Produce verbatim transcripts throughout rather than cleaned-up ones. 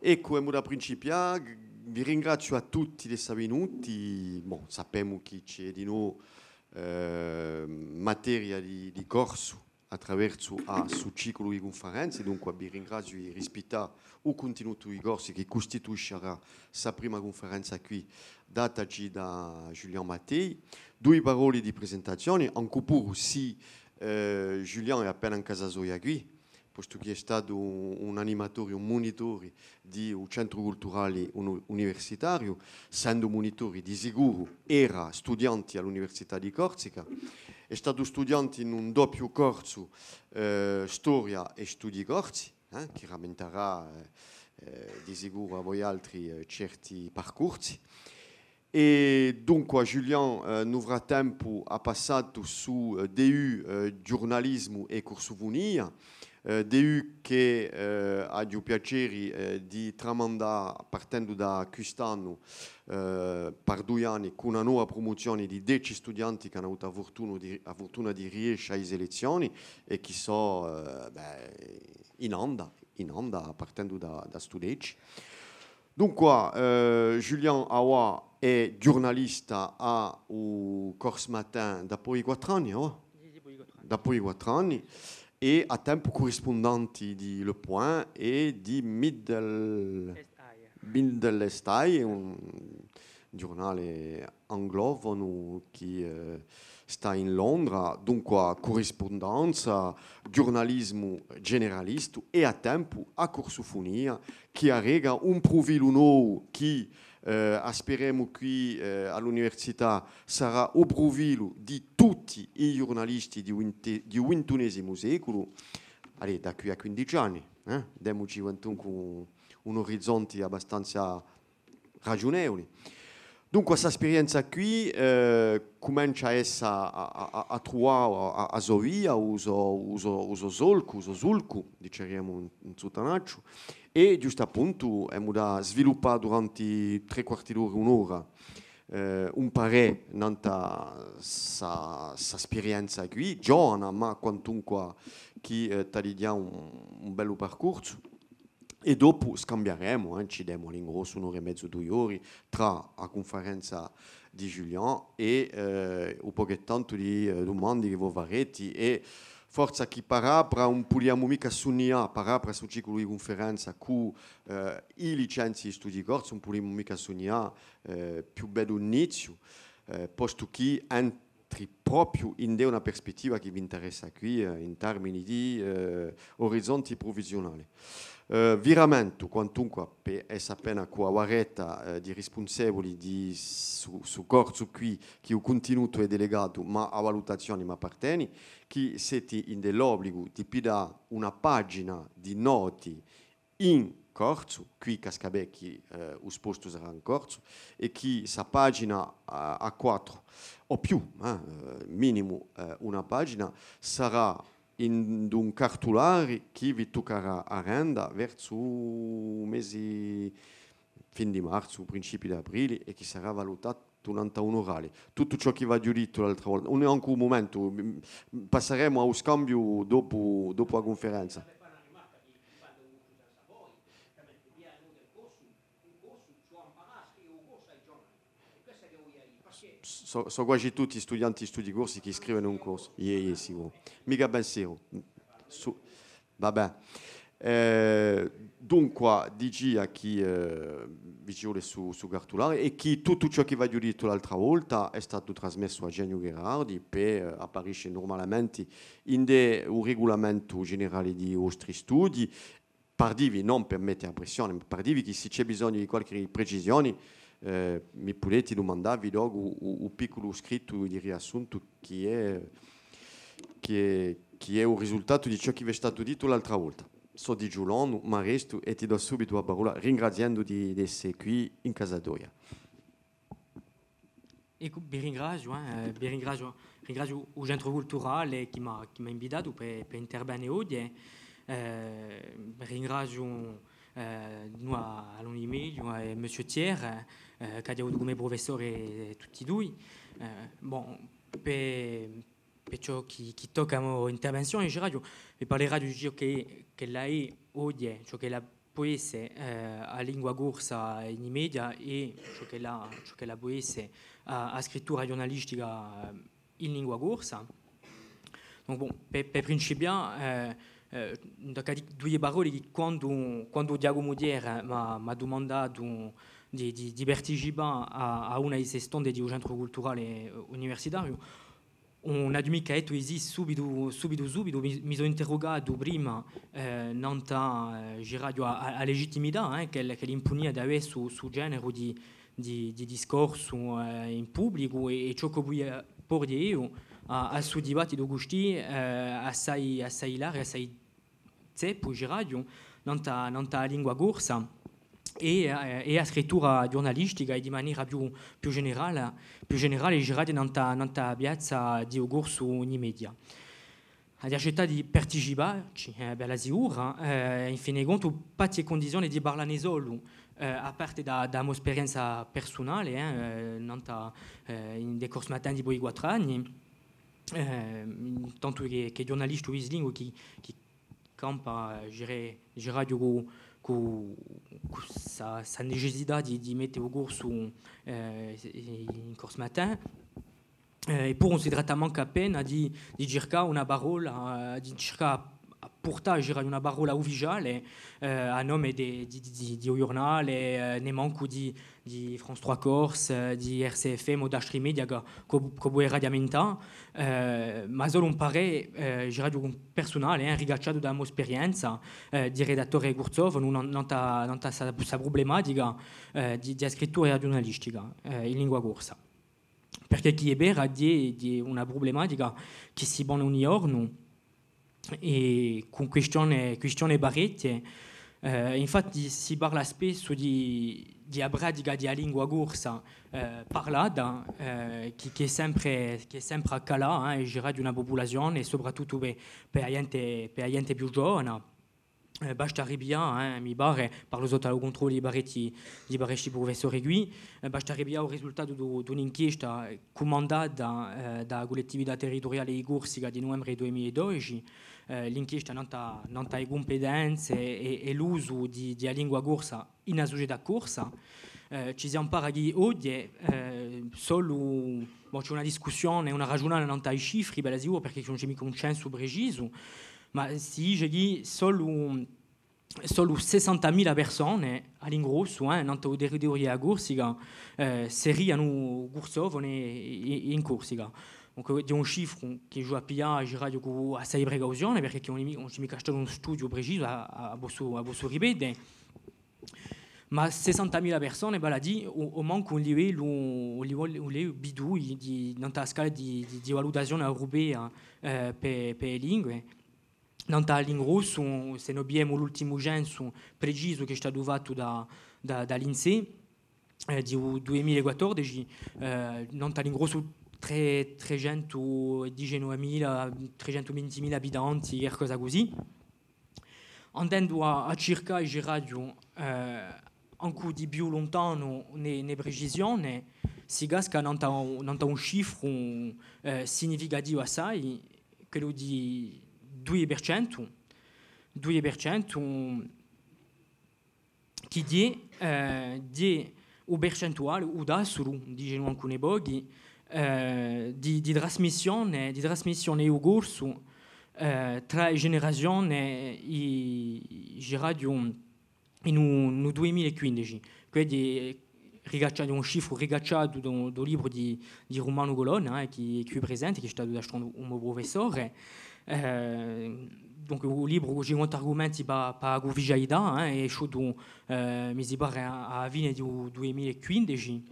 Eccu, emu da principià. Vi ringraziu à tutti d'essa vinuti. Bon, sapemu chì ci hè dinò, eh, materia di, di corsu attraversu à stu ciculu di cunferenze, dunque vi ringraziu di rispittà u cuntinutu di corsu chì custituiscerà sta prima cunferenza quì, dataci da Julian Mattei. Dui paroli di presentazioni, ancu puru sì, eh, Julian hè appena in casa soia quì, postu chì hè statu un, un animatori, un munitori di u Centru Culturali Unu-, Universitariu, sendu munitori di sicuru, era studianti à l'Università di Corsica, hè statu studianti in un doppiu corsu, eh, Storia è Studii Corsi, eh, chì rammentarà, eh, eh, di sicuru à voialtri, eh, certi parcursi. È dunque Julian, eh, in u frattempu hà passatu stu, eh, D U, eh, ghjurnalisimu è cursufunia, eh, D U chì, eh, aghju u piaceri, eh, di tramandà, partendu da quist'annu, eh, par dui anni, cù una nova prumuzioni di deci studianti chì anu avutu a furtuna di, a furtuna di riesce à i selezzioni è chì sò, eh, bè, in anda, in anda, partendu da, da stu deci. Dunque, eh, Julian avà hè ghjurnalista à u Corse Matin dapoi quattru anni, oh? Dapoi quattru anni, è à tempu currispundenti di Le Point è di Middle, Middle East Eye, un ghjurnale anglofonu chì, eh, stà in Londra, dunque currispundenza, ghjurnalisimu generalistu è à tempu a cursufunia, chì arreca un prufilu novu chì, eh, aspiremu quì, eh, à l'università sarà u prufilu di tutti i ghjurnalisti di u vinte-, di u vintunesimu seculu. Allez, da quì à quindici anni, eh? Demuci quantunque un, un orizonti abbastanza ragiunevuli. Dunque, sta sperienza quì, eh, cumencia à essa, à, à, à, à truvà a, a, a so via, u so, u so, u so solcu, u so sulcu, diceriamu in, in suttanacciu, è ghjustappuntu emu da sviluppà duranti trè quarti d'ora, un'ora, eh, un parè nant'à sta, sta sperienza quì, ghjovana, ma quantunque chì, eh, t'hà dighjà un, un bellu parcursu. È dopu scambiaremu, eh, ci demu à l'ingrossu un'ora è mezu, dui ori, trà a cunferenza di Julian è, eh, un pocu è tantu di, eh, dumandi chì vo fareti, è forsa chì par apra ùn pudiamu micca sunnià, par apra stu ciculu di cunferenza cù, eh, i licenzi di studii corsi, ùn pudiamu micca sunnià, eh, più beddu iniziu, eh, postu chì entri propiu ind'è una perspettiva chì v'interessa quì, eh, in termini di, eh, orizonti prufessiunali. Eh, vi rammentu, quantunque, pè essa appena cù a barretta, eh, di rispunsevuli di stu, stu corsu quì, chì u cuntinutu hè delegatu, ma a valutazioni m'apparteni, chì seti ind'è l'obligu di piddà una pagina di noti in corsu, quì casca bè chì, eh, u spostu sarà in corsu, è chì sta pagina A, A quattru, o più, eh, eh, minimu, eh, una pagina, sarà in un cartulari chì vi tuccarà à renda versu u mesi, fin di marzu, principiu d'aprile, è chì sarà valutatu nant'à un orali. Tuttu ciò chì v'aghju dittu l'altra volta, ùn hè ancu u mumentu, m-, m-, passaremu à u scambiu dopu, dopu a cunferenza. Sò, sò quasi tutti studianti di studii corsi chì scrivenu in corsu. Iè, iè, sicuru. Micca penseru. Su-, va bè. Eh, dunqua, dicia chì, eh, vi ci vole stu, stu cartulari è chì tuttu ciò chì v'aghju dittu l'altra volta hè statu trasmessu à Eugeniu Gherardi pè, eh, apparisce nurmalamenti ind'è u rigulamentu generali di i vostri studii. Par dì vi, ùn per mette a pressione, ma par dì vi chì s'è ci hè bisognu di qualchì precisioni, eh, mi pudeti dumandà, vi docu u, u, u picculu scrittu di riassuntu chì hè, chì hè, chì hè u risultatu di ciò chì v'hè statu dittu l'altra volta. Sò digiulonu, m'arrestu è ti dò subitu a parolla, ringraziendu di, d'esse quì in casa toia. Eccu, vi ringraziu, eh, vi ringraziu, ringraziu u Centru Culturale chì m'hà, chì m'hà invitatu per, per intervene oghje. Eh, ringraziu, eh, di novu à Alain Di Meglio è Monsieur Thiers, eh, ch'aghju avutu cum'è prufessore tutti dui. Eh, bon, per, per ciò chì, chì tocca a mo intervenzione, diceraghju, vi parleraghju di ciò chì, ch'ella hè oghje, ciò ch'ella pò esse, eh, a lingua corsa in i media è ciò ch'ella, ciò ch'ella pò esse a, a scrittura ghjurnalistica, eh, in lingua corsa. Donc, bon, per, per principià, eh, eh, dui parolle chì quandu, quandu Ghjacumu Thiers m'hà, m'hà dumandatu di, di, di participà à, à una di ste stonde di u Centru Culturale, eh, Universitariu, ùn aghju micca dettu di sì subitu, subitu, subitu, mi, mi sò interrugatu prima, eh, nant'à, eh, diceraghju, a, a, a legittimità, eh, ch'ella, ch'ella impunia d'avè stu, stu generu di, di, di discorsu, eh, in publicu è, è ciò ch'o vulia porghje eiu à, à stu dibattitu custì, eh, assai, assai largu, assai zeppu, diceraghju, nant'à, nant'à a lingua corsa è, eh, è a scrittura ghjurnalistica è di manera più, più generale, più generale, diceraghju, nant'à, nant'à a piazza di u corsu in i media. Aghju accettatu di participà ci, eh, bella sicura, eh, in fin di contu, patti è cundizioni di parlà ne solu, eh, à parte da, da a mo sperienza persunale, eh, eh, nant'à, eh, in, di Corse Matin dipoi quattru anni, eh, in tantu chè, chè ghjurnalistu bislinguu chì, chì campa, eh, diceraghju, cù, cù, cù sta, sta necessità di, di mette u corsu, eh, in Corse Matin. Eh, eppuru ùn si tratta mancu appena di, di circà una parolla, eh, di circà à purtà, diceraghju, una parolla ufficiale, eh, à nome di, di, di, di u ghjurnale, eh, nè mancu di, di France trois Corse, eh, di R C F M o d'altri media chì, chì, chì puderaghju ammentà, eh, ma solu un parè, eh, diceraghju, persunale, eh, ricacciatu da a mo sperienza, eh, di redattore cursofonu, nan-, nant'à, nant'à sta, sta prublematica, eh, di, di a scrittura è a ghjurnalistica, eh, in lingua corsa. Perchè chì hè vera, hè, hè una prublematica chì si pone ogni ghjornu, è cù quistione, quistione parechje. Eh, infatti si parla spessu di, di a pratica di a lingua corsa, eh, parlata, eh, chì, chì hè sempre, chì hè sempre à calà, eh, è diceraghju, di una pupulazione, è soprattuttu per, per a ghjente, per a ghjente più ghjovana. Eh, basta à ripiglià, eh, mi pare, parlu sottu à u cuntrollu di parechji, di parechji prufessori quì, eh, basta à ripiglià u risultatu di, d'un'inchiesta, eh, cumandata, eh, da a Cullettività Territuriale di Corsica di nuvembre dui mila è dodeci, eh, l'inchiesta nant'à, nant'à e cumpetenze è, è l'usu di, di a lingua corsa in a sucetà corsa. Eh, ci si ampara chì oghje, eh, solu, bò, ci hè una discussione, una ragiunata nant'à i cifri, bella sicura, perchè ùn ci hè micca un censu precisu, ma si dice chì solu, solu sessantamila persone à l'ingrossu, eh, nant'à u territoriu di a Corsica, eh, serianu cursofone i-, i-, in Corsica. Donc, hè un cifru chì aghju à piglià, diceraghju, cù assai precauzione, perchè chì ùn hè mi-, ùn ci hè micca statu un studiu precisu, a, a, a possu, a possu ripete. Ma sessantamila persone, vale à dì, o, o mancu un livellu, un livellu, un livellu B dui di, nant'à a scala di, di, di valutazione europea, eh, per, per e lingue. Nant'à l'ingrossu, s'è no pigliemu l'ultimu censu precisu chì hè statu fattu da, da, da l'INSEE, eh, di u dui mila è quattordeci, eh, nant'à l'ingrossu tre-, trecentu diciannovemila, trecentu vintimila abitanti, qualcosa cusì. Andendu à, à circà, diceraghju, eh, ancu di più luntanu in, in precisione, si casca nant'à un, nant'à un cifru, eh, significativu assai, quellu di dui per centu, dui per centu, chì hè, eh, hè u percentuale, u tassu, dicenu ancu un pocu, eh, di, di trasmissione, di trasmissione di u corsu, eh, trà e generazione, i, diceraghju, in u, in u dui mila è quindeci. Quì hè ricacciatu, un cifru ricacciatu da u, da u libru di, di Rumanu Colonna, eh, chì, chì hè quì presente, chì hè statu d'altronde un mo prufessore. Eh, donc, u libru cù cinquanta argumenti pà, pà a cuufficialità, eh, hè esciutu, eh, mi si pare, à, à a fine di u dui mila è quindeci.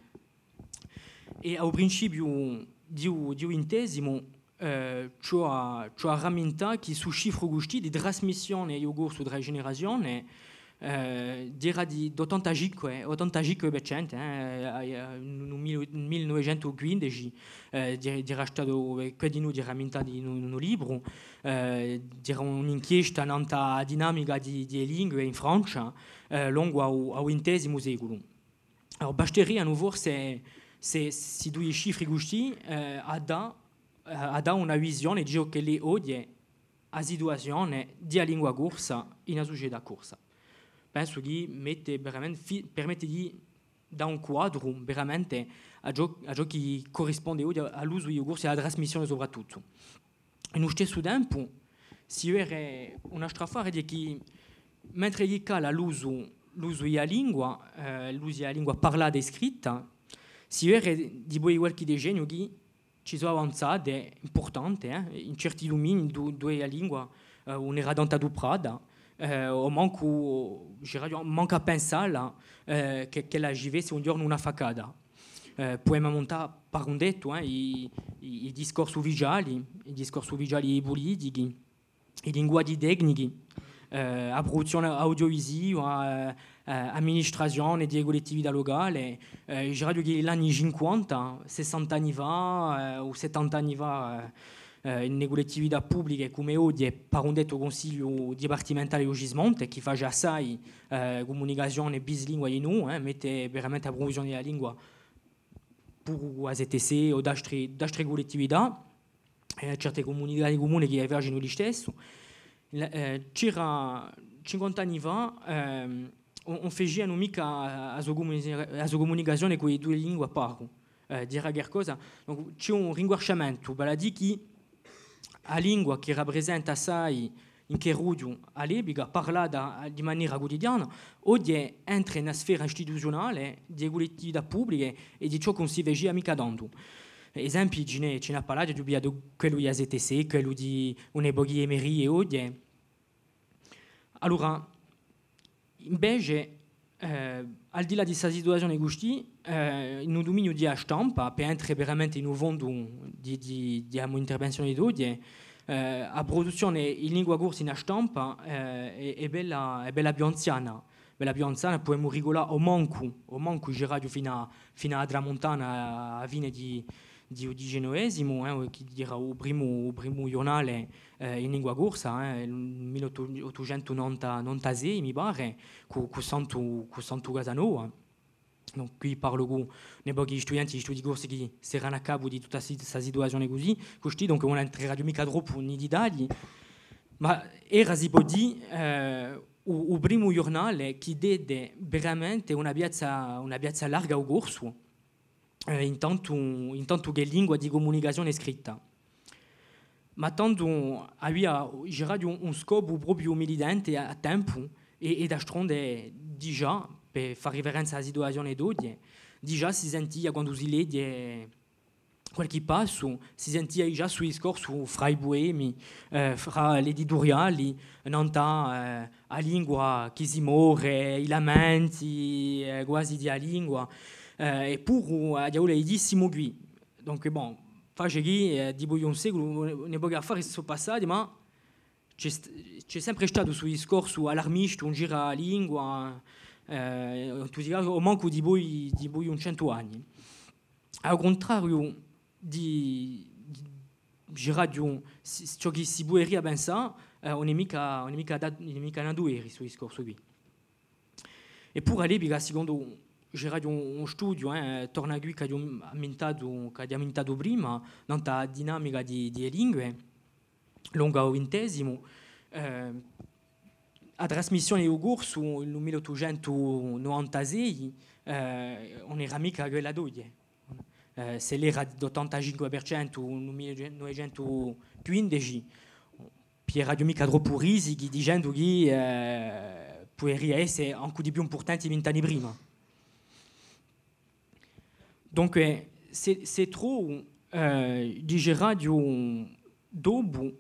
È à u principiu di u, di u vintesimu, eh, ci hè, ci hè à ramintà chì stu cifru custì di trasmissione di u corsu trà e generazione, eh, era di, d'ottantacinque, ottantacinque per centu, eh, eh, in u mille, mille novecentu quindeci, eh, era, era statu, eh, quì dinù era rammintatu in un, in un libru, eh, era un'inchiesta nant'à a dinamica di, di e lingue in Francia, eh, longu à u, à u vintesimu seculu. Allora, basterianu forse sti, sti dui cifri custì, eh, à dà, eh, à dà una visione di ciò ch'ella hè oghje a situazione di a lingua corsa in a sucetà corsa. pensu chì mette veramente fi-, permette di dà un quadru veramente à ciò, à ciò chì currisponde oghje à, à l'usu di u corsu è à a trasmissione soprattuttu. In u stessu tempu, si vede un altru affare, hè chì, mentre chì cala l'usu, l'usu di a lingua, eh, l'usu di a lingua parlata è scritta, si vede dipoi qualchì decenniu chì ci sò avanzate impurtante, eh, in certi duminii, du-, duve a lingua, eh, ùn era tantu aduprata, eh, o mancu, diceraghju, mancu à pensalla, eh, chì, ch'ella ci avessi un ghjornu una affaccata. Eh, pudemu muntà, par un dettu, eh, i, i, i discorsi ufficiali, i discorsi ufficiali pulitichi, i linguaghji tecnichi, eh, a pruduzzione audiovisiva, eh, eh, amministrazione di e cullettività lucale, eh, diceraghju chì l'anni cinquanta, sessanta anni fà, eh, o settanta anni fà, eh, eh, in e cullettività publiche, cum'è oghje, par un dettu, u Cunsigliu dipartimentale di u Cismonte, chì face assai, eh, cumunicazione bislingua dinù, eh, mette veramente a prumozzione di a lingua puru a C T C o d'altre, d'altre cullettività, eh, certe cumunità di cumune chì a facenu listessu. Eh, c'era cinquanta anni fà, ehm, ùn, ùn facianu micca a, a so cumuni-, a so cumunicazione cù e duie lingue à paru. Eh, dì qualcosa. Donc, ci hè un ringuasciamentu, vale à dì chì a lingua chì raprisenta assai in carrughju à l'epica, parlata di manera cutidiana, oghje entre in a sfera istituziunale di e cullettività publiche è di ciò chì ùn si facia micca tantu. Esempii, ci n'hè, ci n'hè à palà, aghju pigliatu quellu di a C T C, quellu di un pocu di e merie oghje. Allora, invece, eh, al di là di sta situazione custì, eh, in u duminiu di a stampa, per entre veramente in u fondu di, di, di a mo intervenzione d'oghje, eh, a pruduzzione in lingua corsa in a stampa, eh, hè, hè bella, hè bella più anziana, bella più anziana, pudemu riculà o mancu, o mancu, diceraghju, finu à, finu à a Tramuntana, à a fine di, di u dicenovesimu, eh, chì era u primu, u primu ghjurnale, eh, in lingua corsa, eh, in mille ottucentu novanta, novantasei, mi pare, cù, cù Santu, cù Santu Casanova. Donc, quì parlu cù un pocu di studienti di studii corsi chì seranu à capu di tutta sta, sta situazione cusì, custì, donc, ùn entreraghju micca troppu in i ditagli, ma era, si pò dì, eh, u, u primu ghjurnale chì dete veramente una piazza, una piazza larga à u corsu, eh, in tantu, in tantu chè lingua di cumunicazione scritta. Ma tandu avia, diceraghju, un, un scopu propiu militante à, à tempu, è, è d'altronde digià, per fà riferenza à a situazione d'oghje, digià si sentia, quandu si leghje qualchì passu, si sentia digià stu discorsu fra i puemi, eh, fra l'edituriali, nant'à, eh, a lingua chì si more, i lamenti, eh, quasi di a lingua, eh, è puru a diavula di dì simu quì. Donc, bon, face chì, eh, dipoi un seculu, un, un pocu d'affari si sò passati, ma ci hè st-, ci hè sempre statu stu discorsu allarmistu in giru à a lingua, eh, o mancu dipoi, dipoi un centu anni. À u cuntrariu di, di, diceraghju, si-, ciò chì si puderia pensà, eh, ùn hè micca, ùn hè micca da-, ùn hè micca natu eri stu discorsu quì. È puru à l'epica, secondu, diceraghju, un, un studiu, eh, torna quì ch'aghju ammintatu, ch'aghju ammintatu prima, nant'à a dinamica di, di e lingue, longu à u vintesimu, eh, a trasmissione di u corsu in u mille ottucentu novantasei, eh, ùn era micca quella d'oghje. Eh, s'ella era d'ottantacinque per centu in u mille novecentu quindeci, piglieria micca troppu risichi dicendu chì, eh, puderia esse ancu di più impurtante vint'anni prima. Dunque, s'hè, s'hè trovu, eh, diceraghju, dopu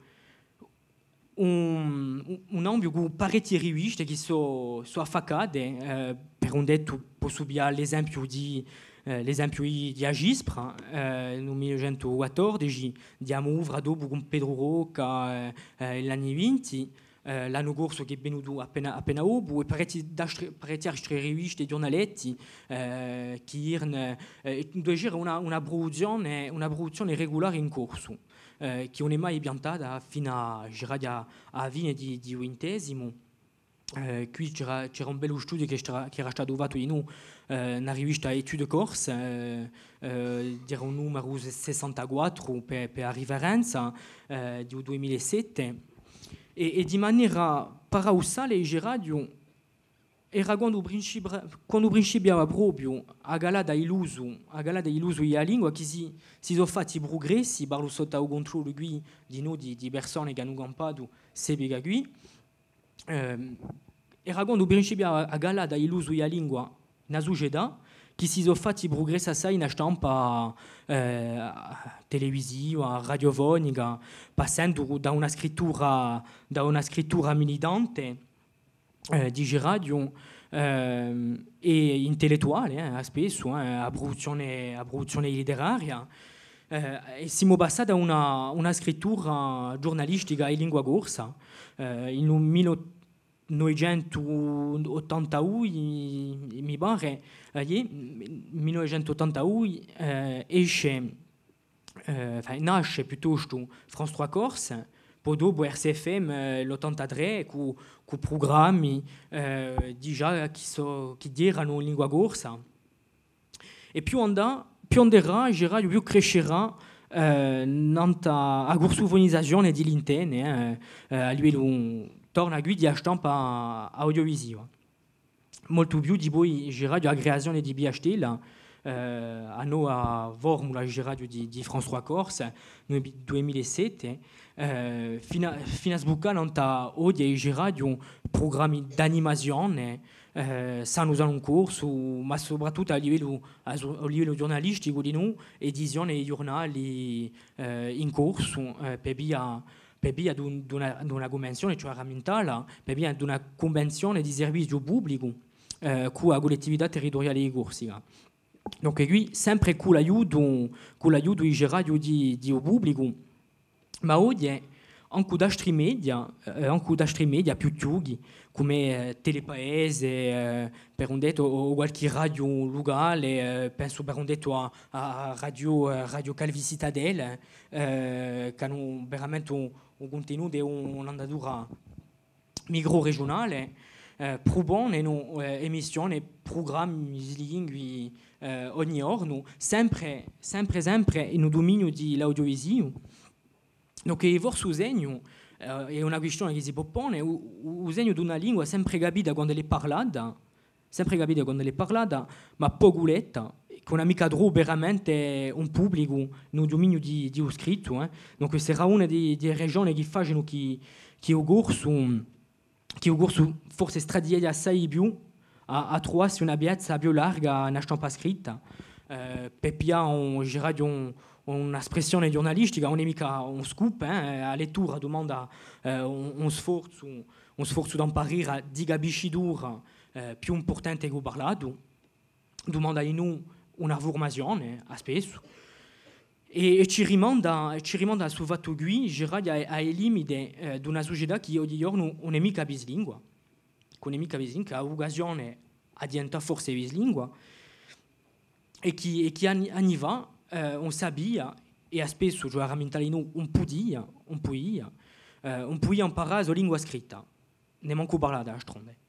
un, un, un ambiu cù parechje riviste chì sò, sò affaccate, eh, per un dettu possu piglià l'esempiu di, eh, l'esempiu di, di A Cispra, eh, in u mille novecentu quattordeci, di A Muvra dopu cù Petru Rocca, eh, eh, in l'anni vinti, eh, L'Annu Corsu chì hè venutu appena, appena dopu, è parechje d'altre, parechje altre riviste è ghjurnaletti, eh, chì eranu, eh, induve c'era una, una pruduzzione, una pruduzzione regulare in corsu, eh, chì ùn hè mai piantata finu à, diceraghju, à, à a fine di, di u vintesimu. Eh, quì c'era, c'era un bellu studiu chì era, chì era statu fattu dinù, eh, in a rivista Études Corses, eh, eh, era u numeru se-, sessantaquattru per, per a riferenza, eh, di u dui mila è sette. È, è di manera paradussale, diceraghju, era quandu principia-, quandu principiava propiu a calata di l'usu, a calata di l'usu di a lingua, chì si, si sò fatti prugressi, parlu sottu à u cuntrollu quì dinù di, di persone chì anu campatu st'epica quì. Ehm, era quandu principiava a calata di l'usu di a lingua in a sucetà, chì si sò fatti prugressi assai in a stampa, eh, televisiva, radiofonica, passendu da una scrittura, da una scrittura militante, eh, diceraghju, ehm, è intellettuale, eh, spessu, eh, a pruduzzione, a pruduzzione litteraria, eh, è simu passati à una, una scrittura ghjurnalistica in lingua corsa, eh, in u mille novecentu ottantadui, mi pare, eh, iè, mille novecentu ottantadui, eh, esce, eh, enfin, nasce piuttostu France trois Corse, po dopu R C F M, eh, l'ottantatrè, cù, cù prugrammi, eh, digià chì sò, chì eranu in lingua corsa. È più andà, più anderà, diceraghju, più crescerà, eh, nant'à a corsufunizazione di l'antenne, eh, eh, à livellu, torna quì di a stampa audiovisiva. Moltu più dipoi, diceraghju, a creazione di Via Stella, eh, a nova formula, diceraghju, di, di France trois Corse, nel duimila è sette, eh, finu à, finu à sbuccà nant'à oghje, diceraghju, prugrammi d'animazione, eh, sanu sanu in corsu, ma soprattuttu à livellu, à su-, à livellu ghjurnalisticu dinù, edizione di ghjurnali, eh, in corsu, eh, per via, per via d'un, d'una, d'una cunvenzione, ci vole à ramintalla, per via d'una cunvenzione di serviziu publicu, eh, cù a Cullettività Territuriale di Corsica. Dunque, quì, sempre cù l'aiutu, cù l'aiutu, diceraghju, di, di u publicu, ma oghje, ancu d'altri media, eh, ancu d'altri media più chjuchi, cum'è, eh, Telepaese, eh, per un dettu, o, o qualchì radio lucale, eh, pensu per un dettu à, à, à Radio, eh, Radio Calvi Citadelle, eh, chì anu veramente un, un cuntenutu è un, un'andatura microregiunale, eh, pruponenu, eh, emissione, prugrammi bislingui, eh, ogni ghjornu, sempre, sempre, sempre in u duminiu di l'audiovisivu. Dunque, forse u segnu, eh, hè una quistione chì si pò pone, u, u, u segnu d'una lingua sempre capita quand'ella hè parlata, sempre capita quand'ella hè parlata, ma pocu letta, chì ùn hà micca trovu veramente un publicu in u duminiu di, di u scrittu, eh. Dunque, questa era una di, di e ragione chì facenu chì, chì u corsu, chì u corsu forse strazieghja assai di più à, à truvassi una piazza più larga in a stampa scritta, eh, per piglià un, diceraghju un, una spressione ghjurnalistica, ùn hè micca un scoop, eh, a lettura dumanda, eh, un, un sforzu, un sforzu d'amparera, di capiscitura, eh, più impurtante chè u parlatu, dumanda dinù una furmazione, à spessu, è, è ci rimanda, è ci rimanda à stu fattu quì, diceraghju, à, à i limiti, eh, d'una sucetà chì oghje ghjornu ùn hè micca bislingua, chì ùn hè micca bislingua, chì hà vucazione à diventà forse bislingua, è chì, è chì anni, anni fà, eh, ùn sapia, è à spessu, ci vole à ramintalla dinù, ùn pudia, ùn pudia, eh, ùn pudia amparà a so lingua scritta. Nè mancu parlata, d'altronde.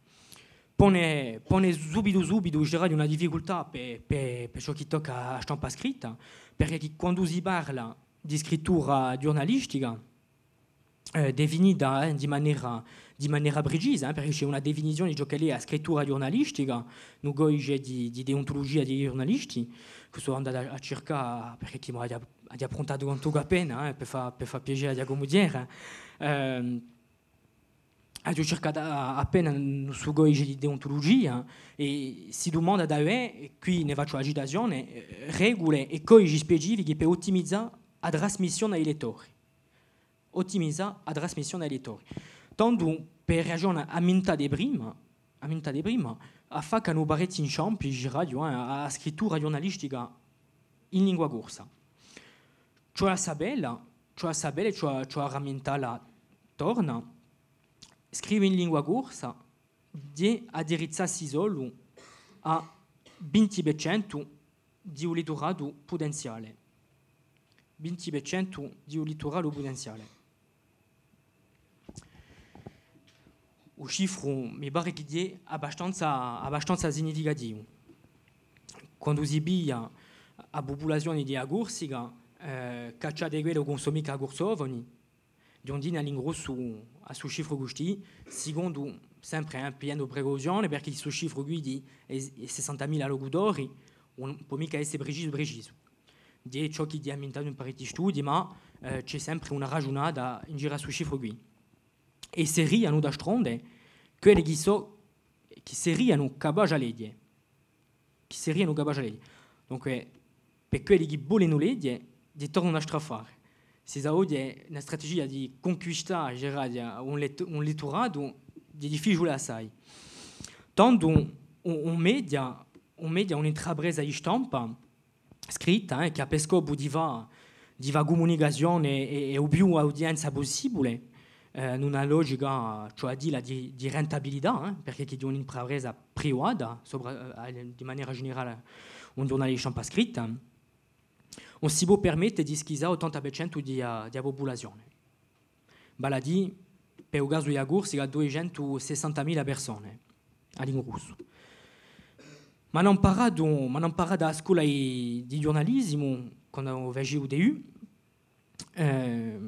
Pone, pone subitu, subitu, diceraghju, una difficultà per, per, per ciò chì tocca à a stampa scritta, perchè chì quandu si parla di scrittura ghjurnalistica, eh, definita, eh, di manera, di manera precisa, eh, perchè ci hè una definizione di ciò ch'ella hè a scrittura ghjurnalistica, in u codice di, di deontulugia di i ghjurnalisti, chì sò andatu à, à circà, perchè chì m'aghju, aghju appruntatu quantunque appena, eh, per fà, per fà piacè à Ghjacumu Thiers. Ehm, Aghju circatu a-, appena in stu codice di deontulugia, è si dumanda d'avè, è quì ne facciu a citazione, eh, regule è codici specifichi per ottimizà a trasmissione à i lettori. Ottimizà a trasmissione à i lettori. Tandu, per ragione ammintate prima, ammintate prima, affaccanu parechji inciampi, diceraghju, eh, à, à a scrittura ghjurnalistica in lingua corsa. Ci vole à sapella, ci vole à sapella, ci vole, ci vole à ramintalla torna, scrive in lingua corsa, ghjè addirizzassi solu à vinti per centu di u letturatu putenziale. Vinti per centu di u letturatu putenziale. U cifru mi pare chì ghjè abbastanza, abbastanza significativu. Quandu si piglia a pupulazione di a Corsica, eh, cacciate quelli chì ùn sò micca corsofoni, ghjunghjini à l'ingrossu à stu cifru custì, sicondu, sempre, eh, pigliendu precauzione, perchè stu cifru quì di, hè, hè sessantamila locutori, ùn pò micca esse precisu, precisu. Hè ciò chì hè ammintatu in parechji studii, ma, eh, ci hè sempre una ragiunata in giru à stu cifru quì. È serianu d'altronde quelli chì sò, chì serianu capaci à leghje. Chì serianu capaci à leghje. Dunque, per quelli chì volenu leghje, hè torna un altru affare. Si sà oghje hè una strategia di cunquistà, diceraghju, un let-, un letturatu, hè difficiule assai. Tandu un, un media, un media, un'intrapresa di stampa, scritta, eh, chì hà per scopu di fà, di fà cumunicazione è, è u più audienza pussibule, eh, in una logica, cioè à dilla di, di rentabilità, eh, perchè chì hè un'intrapresa privata, sopra, eh, di manera generale, un ghjurnale di stampa scritta, ùn si pò permette di schisà ottanta per centu di, eh, di a pupulazione. Vale à dì, per u casu di a Corsica, duiecentusessantamila persone, à l'ingrossu. M'anu amparatu, m'anu amparatu à a scola di, di ghjurnalisimu, quandu facia u D U, eh,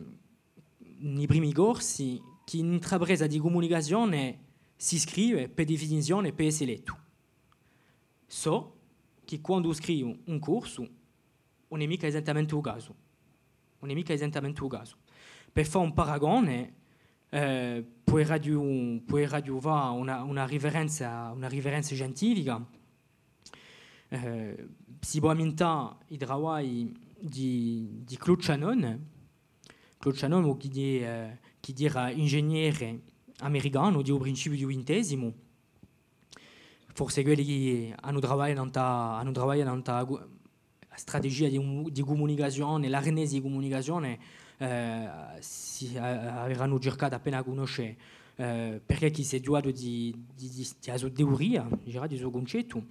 in i primi corsi, chì un'intrapresa di cumunicazione si scrive, per definizione, per esse lettu. Sò chì quandu scrivu in corsu, ùn hè micca esatamente u casu. Ùn hè micca esatamente u casu. Per fà un paragone, eh, puderaghju, puderaghju fà una, una riferenza, una riferenza scientifica. Eh, si pò ammintà i travagli di, di Claude Shannon. Claude Shannon, chì, eh, chì era ingegnere americanu di u principiu di u vintesimu. Forse quelli chì anu travagliatu nant'à, anu travagliatu nant'à a cu-, a strategia di, di cumunicazione, l'arnesi di cumunicazione, eh, si, eh, averanu circatu appena à cunnosce, eh, perchè chì s'hè ghjuvatu di, di, di, di a so teoria, diceraghju, di u so cuncettu,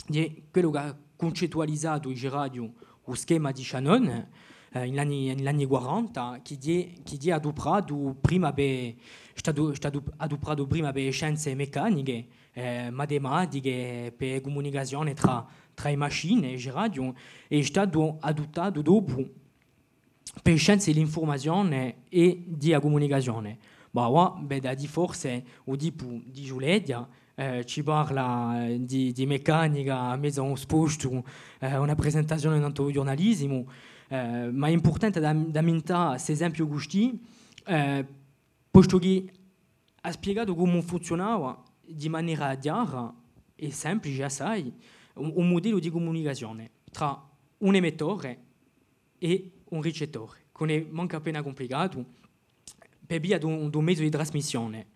di quellu chì hà cuncettualizatu, diceraghju, u schema di Shannon, eh, in l'anni, in l'anni quaranta, chì hè, chì hè adupratu prima per, hè statu, hè statu adupratu prima per e scienze meccaniche, eh, matematiche, per cumunicazione trà, trà e machine, diceraghju, è hè statu aduttatu dopu per e scienze di l'infurmazione è di a cumunicazione. Bah, avà, bè, da dì forse u tipu di Giuleghja, eh, ci parla, eh, di, di meccanica à mezu à un spostu, eh, una presentazione nant'à u ghjurnalisimu, eh, ma hè impurtante da, d'ammintà st'esempiu custì, eh, postu chì hà spiegatu cumu funziunava di manera chjara è simplice assai un, un mudellu di cumunicazione trà un emettore è un ricettore, chì ùn hè mancu appena cumplicatu, per via d'un, d'un mezu di trasmissione.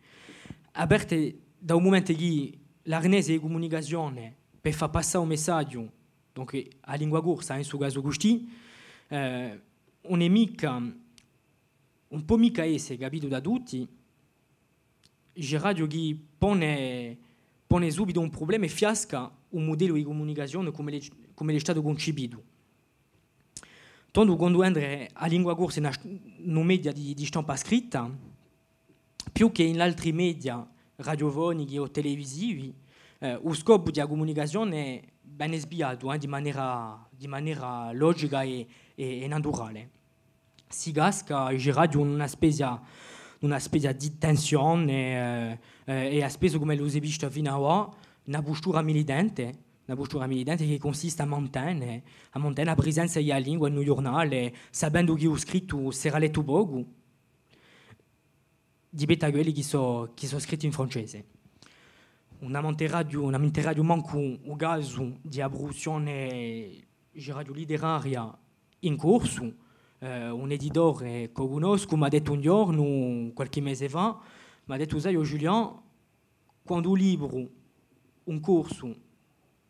À parte da u mumentu chì l'arnese di cumunicazione per fà passà un messaghju, donc a lingua corsa, in stu casu custì, eh, ùn hè micca, ùn pò micca esse capitu da tutti, diceraghju chì pone, pone subitu un prublema è fiasca un mudellu di cumunicazione cum'ellu hè, cum'ellu hè statu cuncipitu. Tandu quandu entre a lingua corsa in a st-, in u media di, di stampa scritta, più chè in l'altri media radiofonichi o televisivi, eh, u scopu di a cumunicazione vene sviatu, eh, di manera, di manera logica è, è, è naturale. Si casca, diceraghju, in una spezia, in una spezia di tensione, eh, eh, è à spessu, cum'ellu s'hè vistu finu à avà, una pustura militante, una pustura militante chì cunsiste à mantene, à mantene a presenza di a lingua in u ghjurnale, sapendu chì u scrittu serà lettu pocu. Di pettu à quelli chì sò, chì sò scritti in francese. Ùn amminteraghju, ùn amminteraghju mancu u casu di a pruduzzione, diceraghju, literaria in corsu. Eh, un editore ch'o cunnoscu m'hà dettu un ghjornu, qualchì mese fà, m'hà dettu: «Sai, o Julian, quandu un libru, un corsu,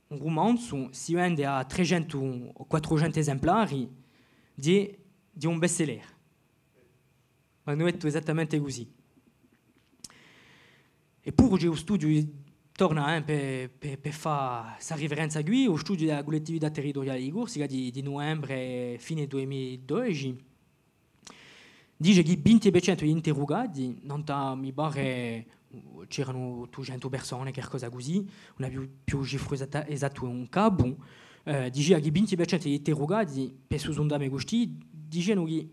un rumanzu, si vende à trecentu o quattrucentu esemplari, hè, hè un best-seller.» M'anu dettu esattamente cusì. È puru ci hè u studiu, torna, eh, per, per, per fà sta riferenza quì, u studiu di a Cullettività Territuriale di Corsica di, di nuvembre, fine duimila è dodeci, dice chì vinti per centu di l'interrugati, nant'à, mi pare, c'eranu duiecentu persone, qualcosa cusì, ùn aghju più, più u cifru esattu, esattu in capu, eh, dicia chì vinti per centu di l'interrugati, per stu sundame custì, dicianu chì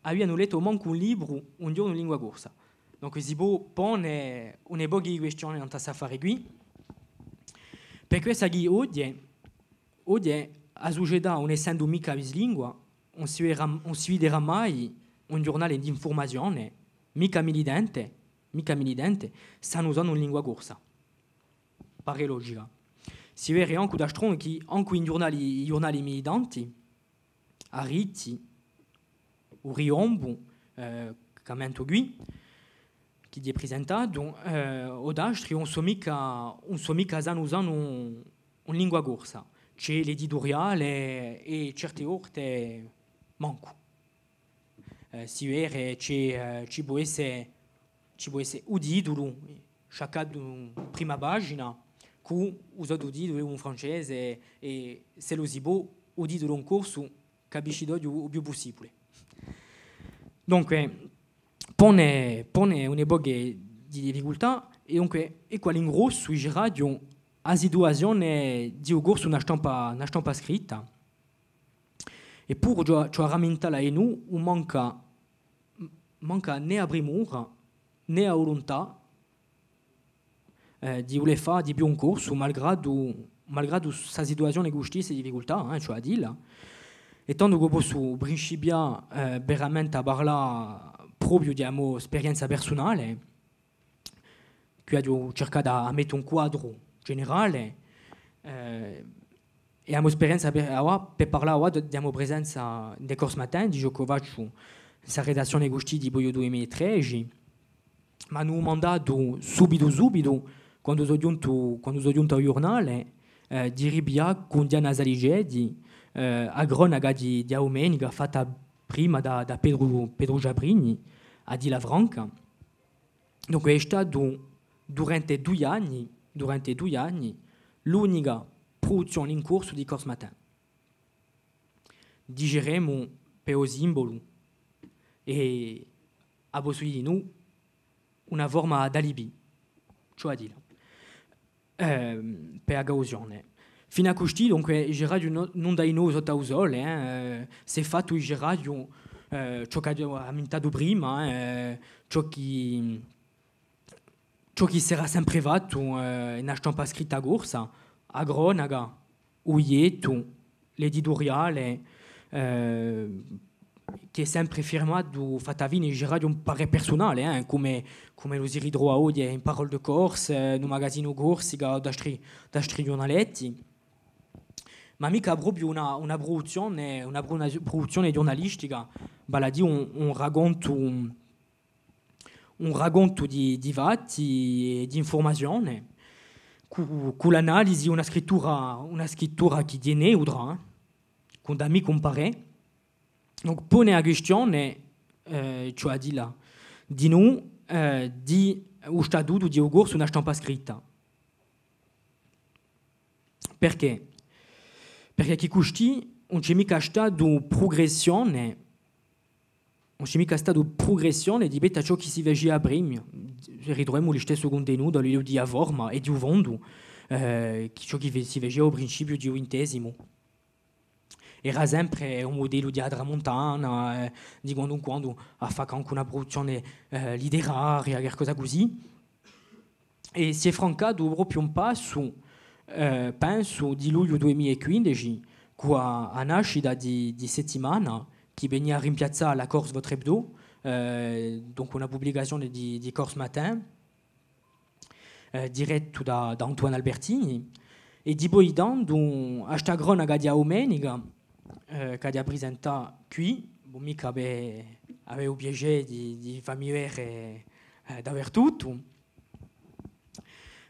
avianu lettu mancu un libru un ghjornu in lingua corsa. Dunque si pò pone un pocu di quistione nant'à st'affare quì. Per quessa chì oghje, oghje a sucetà, ùn essendu micca bislingua, ùn si viderà, ùn si viderà mai un ghjurnale d'infurmazione, micca militente, micca militente, s'ùn usa in lingua corsa. Pare logica. Si vede ancu d'altronde chì ancu i ghjurnali, i ghjurnali militanti, Arritti, u Riombu, eh, ch'ammentu quì, chì hè prisentatu, eh, o d'altri, ùn sò micca, ùn sò micca sanu sanu in lingua corsa. Ci hè l'edituriale è certe volte mancu. Eh, si vede, ci, eh, ci pò esse, ci pò esse u titulu, sciaccatu in prima pagina, cù u sottutitulu in francese, è s'ellu si pò, u titulu in corsu, capiscite u, u più pussibule. Dunque, pone, pone un pocu di difficultà, è dunque, eccu à l'ingrossu, diceraghju, a situazione di u corsu in a stampa, in a stampa scritta. Eppuru, ci hè, ci hè à ramintalla dinù, ùn manca, manca nè a primura, nè a vuluntà, eh, di vulè fà di più in corsu, malgradu, malgradu sta situazione custì, ste difficultà, eh, ci hè à dilla. È tandu ch'o possu principià, eh, veramente à parlà propiu di a mo sperienza persunale, quì aghju circatu à, à mette un quadru generale, eh, è a mo sperienza per, avà, per parlà avà di, di a mo presenza in Corse Matin, digià ch'o facciu in sta redazione custì dipoi u dui mila è tredeci, m'anu dumandatu subitu, subitu, quandu sò ghjuntu, quandu sò ghjuntu à u ghjurnale, eh, di ripiglià cù Diana Saliceti, eh, a cronaca di, di a dumenica fatta prima da, da Petru, Petru Ciabrini, à dilla franca. Dunque, hè statu durante dui anni, durante dui anni, l'unica pruduzzione in corsu di Corse Matin. Diceremu per u simbulu, è a possu dì dinù, una forma d'alibi, ci hè à dilla. Ehm, per a cauzione. Finu à custì, dunque, diceraghju, nunda di novu sottu à u sole, eh, eh, s'hè fattu, diceraghju, eh, ciò ch'aghju ammintatu prima, eh, ciò chì, ciò chì s'era sempre fattu, eh, in a stampa scritta corsa, a cronaca, u bigliettu, l'edituriale, eh, chì hè sempre firmatu, fattu à fine, diceraghju, un parè persunale, eh, cum'è, cum'è u si ritrova oghje in Paroles de Corse, eh, in u magazinu Corsica o d'altri, d'altri ghjurnaletti. Ma micca propiu una, una pruduzzione, una, una pruduzzione ghjurnalistica, vale à dì un, un racontu, un racontu di, di fatti è d'infurmazione, cù, cù l'analisi, una scrittura, una scrittura chì hè neutra, eh, cù da micca un parè. Donc, pone a quistione, eh, ci hè à dilla, dinù, eh, di u statutu di u corsu in a stampa scritta. Perchè? Perchè chì custì ùn ci hè micca statu prugressione, ùn ci hè micca statu prugressione di pettu à ciò chì si facia prima. Ritruvemu listessu cuntenutu à livellu di a forma è di u fondu, eh, chì ciò chì si facia à u principiu di u vintesimu. Era sempre un mudellu di a Tramuntana, eh, di quandu in quandu à fà ancu una pruduzzione, eh, literaria, qualcosa cusì. È s'hè francatu propiu un passu, eh, pensu, di lugliu dui mila è quindeci, cù a, a nascita di, di Settimana, chì venia à rimpiazzà La Corse Votre Hebdo, eh, donc una publicazione di, di Corse Matin, eh, direttu da, da Antoine Albertini, è dipoi tandu à sta cronaca di a dumenica, eh, ch'aghju à prisentà quì, bon, micca per avè u piacè di, di fà mi vede, eh, dapertuttu.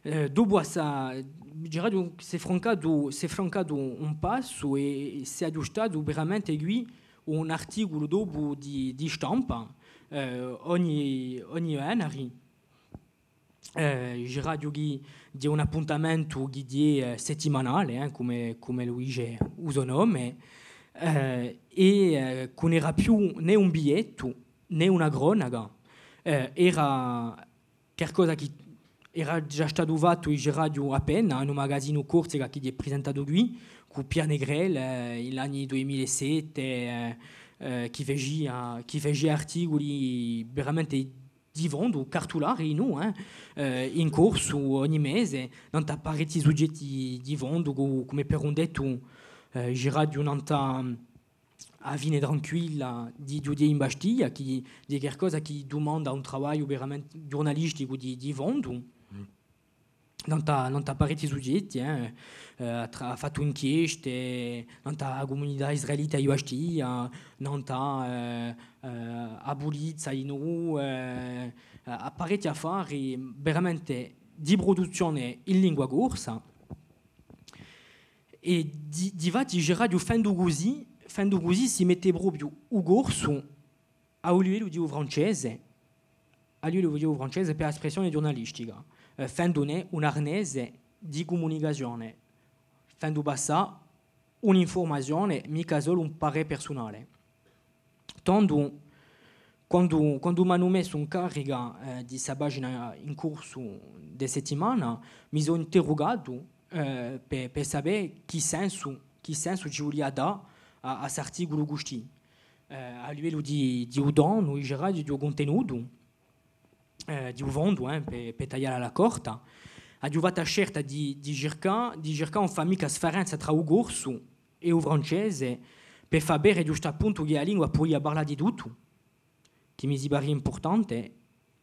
Eh, dopu à sta, diceraghju, s'hè francatu, s'hè francatu un passu è, è s'hè aghjustatu veramente quì un articulu dopu di, di stampa, eh, ogni, ogni vennari. Eh, diceraghju chì hè un appuntamentu chì hè, eh, settimanale, eh, cum'è, cum'è lu dice u so nome, eh, è, eh, chì ùn era più nè un bigliettu, nè una cronaca, eh, era qualcosa chì era ghjà statu fattu, diceraghju, appena, in un magazinu Corsica chì hè prisentatu quì, cù Pierre Negrel, eh, in l'anni dui mila è sette, eh, eh, chì facia, chì facia articuli veramente di fondu, cartulari, nò, eh, eh, in corsu ogni mese, nant'à parechji sugetti di fondu, cu-, cum'è per un dettu, eh, diceraghju, nant'à a fine tranquilla di Ghjudiei in Bastia, chì, di qualcosa chì dumanda un travagliu veramente ghjurnalisticu di, di fondu. Nant'à, nant'à parechji sugetti, eh, eh, hà tra-, hà fattu inchieste, nant'à a cumunità israelita di Bastia, nant'à, eh, eh, a pulizia, di novu, eh, hà parechji affari veramente di pruduzzione in lingua corsa. È di, difatti, diceraghju, fendu cusì, fendu cusì si mette propiu u corsu à u livellu di u francese, à u livellu di u francese per a spressione ghjurnalistica, eh, fendune un arnese di cumunicazione, fendu passà un'infurmazione, micca solu un parè persunale. Tandu, quandu, quandu m'anu messu in carica, eh, di sta pagina in corsu di Settimana, mi sò interrugatu, eh, per, per sapè chì sensu, chì sensu ci vulia dà à, à st'articulu custì, eh, à livellu di, di u tonu, diceraghju, di u cuntenutu, eh, di u fondu, eh, per, per taglialla corta, aghju fattu a scelta di, di circà, di circà ùn fà micca sfarenza trà u corsu è u francese, per fà vede ghjustappuntu chì a lingua pudia parlà di tuttu, chì mi si paria impurtante,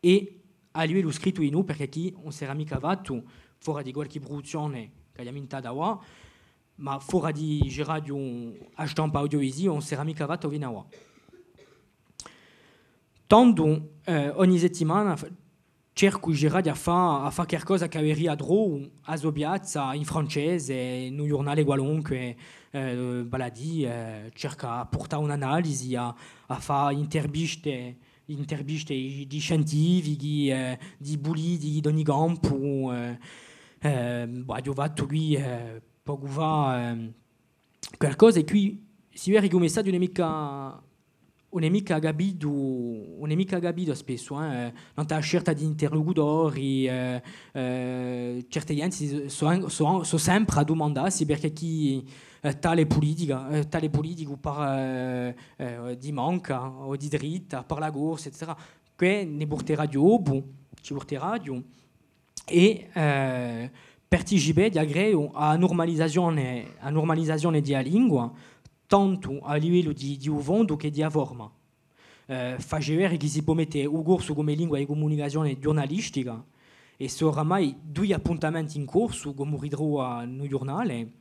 è à livellu scrittu dinù, perchè chì ùn s'era micca fattu, fora di qualchì pruduzzione ch'aghju mintatu avà, ma fora di, diceraghju, a stampa audiovisiva, ùn s'era micca fattu finu avà. Tandu, eh, ogni settimana f-, cercu, diceraghju, à fà, à fà qualcosa chì averia trovu a so piazza in francese, in un ghjurnale qualunque, eh, vale à dì, eh, cercu à purtà un'analisi, à, à fà interviste, interviste di, di scientifichi, eh, di pulitichi d'ogni campu, eh, eh, bò, aghju fattu quì, eh, pocu fà, ehm, qualcosa, è quì si vede chì u messaghju ùn hè micca, ùn hè micca capitu, ùn hè micca capitu spessu, eh, nant'à a scelta di interlucutori, eh, eh, certe ghjente sò, sò, sò sempre à dumandassi perchè chì, eh, tale pulitica, eh, tale puliticu parla, eh, eh, di manca o di dritta, parla corsu, eccetera. Què ne purteraghju dopu, ci purteraghju, è, eh, participeghja, credu, à a nurmalizazione, à a nurmalizazione di a lingua, tantu à livellu di, di u fondu chè di a forma. Eh, face vede chì si pò mette u corsu cum'è lingua di cumunicazione ghjurnalistica, è sò oramai dui appuntamenti in corsu, cum'è u ritrova in u ghjurnale.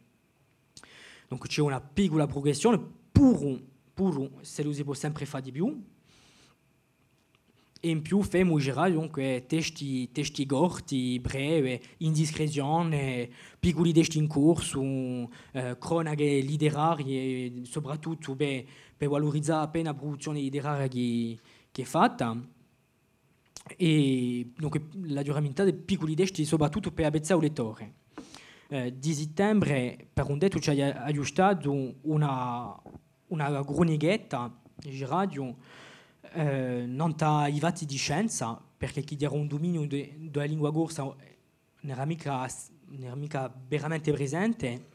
Dunque, ci hè una piccula prugressione, puru, puru s'ellu si pò sempre fà di più. È in più femu, diceraghju, dunque, testi, testi corti, brevi, indiscrezione, picculi testi in corsu, eh, cronache literarie, soprattuttu per, per valurizà appena a pruduzzione literaria chì, chì hè fatta. È, dunque, l'aghju ramintatu, picculi testi, soprattuttu per avvezzà u lettore. Eh, di sittembre, per un dettu, ci aghju, aghju statu una, una crunichetta, diceraghju, eh, nant'à i fatti di scienza, perchè chì era un duminiu di, di a lingua corsa, ùn era micca, ùn era micca veramente presente.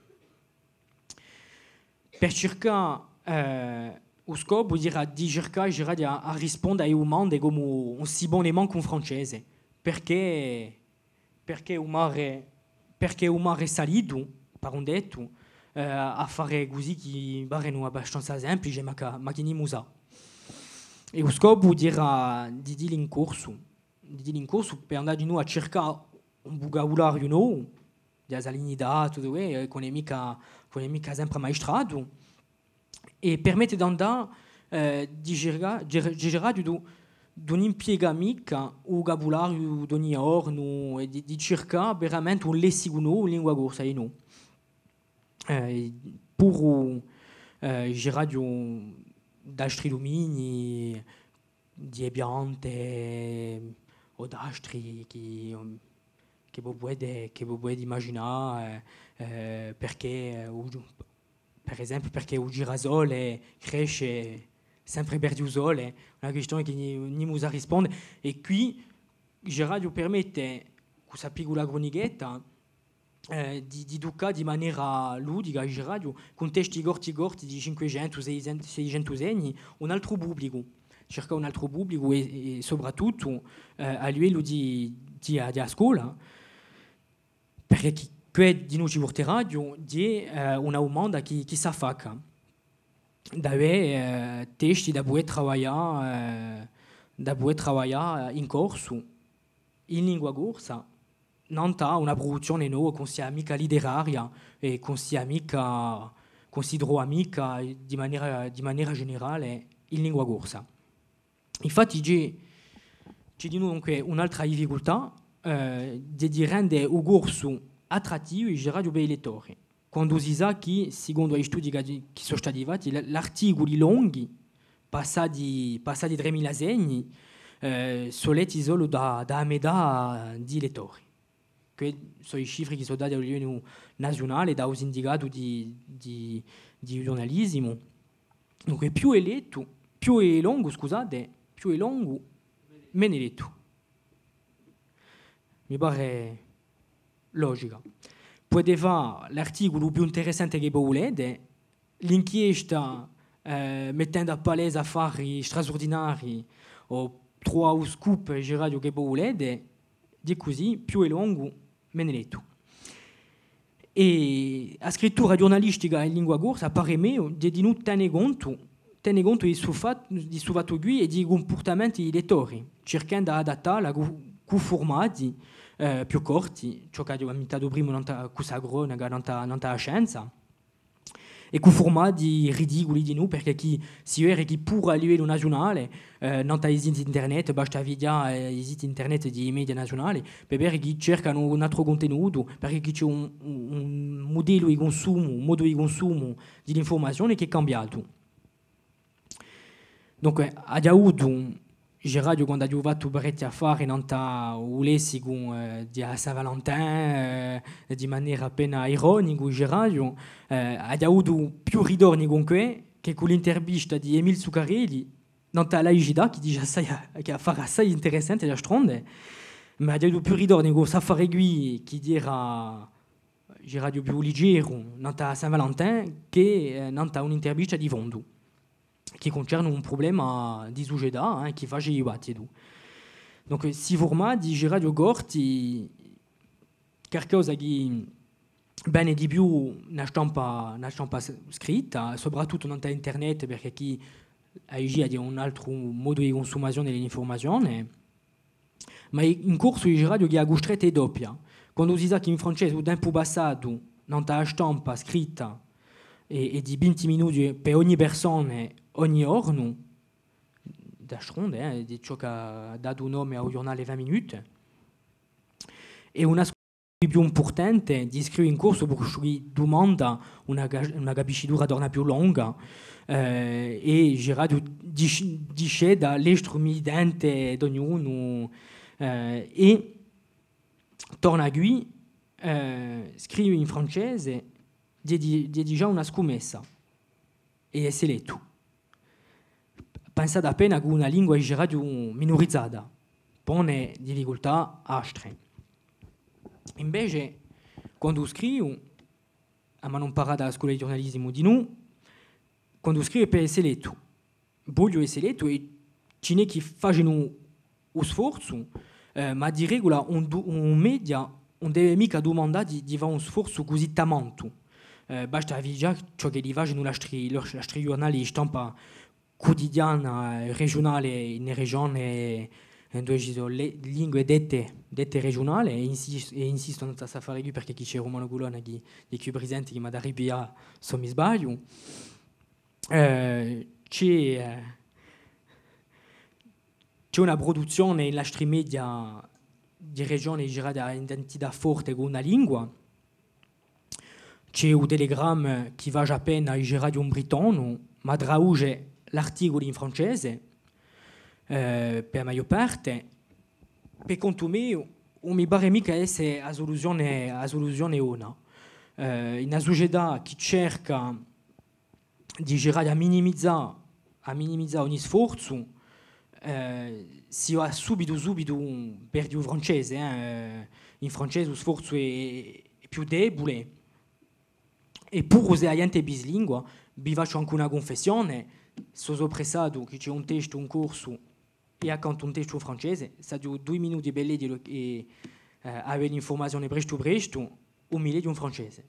Per circà, eh, u scopu era di circà, diceraghju, à, à risponde à e dumande cum'è ùn si pone mancu in francese, perchè, perchè u mare, perchè u mare hè salitu, per un dettu, eh, affare cusì chì parenu abbastanza simplici, ma chì, ma chì nimu sà. È u scopu era di, di dilla in corsu, di dilla in corsu, per andà dinù à circà un vucabulariu novu, di a salinità, tuttu què, eh, chì ùn hè micca, chì ùn hè micca sempre ammaestratu, è permette d'andà, eh, di circà, di, di circà di, d'ùn impiegà micca u vucabulariu d'ogni ghjornu è di, di circà veramente un lessicu novu in lingua corsa, è nò. Eh, puru, eh, diceraghju d'altri duminii, di e piante o d'astri chì, chì vo pudete, chì vo pudete imaginà, eh, eh, perchè, eh, u, per esempiu, perchè u girasole cresce sempre versu u sole, una quistione chì ni-, nimu sà risponde. È quì, diceraghju, permette, cù sta piccula crunichetta, eh, di, di tuccà di manera ludica, diceraghju, cun testi corti corti di cinquecentu, seicentu, seicentu segni, un altru publicu, circà un altru publicu è, è soprattuttu, eh, à livellu di, di, di a scola, perchè chì, què dinù ci vulteraghju, hè, eh, una dumanda chì, chì s'affacca. D'avè, eh, testi da pudè travaglià, eh, da pudè travaglià in corsu, in lingua corsa, nant'à una pruduzzione nova, ch'ùn sia micca literaria è ch'ùn sia micca, ch'ùn si trova micca di manera, di manera generale in lingua corsa. Infatti ci hè, ci hè dinù dunque un'altra difficultà, eh, di, di rende u corsu attrattivu, diceraghju, per i lettori. Quandu si sà chì, sicondu à i studii chì, chì sò stati fatti, l-, l'articuli longhi, passati, passati tremila segni, eh, sò letti solu da, da a metà di i lettori. Què sò i cifri chì sò dati à livellu naziunale da u sindicatu di, di, di ghjurnalisimu. Dunque, più hè lettu, più hè longu, scusate, più hè longu, menu hè lettu. Mi pare logica. Pudete fà l'articulu più interessante chì vo vulete, l'inchiesta, eh, mettendu à palese affari strasurdinarii o truvà u scoop, diceraghju, chì vo vulete, hè cusì, più hè longu, menu hè lettu. È a scrittura ghjurnalistica in lingua corsa, à parè meiu, hè dinù tene contu, tene contu di stu fat-, di stu fattu quì è di i cumpurtamenti di i lettori, circhendu d'adattalla cù, cù furmati, eh, più corti, ciò ch'aghju ammintatu prima nant'à, cù sta cronaca, nant'à, nant'à a scienza. È cù furmati ridiculi dinù, perchè chì si vede chì puru à livellu naziunale, eh, nant'à i siti internet, basta à fighjà, eh, i siti internet di i media naziunali, per vede chì cercanu un altru cuntenutu, perchè chì ci hè un, un, un mudellu di cunsumu, un modu di cunsumu di l'infurmazione chì hè cambiatu. Dunque, aghju avutu, diceraghju, quandu aghju fattu parechji affari nant'à u lessicu, eh, di a Saint-Valentin, eh, di manera appena ironicu, diceraghju, eh, aghju avutu più ritorni cun què chè cù l'intervista di Emile Zuccarelli, nant'à a laicità, chì dice assai, chì hè affare assai interessante, d'altronde, ma aghju avutu più ritorni cù st'affare quì, chì era, diceraghju, più ligeru, nant'à a Saint-Valentin, chè, eh, nant'à un'intervista di fondu chì cuncerna un prublema di sucetà, eh, chì face dibattitu. Dunque, sti furmati, diceraghju, corti, qualcosa chì vene di più in a stampa, in a stampa s-, scritta, soprattuttu nant'à internet, perchè chì a digia hè un altru modu di cunsumazione di l'infurmazione. Ma in corsu diceraghju chì a custretta hè doppia. Quandu si sà chì in francese u tempu passatu nant'à a stampa scritta hè, hè di vinti minuti per ogni persona, ogni ghjornu, d'altronde, eh, hè ciò chì hà datu nome à u ghjurnale Vingt Minutes, hè una scu-, più impurtante di scrive in corsu, perchè chì dumanda una ca-, una capiscitura torna più longa, eh, è diceraghju di, di sceda l'estru militante d'ognunu, eh, è torna quì, eh, scrive in francese, hè di-, hè digià una scumessa. È esse lettu. Pensate appena cù una lingua, diceraghju, minurizata, pone difficultà astre. Invece, quandu scrivu, a m'anu amparata à a scola di ghjurnalisimu dinù, quandu scrivu hè per esse lettu. Vogliu esse lettu è ci n'hè chì facenu u sforzu, eh, ma di regula un du-, un media ùn deve micca dumandà di, di fà un sforzu cusì tamantu. Eh, basta à fighjà ciò ch'elli facenu l'astri, l'astri ghjurnali di stampa cutidiana, eh, regiunale, in regione, eh, induve ci sò e lingue dette, dette regiunale, è insis-, è insistu nant'à st'affare quì, perchè chì ci hè Romano Colonna chì, chì hè quì presente, chì m'hà da ripiglià s'o mi sbagliu. Eh, ci hè, eh, ci hè una pruduzzione in l'astri media di regione, diceraghju, à identità forte cù una lingua. Ci hè u Télégramme chì face appena, diceraghju, un britonu, ma traduce l'articuli in francese, eh, per a maiò parte. Per contu meiu, ùn mi pare micca esse a suluzione, a suluzione bona. Eh, in una sucetà chì cerca diceraghju, à minimizà, à minimizà ogni sforzu, eh, si và subitu, subitu per u francese, eh, in francese u sforzu hè, hè più debule, è puru s'è a ghjente hè bislingua, vi facciu ancu una cunfessione, sò, sò pressatu chì ci hè un testu in corsu è accantu un testu in francese, s'aghju dui minuti per leghjelu è, eh, avè l'infurmazione prestu prestu, u mi leghju in francese.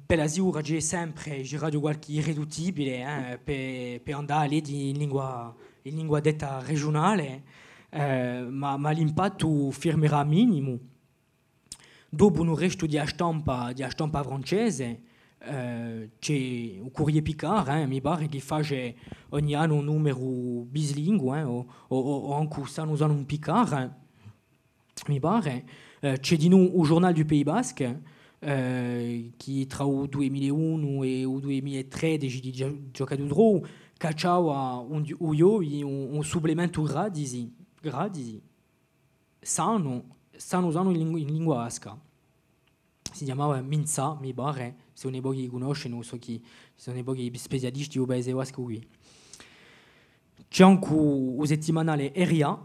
Bella sicura, ci hè sempre, diceraghju, qualchì irreduttibile, eh, per, per andà à leghje in lingua, in lingua detta regiunale, eh, ma, ma l'impattu firmerà minimu. Dopu in u restu di a stampa, di a stampa francese, eh, ci hè u Courrier Picard, eh, mi pare chì face ogni annu un numeru bislinguu, eh, o, o, o, o ancu sanu sanu in picard, eh, mi pare. Eh, ci hè dinù u Journal du Pays Basque, eh, chì trà u dui mila è unu è u dui mila è tredeci di Gio-, Gioca Dudrou, cacciava un, u ghjovi un, un supplementu gratisi, gratisi, sanu, sanu, sanu in lingu-, in lingua basca. Si chjamava Mintza, mi pare, s'è un pocu u cunnoscenu, sò chì, s'è un pocu specialisti di u Paese Bascu quì. Ci hè ancu u settimanale Herria,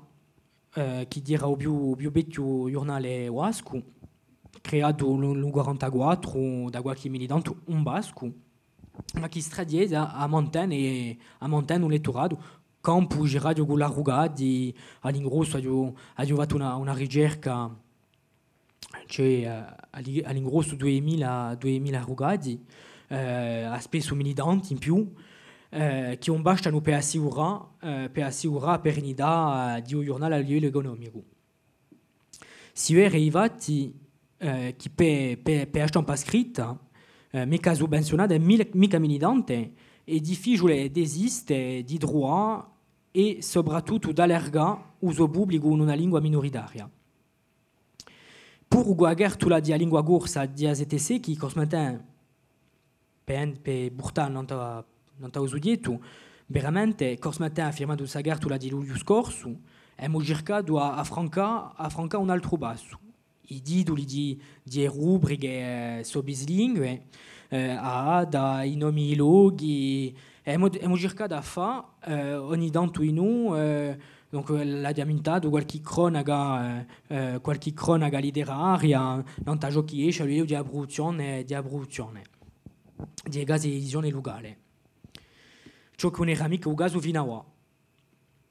eh, chì era u più, u più vechju ghjurnale bascu, creatu in u, in u quarantaquattru da qualchì militantu, un bascu, ma chì straziese à, à mantene, à mantene un letturatu, campu, diceraghju, cù l'arrugati, à l'ingrossu, aghju, aghju fattu una, una ricerca, ci hè, eh, à l'i-, à l'ingrossu duimila, duimila arrugati, eh, à spessu militanti in più, eh, chì ùn bastanu per assicurà, eh, per assicurà a perennità, eh, di u ghjurnale à livellu ecunomicu. Si vede difatti, eh, chì per, per, per a stampa scritta, eh, micca suvvenziunata è mil-, micca militante, hè difficiule d'esiste, di truvà è soprattuttu d'allargà u so publicu in una lingua minuritaria. Puru cù a cartula di a lingua corsa di a C T C, chì Corse Matin, per, per purtà nant'à, nant'à u sughjettu, veramente, Corse Matin hà firmatu sta cartula di lugliu scorsu, emu circatu à, à francà, à francà un altru passu. I tituli di, di e rubriche, eh, sò bislingue, eh, a data, i nomi di i lochi, emu, emu circatu à fà, eh, ogni tantu in u, eh, donc, eh, l'aghju ammintatu, qualchì cronaca, eh, eh, qualchì cronaca literaria, nant'à ciò chì esce à livellu di a pruduzzione, di a pruduzzione di e case d'edizione lucale. Ciò chì ùn era micca u casu finu à avà.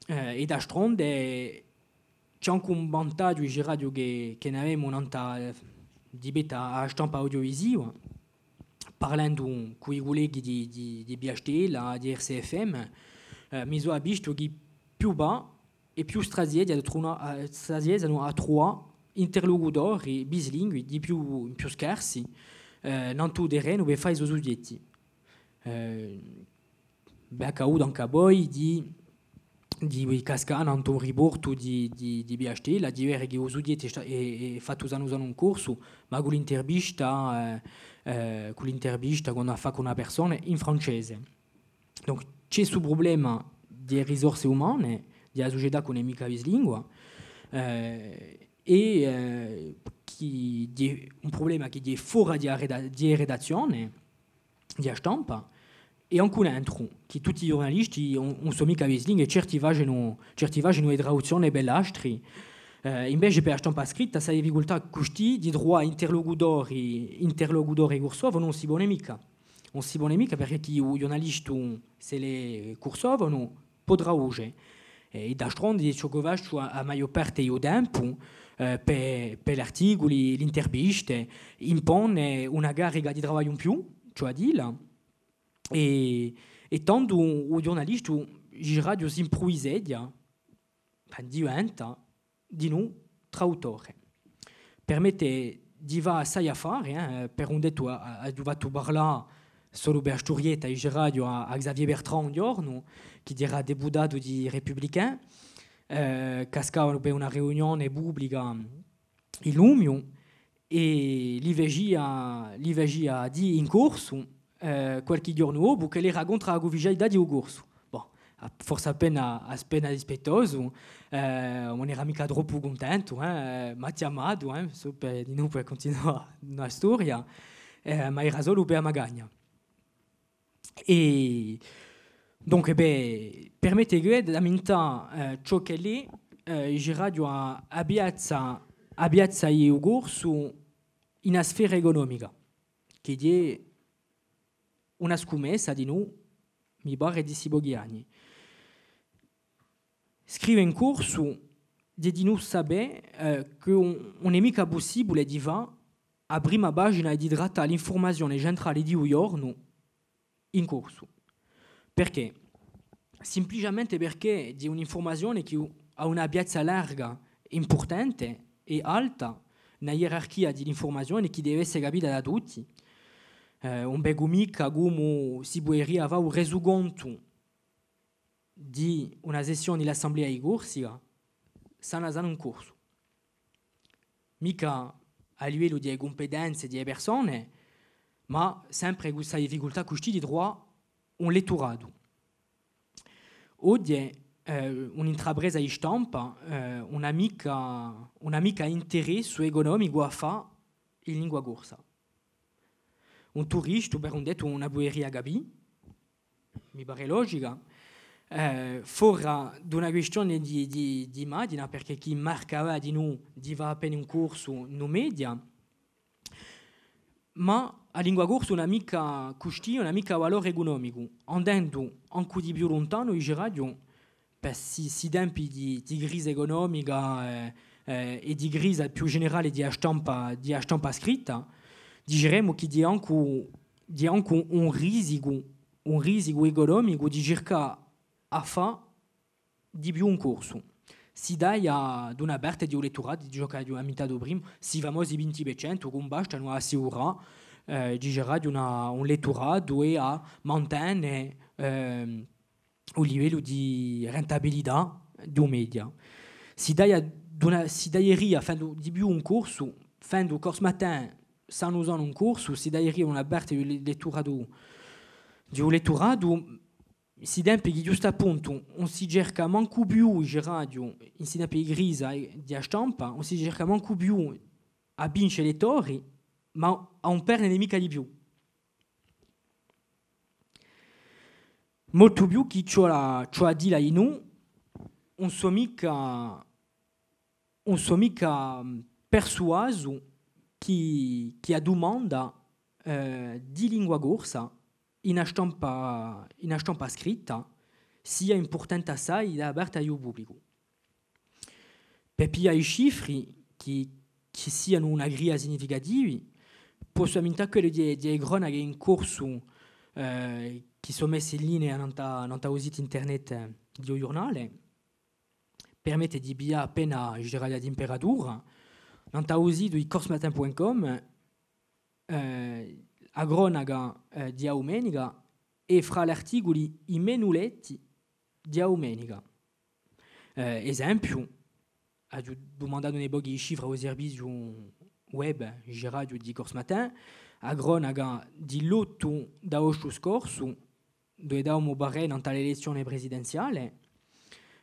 Eh, è d'altronde, ci hè ancu un vantaghju, diceraghju, chì, chì n'avemu nant'à, eh, di pettu à a stampa audiovisiva, parlendu cù i culleghi di, di, di Via Stella, di R C F M, eh, mi sò avvistu chì più và è più straziese à truvà, eh, straziese à truvà interlucutori bislingui di più, più scarsi, eh, nant'à u terrenu per fà i so sughjetti. Eh, V'hè accadutu ancu à voi di, di cascà nant'à un riportu di, di, di Via Stella, di vede chì u sughjettu hè sta-, hè, hè fattu sanu sanu in corsu, ma cù l'intervista, eh, eh, cù l'intervista quandu a fà cù una persona in francese. Donc, ci hè stu prublema di e risorse umane, di a sucetà chì ùn hè micca bislingua, eh, è, eh, chì, di, un prublema chì hè fora di a reda-, di e redazzione, di a stampa, è ancu nentru, chì tutti i ghjurnalisti ùn, ùn sò micca bislingui, è certi facenu, certi facenu e traduzzione per l'astri. Eh, invece per a stampa scritta, sta difficultà custì di truvà interlucutori, interlucutori cursofoni ùn si pone micca. Ùn si pone micca perchè chì u ghjurnalistu, s'ellu hè cursofonu, pò traduce. È d'altronde, ciò ch'o facciu a, a maiò parte di u tempu, eh, per, per l'articuli, l'interviste, impone una carica di travagliu in più, cioè à dilla, è, è tandu u ghjurnalistu, diceraghju, s'impruviseghja, enfin, diventa, dinù traduttore. Permette di fà assai affare, eh, per un dettu, a-, a-, aghju fattu parlà solu per sturietta, diceraghju, à, à Xavier Bertrand un ghjornu, chì era deputatu di i Républicains, eh, cascava per una riunione publica in Lumiu, è li facia, li facia dì in corsu, eh, qualchì ghjornu dopu, ch'ellu era contr'à a cuufficialità di u corsu. Bon, a-, forse appena, appena dispettosu, eh, ùn era micca troppu cuntentu, eh, m'hà chjamatu, eh, sò per, dinù per cuntinuà a storia, eh, ma era solu per a magagna. È dunque, bè, permette chì d'ammentà, eh, ciò ch'ellu hè, eh, diceraghju, a, a piazza, a piazza di u corsu, in a sfera ecunomica, chì hè una scumessa dinù, mi pare, di sti pochi anni. Scrive in corsu hè dinù sapè, eh, chì ùn, ùn hè micca pussibule di fà a prima pagina è di trattà l'infurmazione centrale di u ghjornu in corsu. Perchè? Simpliciamente perchè hè un'infurmazione chì hà una piazza larga, impurtante è alta, in a ierarchia di l'infurmazione chì deve esse capita da tutti. Eh, ùn vecu micca cumu si puderia fà un resucontu di una sessione di l'Assemblea di Corsica, sana sana in corsu. Micca à livellu di e cumpetenze di e persone, ma sempre cù sta difficultà custì di truvà un letturatu. Oghje, eh, un'intrapresa di stampa, eh, ùn hà micca, ùn hà micca interessu ecunomicu à fà in lingua corsa. Un turistu, per un dettu, ùn a puderia capì, mi pare logica, eh, fora d'una quistione di, di, di immagina, perchè chì marca avà dinù di fà appena in corsu in u media, ma a lingua corsa ùn hà micca custì, ùn hà micca valore ecunomicu, andendu ancu di più luntanu, diceraghju, per sti, sti tempi di, di crisa ecunomica, eh, eh, è di crisa più generale di a stampa, di a stampa scritta, diceremu chì hè ancu, hè ancu un risicu, un risicu ecunomicu di circà à fà di più in corsu. Si taglia d'una parte di u letturatu, di ciò ch'aghju ammintatu prima, sti famosi vinti per centu chì ùn bastanu à assicurà, eh, diceraghju, una, un letturatu è à mantene, ehm, u livellu di rentabilità di u media. Si taglia d'una, si taglieria, fendu di più in corsu, fendu Corse Matin sanu sanu in corsu, si taglieria una parte di u le-, letturatu, di u letturatu, in sti tempi chì ghjustu à puntu ùn si cerca mancu più, diceraghju, in sti tempi di crisa, eh, di a stampa, ùn si cerca mancu più à vince lettori, ma à ùn perdene micca di più. Moltu più chì ci vole à, ci vole à dilla dinù, ùn sò micca, ùn sò micca, mm, persuasu chì, chì a dumanda, eh, di lingua corsa in a stampa, in a stampa scritta sia impurtante assai da parte di u publicu. Per piglià i cifri chì, chì sianu una cria significativi, possu ammintà quelli di, di e cronache in corsu, eh, chì sò messe in linea nant'à, nant'à u situ internet, eh, di u ghjurnale, permette di piglià appena, diceraghju, a timperatura. Nant'à u situ di corse matin point com, eh, a cronaca, eh, di a dumenica hè fra l'articuli i menu letti di a dumenica. Eh, esempiu, aghju dumandatu un pocu di cifre à u serviziu web, diceraghju, di Corse Matin, a cronaca di l'ottu d'aostu scorsu, duve davamu parè nant'à l'elezzione presidenziale,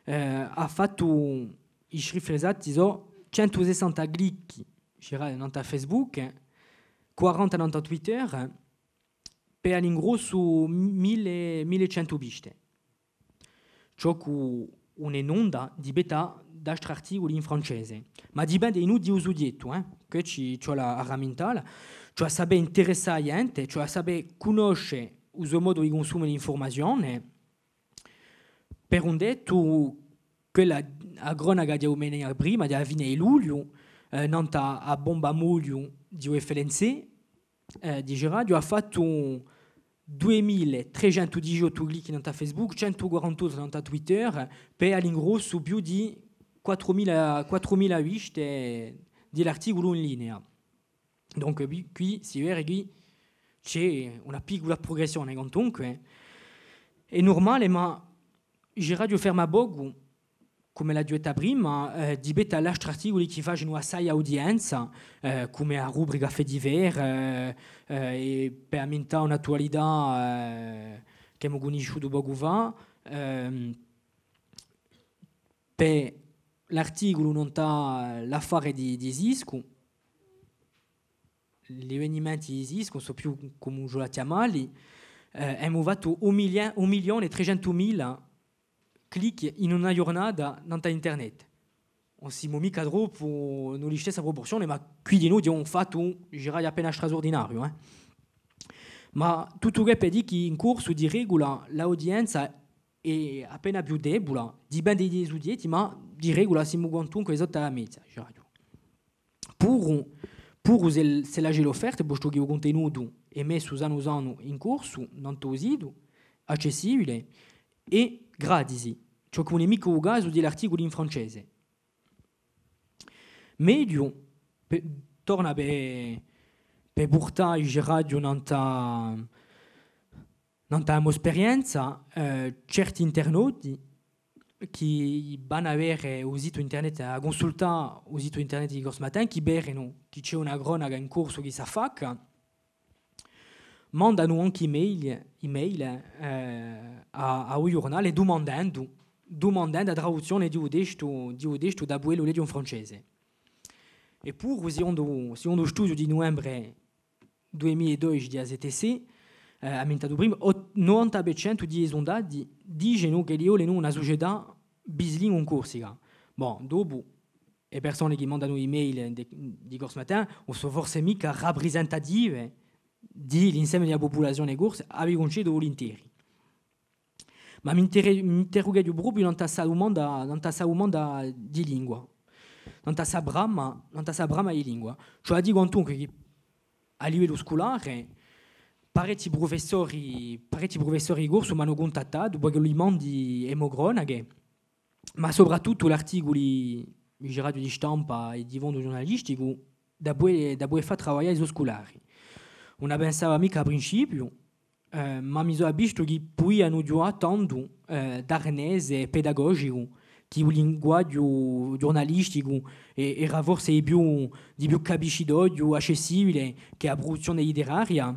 eh, hà fattu, i cifri esatti sò centu sessanta clicchi, diceraghju, nant'à Facebook, quaranta nant'à Twitter, per à l'ingrossu mille, mille è centu viste. Ciò chì ùn hè nunda di pettu d'altri articuli in francese. Ma dipende dinù di u sughjettu, eh, chì ci, ci vole à ramintalla, ci vole à sapè interessà a ghjente, ci vole à sapè cunnosce u so modu di cunsumà l'infurmazione. Per un dettu, quella, a cronaca di a dumenica prima, di a fine di lugliu, eh, nant'à a bomba à mugliu di u F L N C, eh, diceraghju, hà fattu duemila trecentu diciottu clicchi nant'à Facebook, centu quarantottu nant'à Twitter, per à l'ingrossu più di quattrumila, quattrumila viste di l'articulu in linea. Donc, quì, quì si vede chì ci hè una piccula prugressione, quantunque. Hè nurmale, ma diceraghju ferma pocu, cum'è l'aghju detta prima, eh, di pettu à l'altri articuli chì facenu assai audienza, eh, cum'è a rubrica Faits divers, eh, eh, è per ammintà un'attualità, eh, ch'emu cunnisciutu pocu fà, ehm, per l'articulu nant'à l'affare di, di Siscu, l'evenimenti di Siscu, ùn sò più cumu ci vole à chjamalli, eh, emu fattu un milia-, un milione è trecentumila clicchi in una ghjurnata nant'à internet. ùn simu micca troppu in a listessa pruporzione, ma quì dinù hè un fattu, diceraghju, appena strasurdinariu, eh. Ma tuttu què per dì chì in corsu, di regula, l'audienza hè appena più debula, dipende di i sughjetti, ma di regula simu quantunque sottu à a media, diceraghju. Puru, puru s'è, s'è l'offerta, postu chì u cuntenutu hè messu sanu sanu in corsu, nant'à u situ, accessibile è gratisi, ciò chì ùn hè micca u casu di l'articuli in francese. Megliu, pè, torna pè, pè purtà, diceraghju, nant'à, nant'à a mo sperienza, eh, certi internauti chì vanu à vede u situ internet, à cunsultà u situ internet di Corse Matin, chì vedenu chì ci hè una cronaca in corsu chì s'affacca, mandanu ancu email, email, eh, à, à u ghjurnale dumandendu, dumandendu a traduzzione di u testu, di u testu da pudelu leghje in francese. È puru, sicondu, sicondu u studiu di nuvembre dui mila è dodeci di a C T C, eh, ammintatu prima, ot-, novanta per centu di i sundati dicenu ch'elli volenu una sucetà bislingua in Corsica. Bon, dopu, e persone chì mandanu email di, di Corse Matin ùn sò forse micca raprisentative di l'inseme di a pupulazione corsa, a vi cuncedu vulinteri. Ma m'interru-, m'interrugheghju propiu nant'à sta dumanda, nant'à sta dumanda di lingua, nant'à sta brama, nant'à sta brama di lingua. Cioè, dicu quantunque chì à livellu sculare, parechji prufessori, parechji prufessori di corsu m'anu cuntattatu, perchè li mandi e mo cronache, ma soprattuttu l'articuli, diceraghju, di stampa è di fondu ghjurnalisticu, da pudè, da pudè fà travaglià i so sculari. Ùn a pensava micca à principiu, eh, ma mi sò avvistu chì pudianu ghjuvà tandu, eh, d'arnese pedagogicu, chì u linguaghju ghjurnalisticu e-, era forse di più, di più capiscitoghju, accessibile, chè a pruduzzione literaria.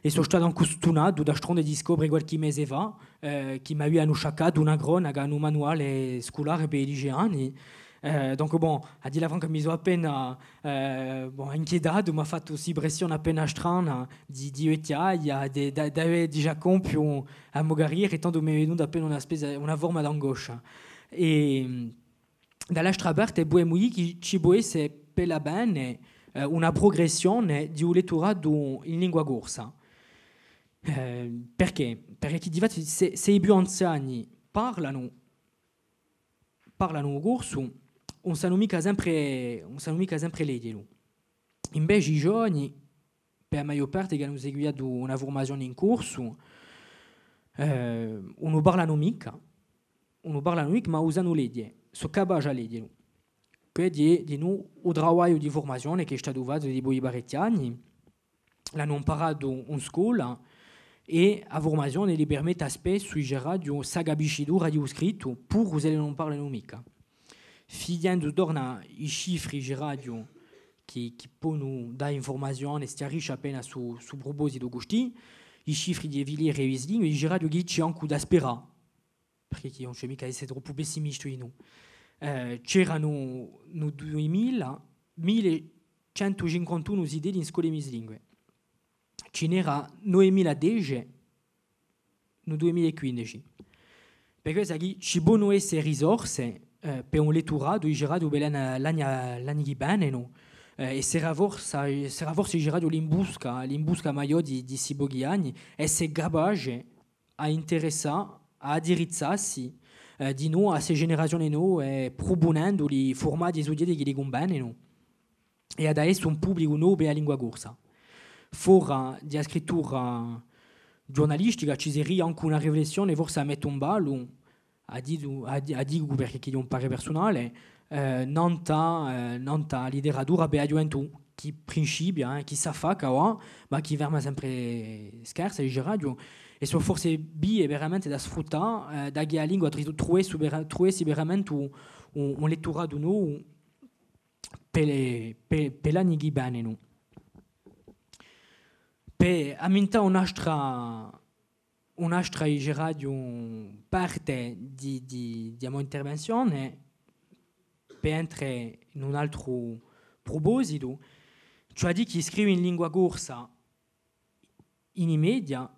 È sò statu ancu stunatu d'astronde di scopre qualchì mese fà, eh, chì m'avianu sciaccatu una cronaca in un manuale sculare per i liceani. Eh, donc, bon, à dilla franca, mi sò appena, eh, bon, inchietatu, m'hà fattu sta impressione appena strana di, di vechjaia, di, di, d'avè digià compiu a mo carriera, è tandu m'hè venuta appena una spezia, una forma d'angoscia. È, da l'altra parte, pudemu dì chì ci pò esse per l'avvene, eh, una prugressione di u letturatu in lingua corsa. Eh, perchè? Perchè chì difatti sè, sè i più anziani parlanu, parlanu u corsu, ùn sanu micca sempre, ùn sanu micca sempre leghjelu. Invece i giovani, per a maiò parte, chì anu seguitatu una furmazione in corsu, eh, ùn u parlanu micca, ùn u parlanu micca, ma u sanu leghje, sò capaci à leghjelu. Quì hè dinù u travagliu di furmazione chì hè statu fattu dipoi parechji anni, l'anu amparatu in scola, è a furmazione li permette spessu, diceraghju, sta capiscitura di u scrittu, puru s'elli ùn parlanu micca. Fighjendu torna i cifri, diceraghju, chì, chì ponu dà infurmazione, schjarisce appena stu, stu prupositu custì, i cifri di e filiere bislingue, diceraghju chì ci hè ancu da sperà, perchè chì ùn ci hè micca à esse troppu pessimisti, nò. Eh, c'eranu in u duimila, mille centu cinquantunu zitelli in scole bislingue. Ci n'era novemila dece in u duimila è quindeci. Per quessa chì ci ponu esse risorse, eh, per un letturatu, diceraghju, per l'anni, l'anni, l'anni chì venenu, eh, è serà forse, serà forse, diceraghju, l'imbusca, l'imbusca maiò di, di sti pochi anni, esse capace à interessà, à addirizzassi, eh, dinù à ste generazione nove, eh, prupunenduli furmati è sughjetti chì li cunvenenu, è à dà esse un publicu novu per a lingua corsa. Fora di a scrittura ghjurnalistica ci seria ancu una riflessione, forse à mette in ballu, a dicu, a di-, a dicu perchè chì hè un parè persunale, eh, nant'à, eh, nant'à a literatura per a ghjuventù, chì principia, eh, chì s'affacca avà, ma chì ferma sempre scarsa, diceraghju, è sò forse vie veramente da sfruttà, eh, da chì a lingua tru-, truvessi vera-, truvessi veramente un, un, un letturatu novu per, per, per l'anni chì venenu. Per ammintà un'altra, un'altra, diceraghju, parte di, di, di a mo intervenzione, per entre in un altru prupositu, cioè di chì scrive in lingua corsa in i media,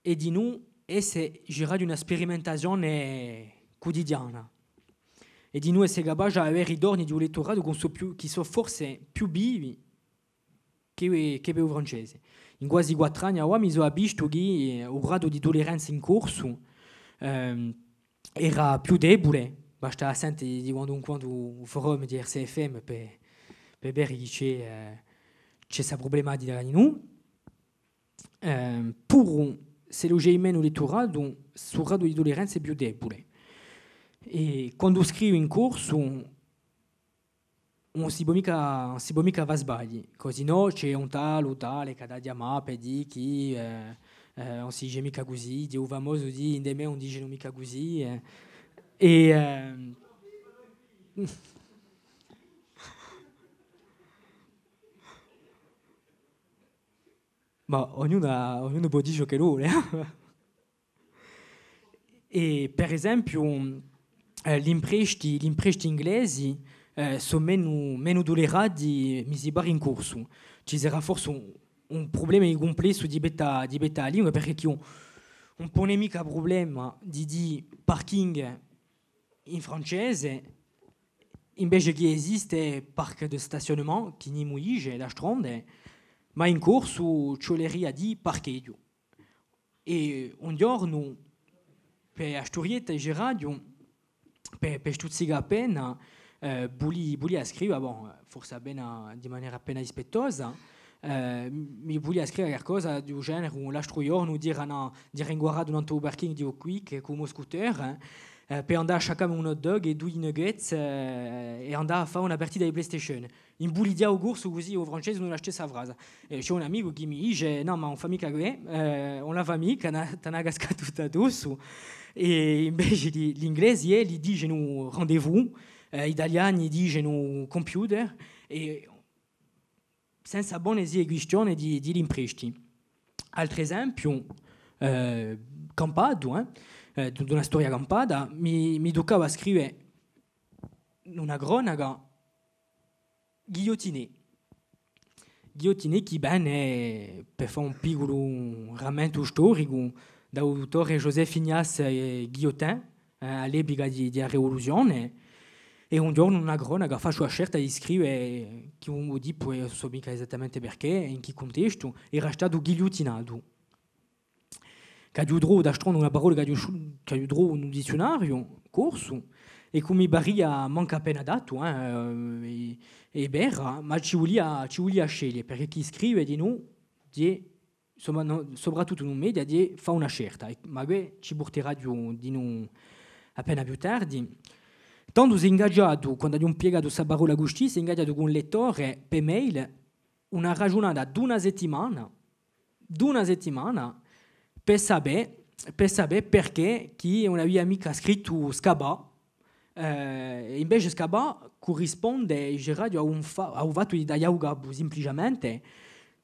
è dinù esse, diceraghju, una sperimentazione cutidiana. è dinù esse capace d'avè i ritorni di u letturatu chì sò più, chì sò forse più vivi chè, chè per u francese. In quasi quattru anni avà mi sò avvistu chì, eh, u gradu di tulleranza in corsu, ehm, era più debule, basta à sente di quandu in quandu u forum di R C F M per, per vede chì ci hè, eh, ci hè sta prublematica dinù. Ehm, puru s'ellu ci hè menu letturatu, stu gradu di tulleranza hè più debule. È quandu scrivu in corsu, ùn si pò micca, ùn si pò micca fà sbagli, cusì nò ci hè un tale o tale chì hà da chjamà per dì chì, eh, eh, ùn si dice micca cusì, hè u famosu dì, ind'è mè ùn dicenu micca cusì, eh. È, ehm, ma ognunu, ognunu pò dì ciò ch'ellu vole, eh. È, per esempiu, eh, l'impresti, l'impresti inglesi, eh, sò menu, menu tullerati, mi si pare, in corsu. Ci sarà forse un, un prublema di cumplessu di pettu à, di pettu à a lingua, perchè chì ùn, ùn pone micca prublema di dì parking in francese, invece chì esiste parc de stationnement, chì nimu dice, d'altronde, ma in corsu ci vuleria à dì parcheghju. È un ghjornu, per a sturietta, diceraghju, per, per stuzzicà appena, eh, vulii, vulia scriva, bon, forse appena, di manera appena dispettosa, eh, mi vulia scriva qualcosa di u genere, l'altru ghjornu, era, era inguarratu nant'à u parking di u Quick cù u mo scooter, eh, per andà à sciaccà mi un hot dog è dui nuggets, eh, è andà à fà una partita di PlayStation. Imbulighjà u corsu cusì u francese in a stessa frasa. È ci hè un amicu chì mi dice: «Nò, ma ùn fà micca què, eh, ùn la fà micca, t'hà, t'hà cascatu tuttu addossu.» È invece di, l'inglesi, eh, li dicenu rendez-vous, eh, i taliani dicenu computer, è senza pone sti quistione di, di l'impresti. Altru esempiu, eh, campatu, eh, eh, d-, d'una storia campata, mi, mi tuccava à scrive una cronaca, Guillotiné. Guillotiné chì vene, per fà un picculu rammentu storicu, da l'autore Joseph Ignace, eh, Guillotin, eh, à l'epica di, di a Rivoluzione, è un ghjornu una cronaca, facciu a scelta di scrive chì un, un tippu, è ùn sò micca esattamente perchè, in chì cuntestu, era statu ghigliuttinatu. Ch'aghju trovu d'altronde una parolla ch'aghju sciu-, ch'aghju trovu in un dizziunariu corsu, è chì mi paria mancu appena adattu, eh, è, è vera, ma ci vulia, ci vulia sceglie, perchè chì scrive dinù, hè, insomma, nò, soprattuttu in un media, hè fà una scelta, è, ma què ci purteraghju dinù appena più tardi. Tandu s'hè ingagiatu, quandu aghju impiegatu sta parolla custì, s'hè ingagiatu cù un lettore per mail, una ragiunata d'una settimana, d'una settimana, per sapè, per sapè perchè chì ùn avia micca scrittu scapà, eh, è invece scapà currisponde, diceraghju, à un fa-, à un fattu di taglià u capu, simpliciamente,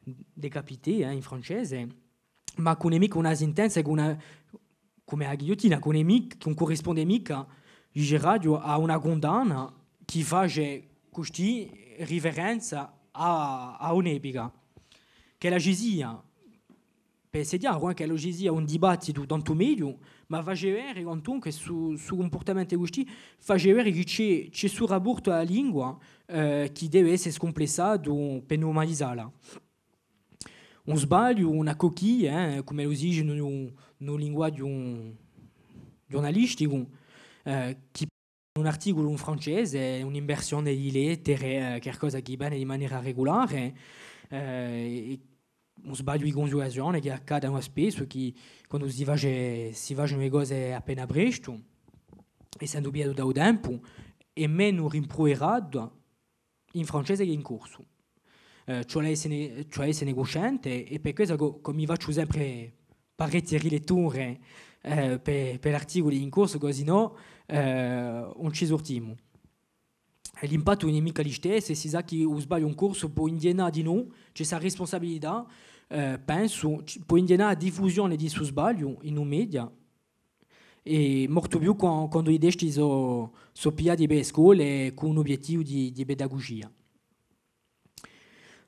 décapiter, eh, in francese, ma chì ùn hè micca una sintenza, chì ùn hè, cum'è a ghigliottina, chì ùn hè mic-, chì ùn currisponde micca, diceraghju, à una cundanna chì face custì riferenza à, à un'epica. Ch'ella ci sia, per esse chjaru, eh, ch'ella ci sia un dibattitu tantu megliu, ma face vede, quantunque, stu, stu cumpurtamentu custì, face vede chì ci hè, ci hè stu rapportu à a lingua, eh, chì deve esse scumplessatu per nurmalizalla. Un sbagliu, una coquille, eh, cum'ellu si dice in u, in u linguaghju ghjurnalisticu, eh, chì un articulu in francese, un'inversione di lettere, eh, qualcosa chì vene di manera regulare, eh, è un sbagliu di cunghjugazione chì accade spessu, chì quandu si face, si facenu e cose appena prestu, essendu pigliatu da u tempu, hè menu rimpruveratu, in francese chè in corsu. Eh, ci vole à esse ne, ci vole à esse ne cusciente, è per quessa chì, chì mi facciu sempre parechje riletture, eh, per, per l'articuli in corsu, chì sinnò, eh, ùn ci surtimu. È l'impattu ùn hè micca listessu, è si sà chì u sbagliu in corsu pò inghjennà dinù, ci hè sta rispunsabilità, eh, pensu, ci, pò inghjennà a diffusione di stu sbagliu in un media, è moltu più qua-, quandu i testi sò, sò pigliati per e scole cù un obiettivu di, di pedagugia.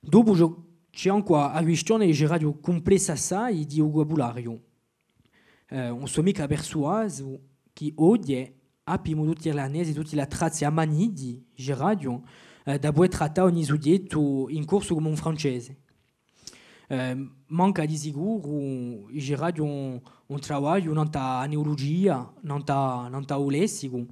Dopu ci hè, ci hè ancu a, a quistione, diceraghju, cumplessa assai di vucabulariu. Eh, ùn sò micca persuasu chì oghje Avimu tutti l'arnesi, tutti l'attrazzi ammaniti, diceraghju, eh, da pudè trattà ogni sughjettu in corsu cum'è in francese. Eh, manca di sicuru, diceraghju, un, un travagliu nant'à a neulugia, nant'à, nant'à u lessicu.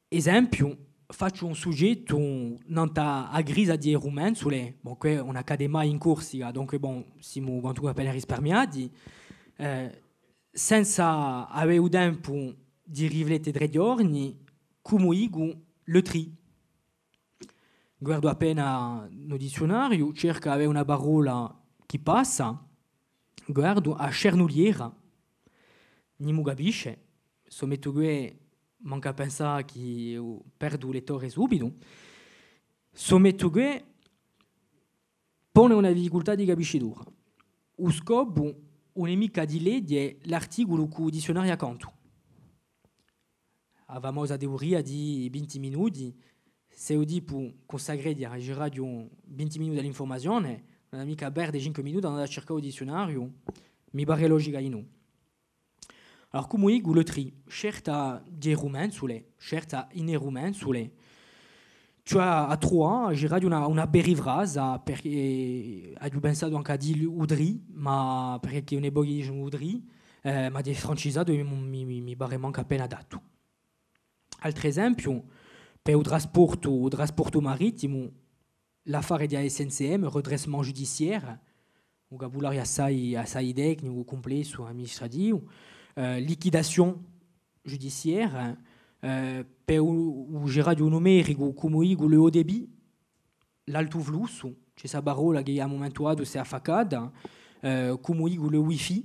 Esempiu, facciu un sughjettu nant'à a crisa di e rumenzule, bon, chì ùn accade mai in Corsica, dunque, bon, simu quantunque appena risparmiati, eh, senza avè u tempu di riflette trè ghjorni, cumu dicu le tri. Guardu appena in u dizziunariu, cercu d'avè una parolla chì passa, guardu a cernuliera, nimu capisce, s'o mettu què, mancu à pensà chì perdu u lettore subitu, s'o mettu què, pone una difficultà di capiscitura. U scopu ùn hè micca di leghje l'articulu cù u dizziunariu accantu. A famosa teoria di vinti minuti, s'è u tippu cunsacreghja, diceraghju, vinti minuti à l'infurmazione, ùn hà micca à perde cinque minuti à andà à circà u dizziunariu, mi pare logica dinù. Allora, cumu dicu le tri, certa di e rumenzule, certa in e rumenzule, ci hè à truvà, diceraghju, una, una perifrasa, perchè aghju pensatu ancu à dì u tri, ma perchè chì ùn hè pochi dicenu u tri, eh, ma di francisatu mi, mi, mi, mi pare mancu appena adattu. Altru esempiu, per u trasportu, u trasportu marittimu, l'affare di a S N C M, redressement judiciaire, un vucabulariu assai, assai tecnicu, cumplessu, amministrativu, eh, liquidation judiciaire, eh, per u, u, diceraghju, numericu, cumu dicu le haut débit, l'altu flussu, ci hè sta parolla chì à un mumentu datu s'hè affaccata, eh, cumu dicu le wifi,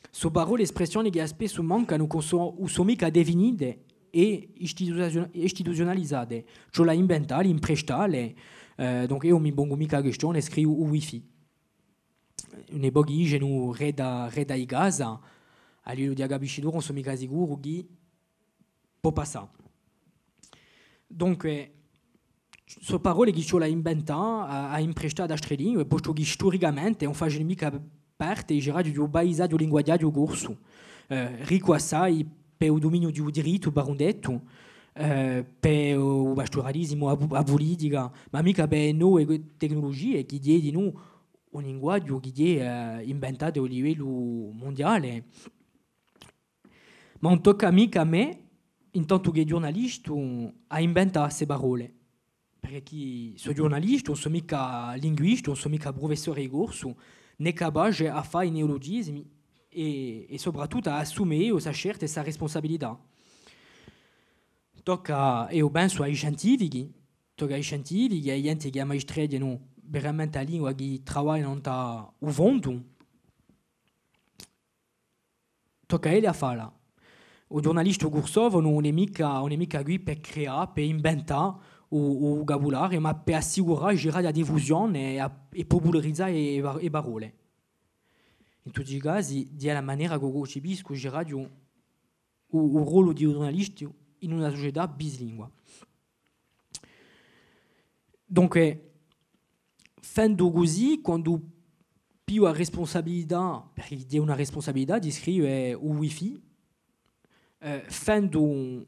sò parolle, spressione chì spessu mancanu, chì ùn sò, ùn sò micca definite è istituzio-, istituziunalizate. Ci vole à inventà, à imprestà, eh, donc eiu ùn mi pongu micca a quistione, scrivu u wifi. Ùn hè pochi dicenu rete, rete di casa, à livellu di a capiscitura ùn sò micca sicuru chì pò passà. Dunque, sò parolle chì ci vole à inventà, à, à imprestà ad altre lingue, postu chì storicamente ùn facenu micca parte, diceraghju, di u paisaghju linguaghjariu corsu. Eh, riccu assai per u duminiu di u dirittu, per un dettu, eh, per u pasturalisimu, a pu-, a pulitica, ma micca per e nove tecnulugie chì ghjè dinù un linguaghju chì ghjè, eh, inventatu à livellu mundiale. Ma ùn tocca micca à mè, in tantu chè ghjurnalistu, à inventà ste parolle. Perchè chì sò ghjurnalistu, ùn sò micca linguistu, ùn sò micca prufessore di corsu, nè capace à fà i neulugisimi è, è soprattuttu à assume eiu sta scelta è sta respunsabilità. Tocca, eiu pensu, à i scientifichi, tocca à i scientifichi, à a ghjente chì ammaestreghjanu veramente a lingua, chì travaglianu nant'à u fondu, tocca à elli à falla. U ghjurnalistu cursofonu ùn hè micca, ùn hè micca quì per creà, per inventà u, u vucabulariu, ma per assicurà, diceraghju, a diffusione è a, è pupularizà e, e pa-, e parolle. In tutti i casi, ghjè a manera ch'o cuncipiscu, diceraghju, u, u rollu di u ghjurnalistu in una sucetà bislingua. Dunque, fendu cusì, quandu pigliu a respunsabilità, perchè ghjè una respunsabilità di scrive u wifi, eh, fendu,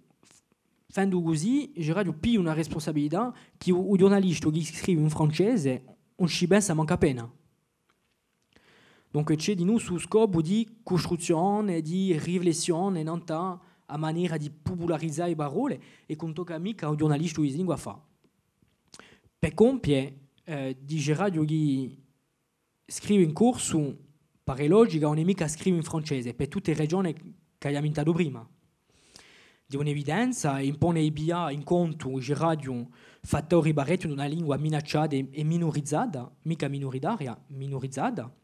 fendu cusì, diceraghju, pigliu una respunsabilità chì u, u ghjurnalistu chì scrive in francese ùn ci pensa mancu appena. Dunque, ci hè dinù stu scopu di custruzzione, di riflessione, nant'à a manera di pupularizà e parolle, è chì ùn tocca micca à u ghjurnalistu bislingua à fà. Per compie, eh, diceraghju chì scrive in corsu, pare logica, ùn hè micca scrive in francese, per tutte e ragione ch'aghju ammintatu prima. Di un'evidenza, impone di piglià in contu, diceraghju, fattori parechji d'una lingua minacciata è, è minurizata, micca minuritaria, minurizata,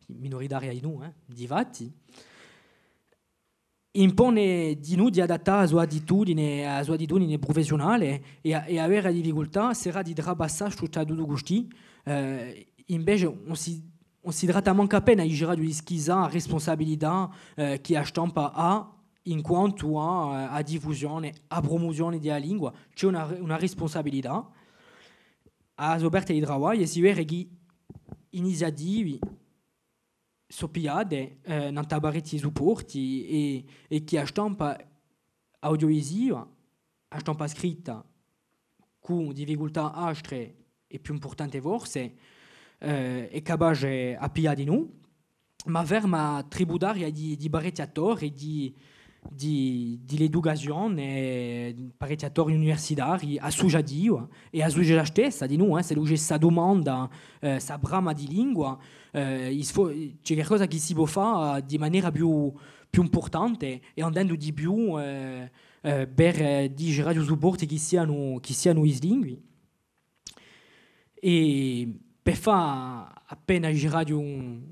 minuritaria dinù, eh, difatti, impone dinù di adattà a so attitudine, a so attitudine prufessiunale è, è avè a difficultà, serà, di trapassà stu statutu custì, eh, invece ùn si ùn si tratta mancu appena, diceraghju, di schisà a respunsabilità, eh, chì a stampa hà in quantu à, eh, a diffusione, a prumuzione di a lingua. Ci hè una, una respunsabilità. À a so parte di travagliu, è si vede chì iniziativi sò pigliate, eh, nant'à parechji supporti è, è chì a stampa audiovisiva, a stampa scritta, cù difficultà astre è più impurtante forse, eh, hè capace à piglià dinù, ma ferma tributaria di, di parechji attori, di, di, di l'educazione, parechji attori universitarii, associativi, è a sucetà stessa, dinù, eh, s'ellu ci hè sta dumanda, eh, sta brama di lingua, eh, i sfo-, ci hè qualcosa chì si pò fà di manera più, più impurtante è andendu di più, eh, eh, per, eh, diceraghju, supporti chì sianu, chì sianu bislingui. È per fà appena, diceraghju, un,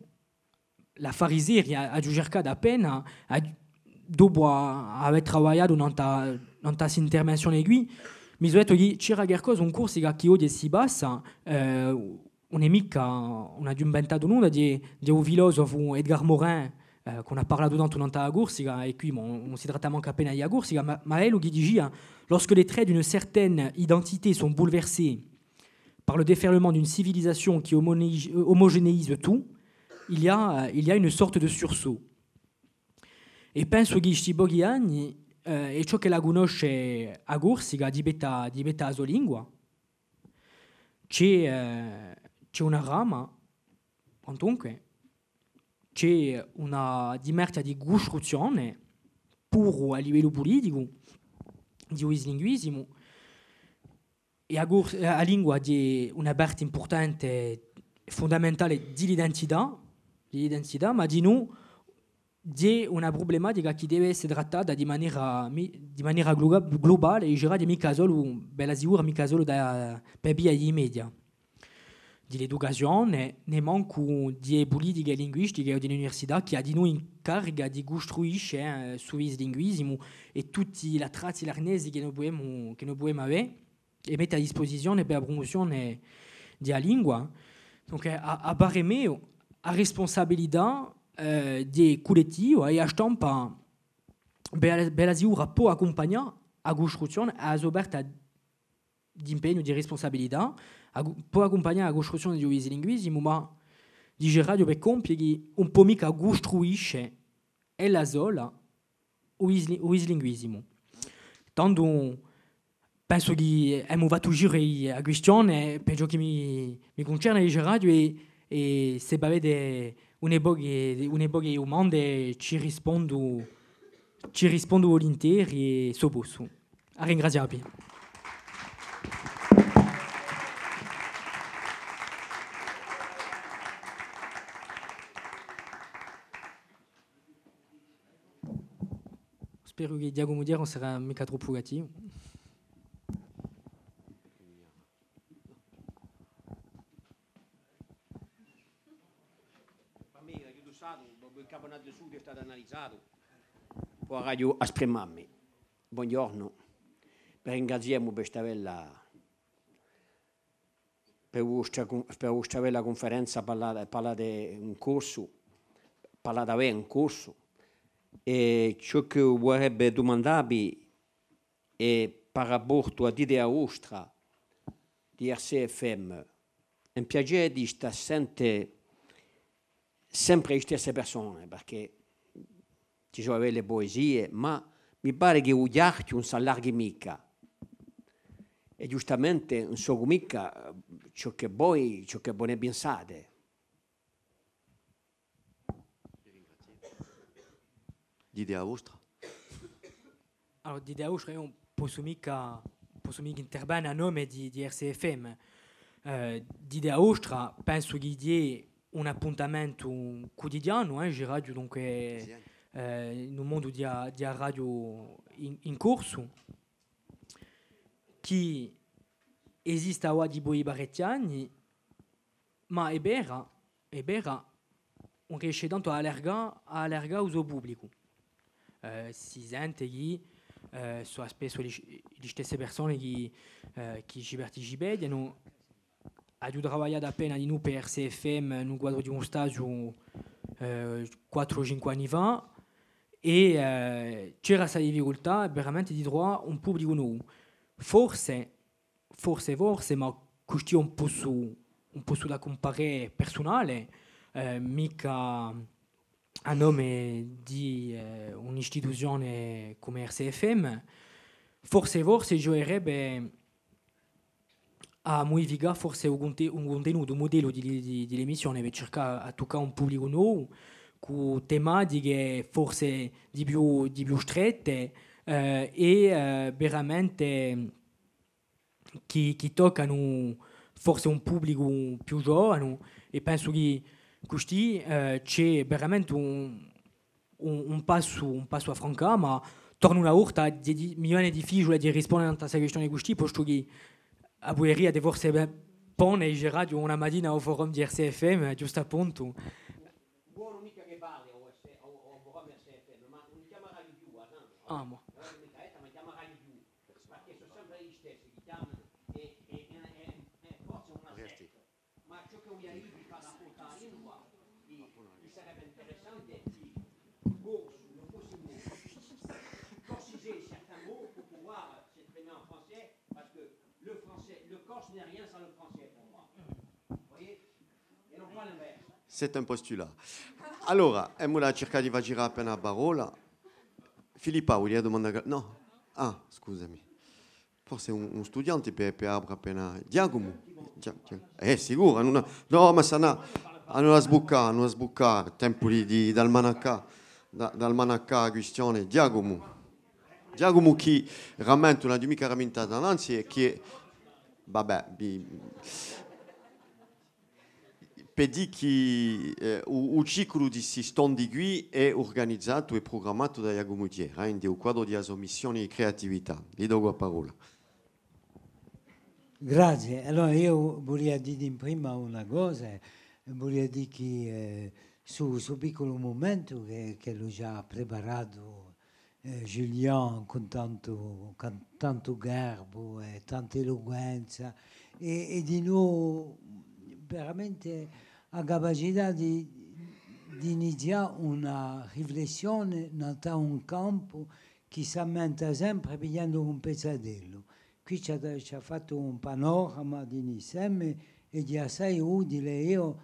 l'affari seri, a-, aghju circatu appena, a-, dopu à, à avè travagliatu nant'à, nant'à st'intervenzione quì, mi sò dettu chì c'era qualcosa in Corsica chì oghje si passa, eh, ùn hè micca, ùn aghju inventatu nunda, hè, hè u filosofu Edgar Morin, eh, chì ùn hà parlatu tantu nant'à a Corsica, è quì, bon, ùn si tratta mancu appena di a Corsica, ma, ma hè ellu chì dicia: lorsque les traits d'une certaine identité sont bouleversés par le déferlement d'une civilisation qui homonéi-, homogénéise tout, il y a, euh, il y a une sorte de sursaut. È pensu chì sti pochi anni, eh, hè ciò ch'ella cunnosce a Corsica di pettu à, di pettu à a so lingua. Ci hè, eh, ci hè una brama, quantunque, ci hè una dimarchja di custruzzione, puru à livellu puliticu, di u bislinguisimu, è a cur-, a lingua hè una parte impurtante, fundamentale di l'identità, di l'identità, ma dinù hè una prublematica chì deve esse trattata di manera mi-, di manera glu-, glubale, è diceraghju micca solu, bella sicura, micca solu da, per via di i media, di l'educazione, nè mancu di e pulitiche linguistiche o di l'università, chì hà dinù in carica di custruisce, eh, stu bislinguisimu è tutti l'attrazzi, l'arnesi chì no pudemu, chì no pudemu avè è mette à dispusizione per a prumuzione di a lingua. Dunque, à, à parè meiu, a respunsabilità, eh, di u cullettivu è a stampa, bella, bella sicura, pò accumpagnà a custruzzione, hà a so parte d'impegnu, di respunsabilità, a cu-, pò accumpagnà a custruzzione di u bislinguisimu, ma diceraghju per compie chì ùn pò micca custruisce ella sola u bisli-, u bislinguisimu. Tandu pensu chì emu fattu u giru di a quistione, per ciò chì mi, mi cuncerne, diceraghju, è, è s'è vo avete une poche, une poche di dumande, ci rispondu, ci rispondu vulinteri è s'o possu. À ringrazià vi. Speru chì Ghjacumu Thiers ùn sarà micca troppu cattivu. Pà mè, l'aghju tussato, u campionatu di sud hè statu analizatu. Poi aghju à sprimemi. Bonghjornu. Vi ringraziemu per sta bella per a vostra cun-, per a vostra bella cunferenza, parlate, parlate in corsu, parlate bè in corsu, è ciò ch'o vulerebbe dumandà vi hè par raportu à Dite a vostra di R C F M, hè un piacè di stà à sente sempre e stesse persone, perchè ci sò e belle puesie, ma mi pare chì u chjarchju ùn s'allarghi micca. È ghjustamente ùn sò micca, eh, ciò chì voi, ciò chì voi ne pensate. Dite a vostra. Allora, Dite a vostra, eiu ùn possu micca, possu micca intervene à nome di, di R C F M. Eh, Dite a vostra, pensu chì hè un appuntamentu cutidianu, eh, diceraghju, dunque, eh, in u mondu di a, di a radiu in, in corsu, chì esiste avà dipoi parechji anni, ma hè vera, hè vera, ùn riesce tantu à allargà, à allargà u so publicu. Eh, si sente chì, eh, sò spessu li, li stesse persone chì, eh, chì ci participeghjanu. Aghju travagliatu appena dinù per R C F M in u quadru di un stagiu, eh, quattru o cinque anni fà, è, eh, c'era sta difficultà veramente di truvà un publicu novu. Forse forse, forse, ma custì hè un possu, un possu da cumparè persunale, eh, micca à nome di, eh, un'istituzione cum'è R C F M, forse, forse ci vulerebbe à mudificà forse u cunte-, u cuntenutu, u mudellu di, di, di l'emissione per circà à tuccà un publicu novu, cù tematiche forse di più, di più strette, eh, è, eh, veramente chì, chì toccanu forse un publicu più giovanu, è pensu chì custì, eh, ci hè veramente un, un, un passu, un passu à francà, ma tornu una volta, hè di-, mi vene difficiule di risponde à sta quistione custì, postu chì a puderia di forse, bè, pone in radio una matina à u forum di R C F M, ghjustu à puntu. Ùn vole micca chì parli à u, à u, à u forum R C F M, ma ùn li chjamaraghju più, à tandu. Ah, ma. Ùn vole micca essa, ma chjamaraghju più, perchè sò sempre i stessi chì chjamanu è, è, è, è, è forse una setta. Ma ciò ch'o vogliu dì par rapport à a lingua, i, i sarebbe interessante di, di corsu, ùn possu dì, corsizà certains mots pour pouvoir s'exprimer en français, parce que le français, le corse n'est rien sans le français pour moi. Vous voyez ? Et non pas l'inverse. C'est un postulat. Allora, emu da circà di fà girà appena a parolla. Filippa, vulia dumandà qual-, nò? Ah, scusami. Forse un, un studiante per, per apre appena. Ghjacumu? Ghja-, Ghja-, eh, sicuru, anu una, nò, ma s'anu, anu da sbuccà, anu da sbuccà, tempu di, di, d'almanaccà, da, d'almanaccà a quistione. Ghjacumu. Ghjacumu chì rammentu, ùn aghju micca ramintatu nanzi, è chì, vabbè, vi, per dì chì, eh, u, u ciculu di sti stondi quì hè urganizatu è prugrammatu da Ghjacumu Thiers, eh, in u quadru di a so missione di creatività. Li dogu a parolla. Grazie. Allora eiu vulia dì in prima una cosa, eh, vulia dì chì, eh, stu, stu picculu mumentu chì, ch'ellu ci hà preparatu eh, Julien cun tantu, cun tantu garbu è tanta eluquenza è, è dinò veramente a capacità di, di inizià una riflessione nant'à un campu chì s'ammenta sempre pigliendu un pezzatellu. Quì ci hà, ci hà fattu un panorama di l'inseme è di assai utile. Eiu,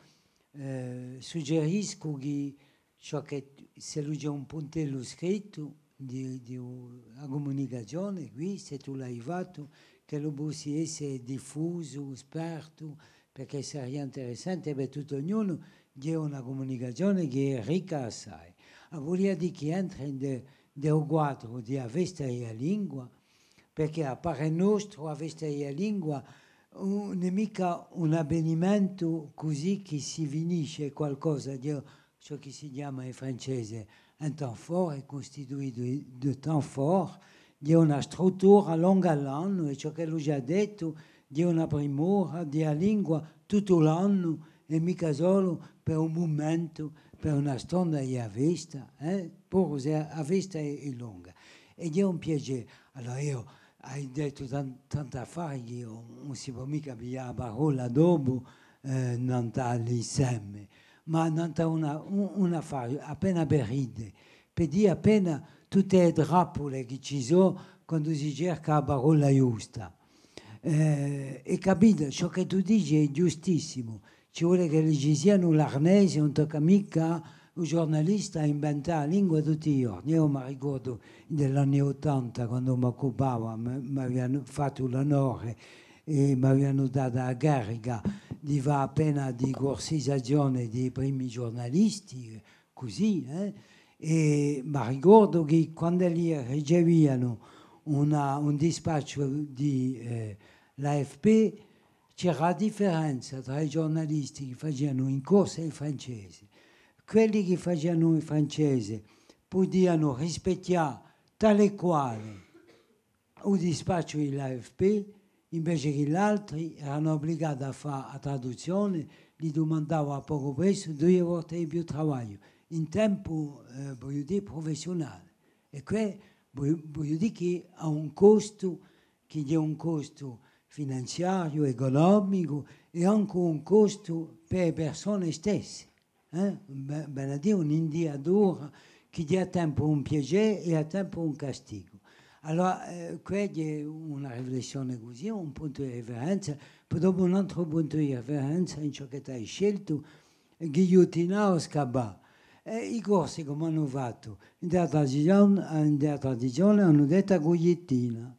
eh, suggeriscu chì ciò chì, s'ellu ci hè un puntellu scrittu di, di u-, a cumunicazione, quì, s'è tù l'hai fattu, ch'ellu possi esse diffusu, spartu, perchè saria interessante per tuttu ognunu, hè una cumunicazione chì hè ricca assai. A vulia dì chì entre in de, de u quadru di a festa di a lingua, perchè à parè nostru a festa di a lingua ùn hè micca un avvenimentu cusì chì si finisce qualcosa, hè ciò chì si chjama in francese un temps fort, hè custituitu di temps fort, hè una struttura longa l'annu, è ciò ch'ellu ci hà dettu, hè una primura di a lingua tuttu l'annu, è micca solu per un mumentu, per una stonda di a festa, eh? Puru s'è a festa hè, hè longa. È hè un piacè. Allora eiu ai dettu tan-, tanti affari chì ùn, ùn si pò micca piglià a parolla dopu, eh, nant'à l'inseme. Ma nant'à una, un, un affare appena per ride, per dì appena tutte e trappule chì ci sò quandu si cerca a parolla ghjusta. Eh, è capite, ciò chì tù dici hè ghjustissimu. Ci vole ch'elli ci sianu l'arnesi, ùn tocca micca u ghjurnalista à inventà a lingua tutti i ghjorni. Eiu m'arricordu in l'anni ottanta, quandu m'occupava, m-, m'avianu fattu l'onore è m'avianu datu a carica di fà appena di cursisazione di i primi ghjurnalisti, cusì, eh? È m'arricordu chì quand'elli ricevianu una, un dispacciu di, eh, l'A F P, c'era a differenza trà i ghjurnalisti chì facianu in corsu è in francese. Quelli chì facianu in francese pudianu rispecchià tale è quale u dispacciu di l'A F P, invece chì l'altri eranu ubligati à fà a traduzzione, li dumandava à pocu pressu duie volte di più travagliu, in tempu, eh, vogliu dì, prufessiunale. È què, vogliu, vogliu dì chì hà un costu, chì hè un costu finanziariu, ecunomicu, è ancu un costu per e persone stesse. Eh? Ve-, vene à dì un'indiatura chì hè à tempu un piacè è à tempu un castigu. Allora, eh, què hè una riflessione cusì, un puntu di riferenza, po dopu un antru puntu di riferenza in ciò chì t'hai sceltu, ghigliuttinà o scappà. È i Corsi cumu anu fattu? In a tradizione, in a tradizione anu dettu a gugliettina.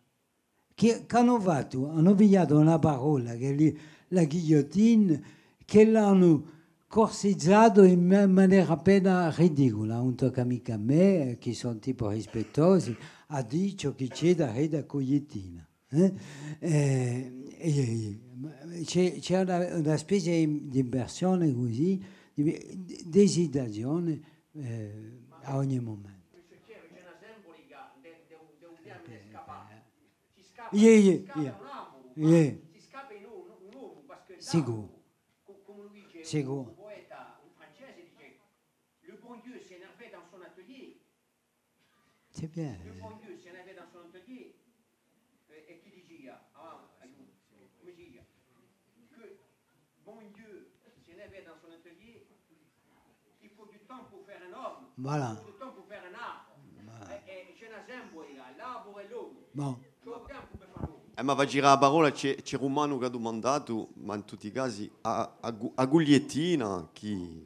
Chì, ch'anu fattu? Anu pigliatu una parolla chì hè la guillotine, chì l'anu corsizatu in ma-, manera appena ridicula, ùn tocca micca à mè, eh, chì sò un tipu rispettosu, à dì ciò chì ci hè da, da gugliettina, eh? Eh, eh, eh, ma ci hè, ci hè una, una spezia di, d'inversione cusì, di, di esitazione, eh, à ogni mumentu. Iè, iè, iè. Iè. Sicuru. Sicuru. C'est bien. Voilà. Voilà. Bon. Eh, ma và à girà a parolla, ci hè, ci hè Rumanu chì hà dumandatu, ma in tutti i casi, a, a, a gu-, a gugliettina, chì...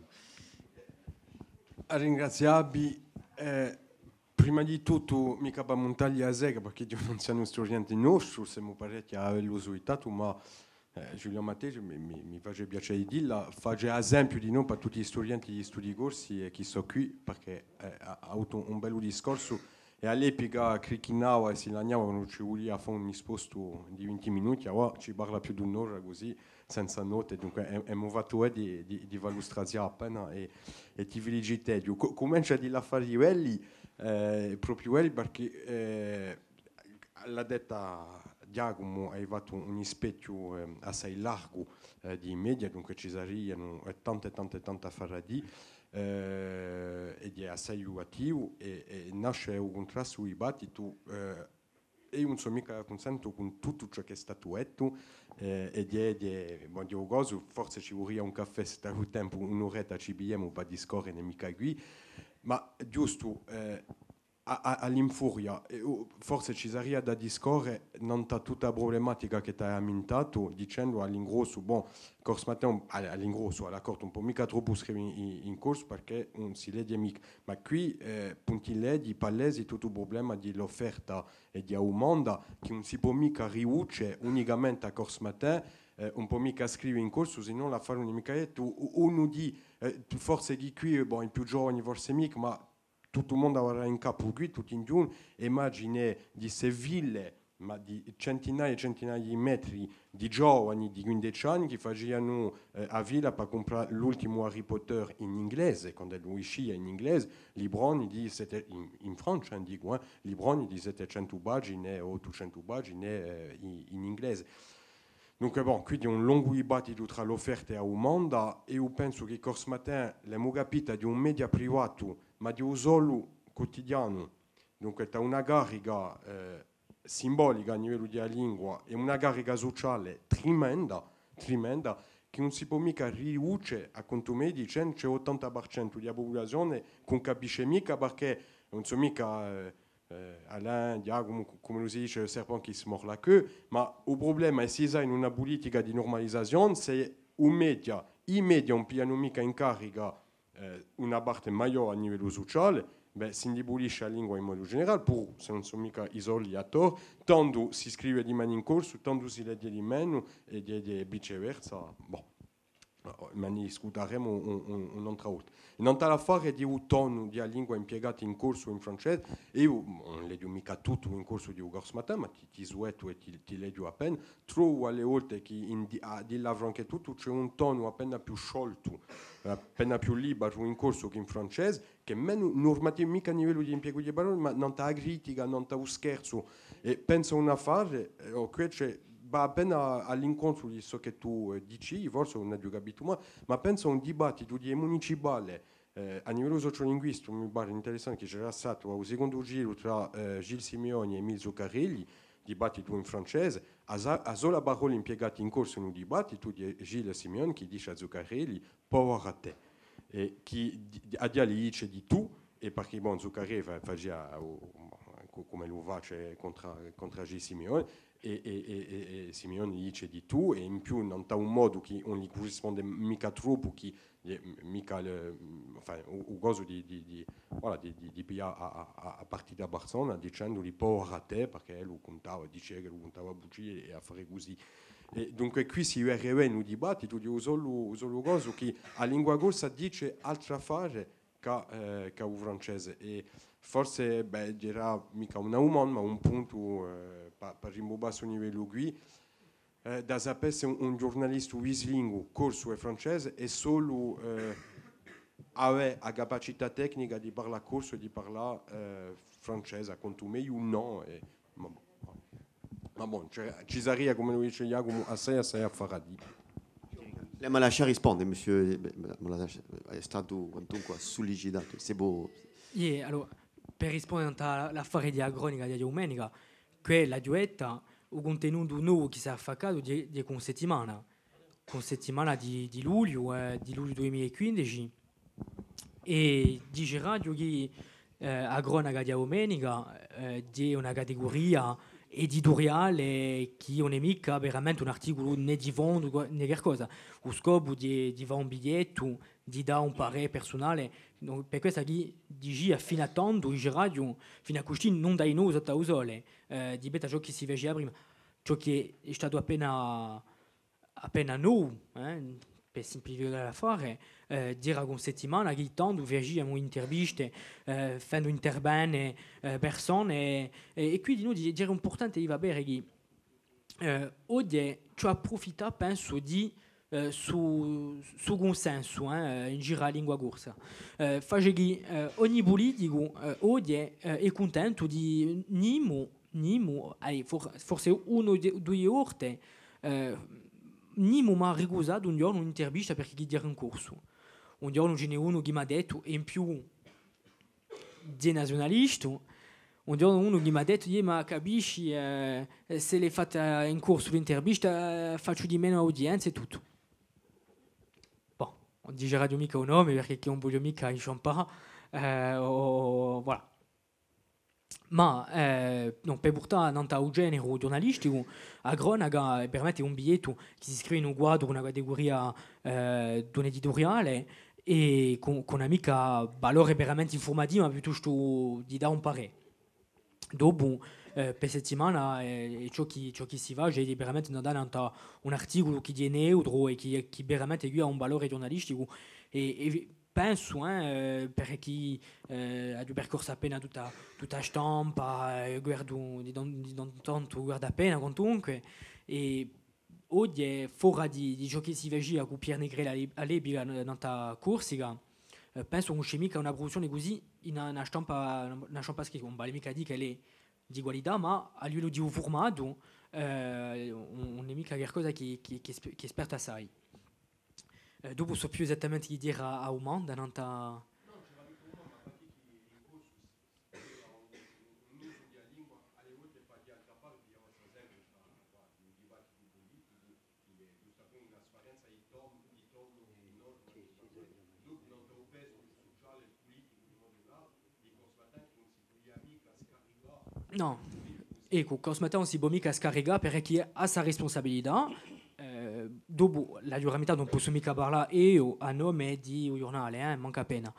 À ringrazià vi, eh, prima di tuttu, micca pà muntà li a sega, perchè eiu ùn sò un studiente nostru, simu parechji à avellu suitatu, ma Eh, Ghjulianu Mattei, mi, mi, mi face piacè di dilla, face esempiu dinò pà tutti i studienti di studii corsi, eh, chì sò quì, perchè, eh, hà, hà avutu un, un bellu discorsu, è à l'epica crichinava è si lagnava quandu ci vulia fà un ispostu di vinti minuti, avà ci parla più d'un'ora cusì, senza note, dunque, è, emu fattu, eh, di, di, di fallu strazià appena è, è ti feliciteghju. Cu-, cumencia di l'affari belli, eh, propiu belli, perchè, eh, l'hà detta Ghjacumu, hai fattu un, un ispechju, eh, assai largu, eh, di i media, dunque ci sarianu, eh, tante, tante, tante affari à dì, eh, è hè assai attivu, è, è nasce u cuntrastu, u dibattitu, eh, è eiu ùn sò micca cunsentu cun tuttu ciò chì hè statu dettu, eh, è hè, è hè, bon, dicu cosu, forse ci vuleria un caffè, s'è t'hai u tempu, un'uretta ci pigliemu pà discorre, ùn hè micca quì, ma ghjustu, eh, à, à, à l'infuria, è, uh, forse ci saria da discorre nant'à tutta a prublematica chì t'hai ammintatu, dicendu à l'ingrossu, bon, Corse Matin, à, à l'ingrossu, à l'accorta, ùn pò micca troppu scrive in, in, in corsu perchè ùn si leghje micca, ma quì, eh, punti leghji, palesi tuttu u prublema di l'offerta è di a dumanda, chì ùn si pò micca riduce unicamente à Corse Matin, eh, ùn pò micca scrive in corsu, sinnò l'affare ùn hè micca dettu, u-, unu dì, eh, forse chì quì, bon, i più giovani forse micca, ma tuttu u mondu avarà in capu quì, tutti in ghjunghju, imagine di ste file, ma di centinaie è centinaie di metri di giovani di quindeci anni chì facianu, eh, a fila pà cumprà l'ultimu Harry Potter in inglese, quand'ellu iscia in inglese, libroni di sette, in, in Francia, eh, dicu, eh, libroni di settecentu pagine, ottucentu pagine, eh, in, in inglese. Dunque, bon, quì hè un longu dibattitu trà l'offerta è a dumanda, è eiu pensu chì Corse Matin, l'emu capita, hè un media privatu, ma hè u solu cutidianu, dunque, t'hà una carica, eh, simbolica à livellu di a lingua è una carica suciale trimenda, trimenda, chì ùn si pò micca riduce, à contu meiu, dicendu ci hè ottanta per centu di a pupulazione chì ùn capisce micca perchè, ùn sò micca, eh, eh, Alain, Ghjacumu, cu-, cum'ellu si dice, le serpent qui se mord la queue, ma u prublema hè s'è s'hai una pulitica di nurmalizazione, s'è u media, i media ùn piglianu micca in carica, eh, una parte maiò à livellu suciale, bè, s'indibulisce a lingua in modu generale, puru s'elli ùn sò micca i soli attori, tandu si scrive di menu in corsu, tandu si leghje di menu, è, è, è viceversa, bon. Ma ne discutaremu un, un, un'altra volta. È nant'à l'affare di u tonu di a lingua impiegata in corsu o in francese, eiu, ùn leghju micca tuttu in corsu di u Corse Matin, ma ti, ti suetu è ti, ti leghju appena, trovu à e volte chì in di-, à dilla franca è tuttu, ci hè un tonu appena più scioltu, eh, appena più liberu in corsu chè in francese, chì hè menu nurmativu, micca à livellu di impiegu di parolle, ma nant'à a critica, nant'à u scherzu, è pensu à un affare, eh, o chì ci hè, và appena à, à l'incontru di ciò chì tù, eh, dici, forse ùn aghju capitu male, ma pensu à un dibattitu di e municipale, eh, à livellu sociolinguisticu, mi pare interessante chì c'era statu à u secondu giru trà, eh, Gilles Simeoni è Émile Zuccarelli, dibattitu in francese, a sa-, a sola parolla impiegata in corsu in u dibattitu hè Gilles Simeoni chì dice à Zuccarelli, pauvre à tè. È chì di-, di-, à dì li dice di tù, è perchè, bon, Zuccarelli fa-, facia u, u, cu-, cum'ellu face contr'à, contr'à Gilles Simeoni, È, è, è, è, è Simeone dice di tù, è in più, nant'à un modu chì ùn li currisponde micca troppu, chì, eh, micca, eh, enfin, u, u cosu di, di, di, voilà, di, di, di piglià à, à, à, à partita persona, dicenduli povera à tè, perchè ellu cuntava, dicia ch'ellu cuntava bugie è affari cusì. È dunque quì si vede un dibattitu di u solu, u solu cosu chì a lingua corsa dice altr'affare, chè, eh, chè u francese. È forse, bè, era micca una dumanda, ma un puntu, eh, pà, pà rimbumbà stu livellu quì, eh, da sapè s'è un, un ghjurnalistu bislingu, corsu è francese, hè solu, eh, avè a capacità tecnica di parlà corsu è di parlà, eh, francese, à contu meiu, nò, è, ma bon. Ma bon, ci, ci saria, cum'ellu dice Ghjacumu, assai, assai affari à dì. L'emu à lascià risponde, monsieur, eh, bè, bè, l'emu à lascià, hè statu quantunque sullicitatu, s'è vo... Iè, allora, per risponde à l'affare di a cronica di a dumenica, quella ghjetta, u cuntenutu novu chì s'hè affaccatu hè, hè cù Settimana, cù Settimana di, di lugliu, eh, di lugliu dui mila è quindeci, è diceraghju chì, eh, a cronaca di a dumenica, eh, hè una categuria edituriale chì ùn hè micca veramente un articulu nè di fondu, nè qualcosa. U scopu hè di, di fà un bigliettu, di dà un parè persunale. Nò, per quessa chì dicia finu à tandu, diceraghju, finu à custì nunda di novu sottu à u sole, eh, di pettu à ciò chì si facia prima, ciò chì hè statu appena appena novu, eh, per simplificà l'affare, eh, era cù Settimana chì tandu faciamu interviste, eh, fendu intervene, eh, persone, è, è, è quì dinù di, era impurtante di fà vede chì, eh, oghje ci apprufitta, pensu, di, eh, stu, stu cunsensu, eh, in giru à a lingua corsa. Eh, face chì, eh, ogni puliticu, eh, oghje, eh, hè cuntentu di nimu nimu, ai, for-, forse una o duie volte, eh, nimu m'hà ricusatu un ghjornu un'intervista perchè chì era in corsu. Un ghjornu ci n'hè unu chì m'hà dettu, è in più hè naziunalistu, un ghjornu unu chì m'hà dettu, iè, ma capisci, eh, s'ella hè fatta in corsu l'intervista, eh, facciu di menu audienze è tuttu. Bon, ùn diceraghju micca u nome perchè chì ùn vogliu micca inciampà, eh, o, o, voilà. Ma, eh, nò, per purtà nant'à u generu ghjurnalisticu, a cronaca hè veramente un bigliettu chì si scrive in un quadru, una categuria, eh, d'un edituriale, è cù, cù ùn hà micca valore veramente infurmativu, ma piuttostu di dà un parè. Dopu, eh, per Settimana, eh, ciò chì, ciò chì si face hè veramente nant'à un articulu chì hè neutru è chì, chì veramente hà un valore ghjurnalisticu è, è pensu, eh, eh, perchè chì, eh, aghju percorsu appena tutta, tutta a stampa, eh, guardu di tan-, di tantu in tantu, guardu appena, quantunque, è oghje, fora di, di ciò chì si facia cù Pierre Negrelli à l'e-, à l'epica, n-, nant'à Corsica, eh, pensu ùn ci hè micca una pruduzzione cusì in una, una stampa, una stampa scritta, ùn vale micca à dì ch'ella hè di qualità, ma à livellu di un furmatu, eh, ùn, ùn hè micca qualcosa chì, chì, chì sp-, chì hè spertu assai. Eh, dopu sò più esattamente chì era a dumanda, nant'à... Nò. Eccu, Corse Matin ùn si pò micca scaricà perchè chì hà a so rispunsabilità. Eh, dopu, l'aghju ramintatu, ùn possu micca parlà eiu à nome di u ghjurnale, eh, mancu appena.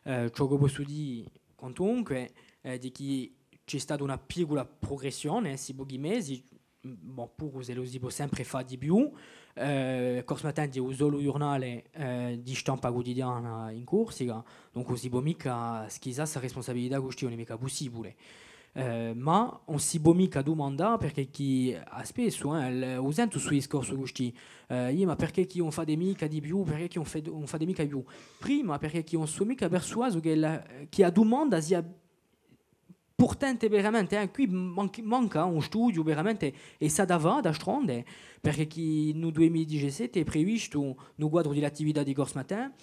Eh, ciò ch'o possu dì, quantunque, eh, hè chì ci hè stata una piccula prugressione, eh, sti pochi mesi, bon, puru s'ellu si pò sempre fà di più, eh, Corse Matin hè u solu ghjurnale, eh, di stampa cutidiana in Corsica, dunque ùn si pò micca schisà sta rispunsabilità custì, ùn hè micca pussibule. Eh, ma ùn si pò micca dumandà perchè chì, à spessu, eh, l-, u sentu stu discorsu custì, eh, iè, ma perchè chì ùn fate micca di più, perchè chì ùn fe-, ùn fate micca di più? Prima, perchè chì ùn sò micca persuasu chì la, chì a dumanda sia purtante veramente, eh, quì manc-, manca un studiu veramente, è s'hà da fà, d'astronde, perchè chì in u dui mila è dicessette hè previstu, in u quadru di l'attività di Corse Matin,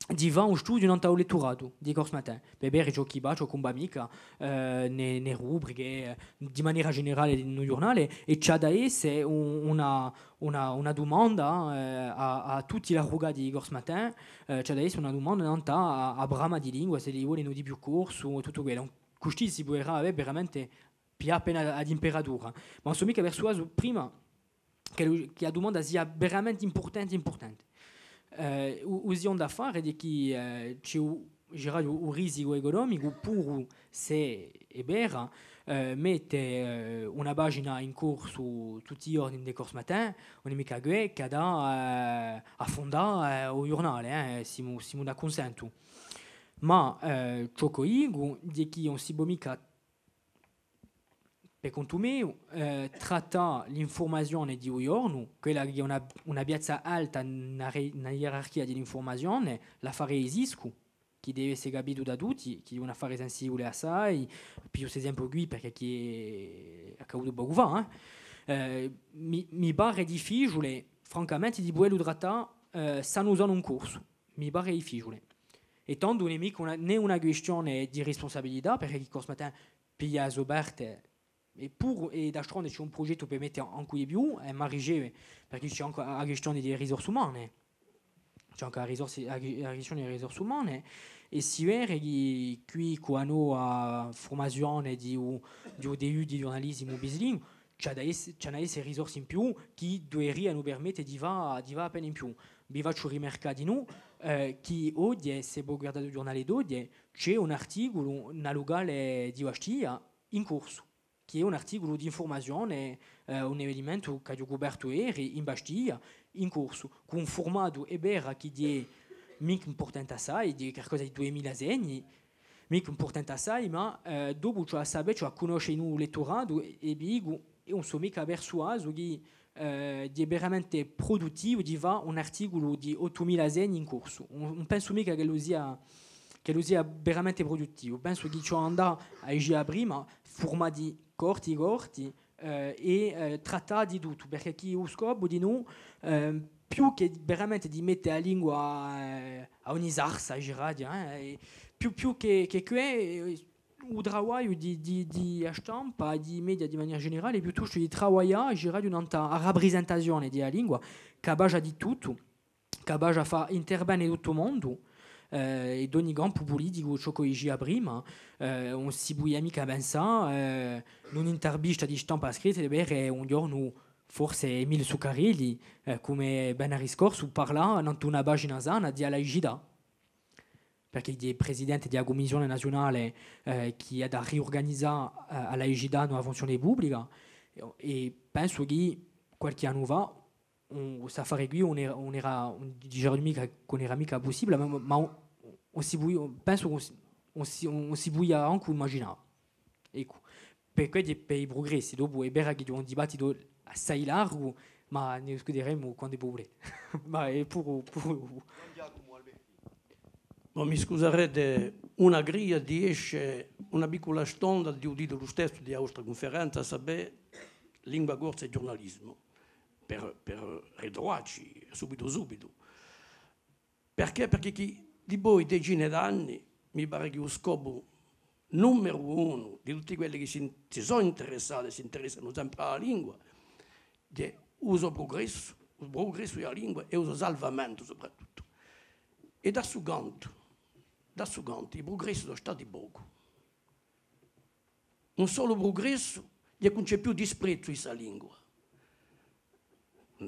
di fà un studiu nant'à u letturatu di Corse Matin, per vede ciò chì và, ciò chì ùn và micca, eh, ne, ne rubriche, eh, di manera generale in u ghjurnale, è ci hà da esse un, una, una, una dumanda, eh, à, à tutti l'arrugati di Corse Matin, eh, ci hà da esse una dumanda nant'à a, a brama di lingua, s'elli volenu di più corsu, è tuttu quellu. Custì si puderà avè veramente piglià appena a timperatura, ma ùn sò micca persuasu prima chì, chì a dumanda sia veramente impurtante, impurtante. Eh, u, u sicondu affare hè chì, eh, ci hè u, diceraghju, u risicu ecunomicu, puru s'ella hè vera, eh, mette, eh, una pagina in corsu tutti i ghjorni in Corse Matin, ùn hè micca què chì hà da, eh, affundà, eh, u ghjurnale, eh, simu, simu d'accunsentu. Ma, eh, ciò ch'o dicu hè chì ùn si pò micca per contu meiu, eh, trattà l'infurmazione di u ghjornu, quella chì hè una, una piazza alta in a re-, in a ierarchia di l'infurmazione, l'affare di Siscu, chì deve esse capitu da tutti, chì hè un affare sensibule assai, pigliu st'esempiu quì perchè chì hè accadutu pocu fà, eh. Eh, mi, mi pare difficiule, francamente, di pudellu trattà, eh, sanu sanu in corsu. Mi pare difficiule. È tandu ùn hè micca una, nè una quistione di rispunsabilità, perchè chì Corse Matin piglia a so parte, è puru, è d'astronde ci hè un prughjettu per mette ancu di più, è m'arriceve, perchè ci hè ancu a, a quistione di e risorse umane. Ci hè ancu a risorse, a, a quistione di e risorse umane, è si vede chì quì, cù a nova furmazione di u, di u D U di ghjurnalisimu bislinguu, ci hà da esse, ci hà da esse risorse in più chì duverianu permette di fà, di fà appena in più. Vi facciu rimarcà dinù, eh, chì oghje, s'è vo guardate u ghjurnale d'oghje, ci hè un articulu in u lucale di Bastia in corsu, chì hè un articulu d'infurmazione, eh, un evenimentu ch'aghju cupertu eri in Bastia, in corsu, cù un furmatu, hè vera, chì hè micca impurtante assai, hè qualcosa di duimila segni, micca impurtante assai, ma, eh, dopu ci hè à sapè, ci hè à cunnosce in u letturatu, è, è vi dicu, eiu ùn sò micca persuasu chì, eh, hè veramente pruduttivu di fà un articulu di ottumila segni in corsu. Ùn, ùn pensu micca ch'ellu sia, ch'ellu sia veramente pruduttivu. Pensu chì ci hè da andà à dicelu prima, furmati corti, corti, eh, è, eh, trattà di tuttu, perchè chì u scopu dinù, eh, più chè veramente di mette a lingua, eh, à ogni sarsa, diceraghju, eh, è più, più chè, chè què, eh, u travagliu di, di, di a stampa, di i media di manera generale, piuttostu di travaglià, diceraghju, nant'à a raprisentazione di a lingua, capace di tuttu, capace à fà intervene tuttu u mondu, eh, è d'ogni campu puliticu, ciò ch'o dicia prima, eh, ùn si pudia micca pensà, eh, in un'intervista di stampa scritta, di vede un ghjornu forse Emile Zuccarelli, eh, cum'è vennari scorsu, parlà nant'à una pagina sana di a laicità. Perchè hè presidente di a Cummissione Naziunale, eh, chì hà da riurganizà, eh, a laicità in a funzione publica, è, è pensu chì qualchì annu fà, un, st'affare quì ùn era, ùn era, ùn dicerò micca chì ùn era micca pussibule, ma, ma ùn, ùn si pò, pensu chì ùn si, ùn si, ùn si pudia ancu imaginà. Eccu. Per quelli, per i prugressi, dopu hè vera chì hè un dibattitu assai largu, ma ne discuteremu quandu vo vulete. Ma hè puru, puru... Bon, mi scusarete una cria di esce una piccula stonda di u titulu stessu di a vostra cunferenza, à sapè, Lingua corsa è ghjurnalismu, per, per ritruvacci subitu subitu. Perchè? Perchè chì dipoi decine d'anni mi pare chì u scopu numeru unu di tutti quelli chì si, si sò interessati è s'interessanu sempre à a lingua, hè u so prugressu, u prugressu di a lingua è u so salvamentu soprattuttu. È da stu cantu, da stu cantu, i prugressi sò stati pocu. Un solu prugressu, hè chì ùn ci hè più disprezzu di sta lingua.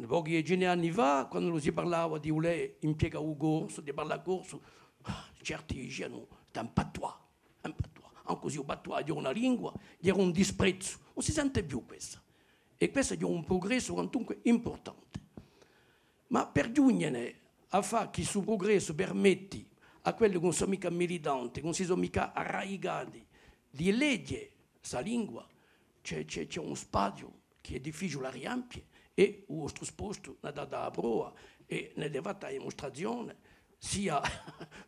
Pochi decine d'anni fà, quandu si parlava di vulè impiegà u corsu, di parlà corsu, certi dicianu, c'est un patois, un patois. Ancu s'è u patois hè una lingua, era un disprezzu. Ùn si sente più quessa. È quessu hè un prugressu quantunque impurtante. Ma per ghjunghjene à fà chì stu prugressu permetti à quelli chì ùn sò micca militanti, chì ùn si sò micca arradicati, di leghje sta lingua, ci hè, ci hè, ci hè un spaziu chì hè difficiule à riempie, è u vostru spostu n'hà datu a prova è n'avete fattu a dimustrazione, sia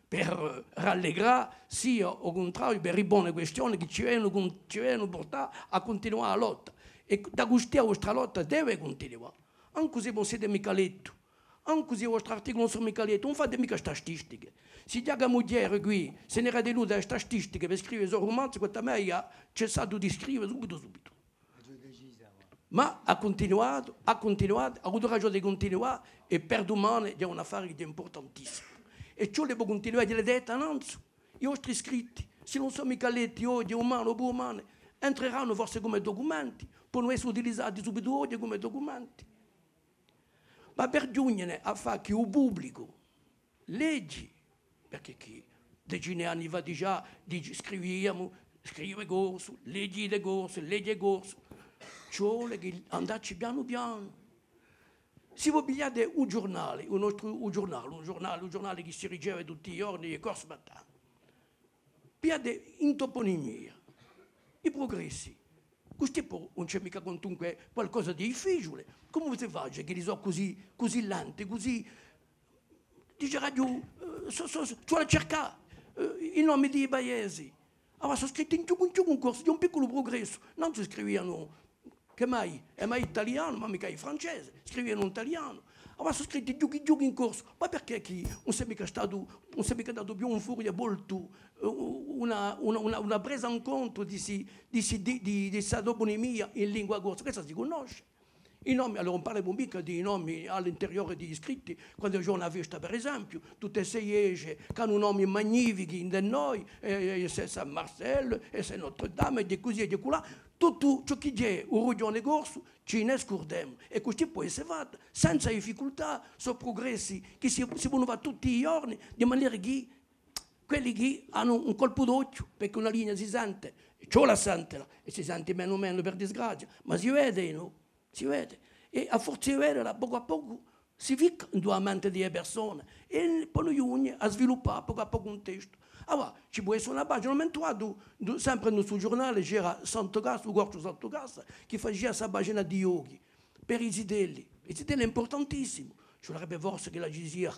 per, eh, rallegrà, sia, à u cuntrariu, per ripone quistione chì ci venenu cun-, ci venenu purtà à cuntinuà a lotta. È da custì a vostra lotta deve cuntinuà. Ancu s'è vo ùn site micca lettu, ancu s'è i vostri articuli ùn sò micca letti, ùn fate micca statistiche. S'è Ghjacumu Thiers quì si n'era tenutu à e statistiche per scrive i so rumanzi, quant'à mè hà cessatu di scrive subitu, subitu. Ma hà cuntinuatu, hà cuntinuatu, hà avutu ragiò di cuntinuà, è per dumane hè un affare chì hè impurtantissimu. È ciò chì pò cuntinuà, hè dettu nanzu, i vostri scritti, s'elli ùn sò micca letti oghje, dumane o poi dumane, entreranu forse cum'è ducumenti, ponu esse utilizati subitu oghje cum'è ducumenti. Ma per ghjunghjene à fà chì u publicu leghji, perchè chì decine d'anni fà digià dici, scriviamu, scrive corsu, leghjite corsu, leghje corsu, ci vole chì andacci pianu pianu. S'è vo pigliate u ghjurnale, u nostru, u ghjurnale, u ghjurnale, u ghjurnale chì si riceve tutti i ghjorni, hè Corse Matin. Pigliate in toponimia i prugressi. Custì po ùn ci hè micca quantunque qualcosa di difficiule. Cumu si face ch'elli sò cusì, cusì lenti, cusì, diceraghju, eh, sò, sò, sò, ci vole à circà, eh, i nomi di i paesi. Avà sò scritti in chjucu in chjucu in corsu, hè un picculu prugressu. Nanzu scrivianu, chì mai, hè mai in talianu, ma micca in francese, scrivianu in talianu. Avà sò scritti in chjucu in chjucu in corsu, ma perchè chì ùn s'hè micca statu, ùn s'hè micca datu più un furiu voltu, eh, una, una, una, una presa in contu di sti, di sti, di, di, di sta toponimia in lingua corsa, questa si cunnosce. I nomi, allora, ùn parlemu micca di i nomi à l'interiore di i scritti, quandu ci hè una festa, per esempiu, tutte ste chjese ch'anu nomi magnifichi ind'è noi, eh, eh, Saint-Marcel, eh, Saint-Notre-Dame, è cusì è culà, tuttu ciò chì hè u rughjone corsu, ci ne scurdemu. È custì pò esse fatta, senza difficultà, sò prugressi chì si, si ponu fà tutti i ghjorni, di manera chì quelli chì anu un colpu d'ochju, perchè una lingua si sente, ci vole à sentela, è si sente menu menu per disgrazia, ma si vede, nò? Si vede. È à forza di vedela, pocu à pocu, si ficca in a mente di e persone è ponu ghjunghje à sviluppà pocu à pocu un testu. Allora, ci pò esse una pagina, m'arricordu, sempre in stu ghjurnale c'era Santu Cassa, u corsu Santu Cassa, chì facia sta pagina di ghjochi per i zitelli. I zitelli hè impurtantissimu, ci vulerebbe forse ch'ella ci sia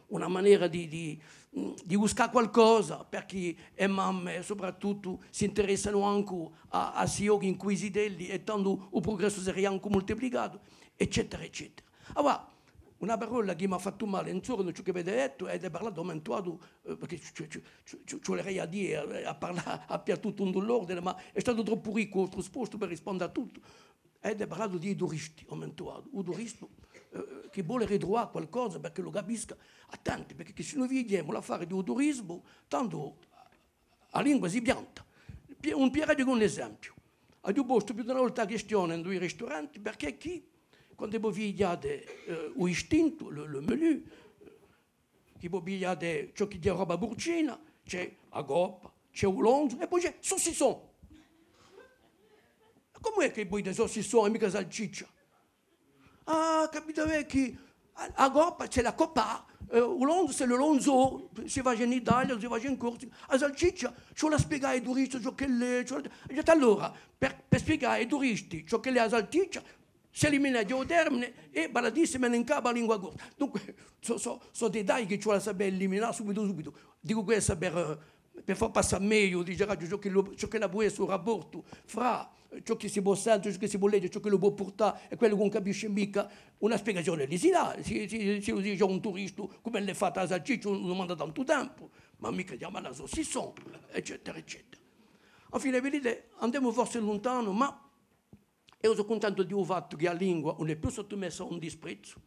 una manera di, di, di buscà qualcosa, perchè e mamme, soprattuttu, s'interessanu ancu à, à sti ghjochi incù i zitelli, è tandu u prugressu seria ancu multiplicatu, eccetera, eccetera. Allora, una parolla chì m'hà fattu male, intornu à ciò chì avete dettu, avete parlatu, ammentuatu, eh, perchè ci, ci, ci, ci, ci vuleria à dì, eh, à parlà, à piglià tuttu in l'ordine, ma hè statu troppu riccu u vostru spostu per risponde à tuttu. Avete parlatu di i turisti, ammentuatu. U turistu, eh, chì vole ritruvà qualcosa perch'ellu capisca, attenti, perchè chì s'è no vidimu l'affare di u turistu, tandu a lingua si pianta. Pi-, un, piglieraghju un esempiu. Aghju postu più d'una volta a quistione in i risturanti, perchè chì, quandu vo pigliate, eh, u distintu, le, le menu, chì vo pigliate ciò chì hè roba purcina, ci hè a coppa, ci hè u lonzu, è po ci hè saucisson. Cumu hè chì vo dite saucisson è micca salciccia? Ah, capite bè chì a, a coppa, ci hè la coppa, eh, u lonzu, ci hè le lonzo, si face in Italia, si face in Corsica, a salciccia, ci vole à spiegà à i turisti ciò ch'ella hè, ci vole, è allora, per, per spiegà à i turisti ciò ch'ella hè a salciccia, s'elimina digià u termine è vale à dì si mena in capu à a lingua corsa. Dunque, sò, sò, sò detagli chì ci vole à sapè eliminà subitu, subitu. Dicu quessa per, eh, per fà passà megliu, diceraghju, ciò chì lu, ciò ch'ellu pò esse u rapportu fra ciò chì si pò sente, ciò chì si pò leghje, ciò ch'ellu pò purtà è quellu chì ùn capisce micca, una spiegazione li si dà, si, si, si, si dice à un turistu cum'ella hè fatta a salciccia, ùn dumanda tantu tempu, ma micca chjamalla saucisson, eccetera, eccetera. Infine, vidite, andemu forse luntanu, ma eiu sò cuntentu di u fattu chì a lingua ùn hè più sottumessa à un disprezzu,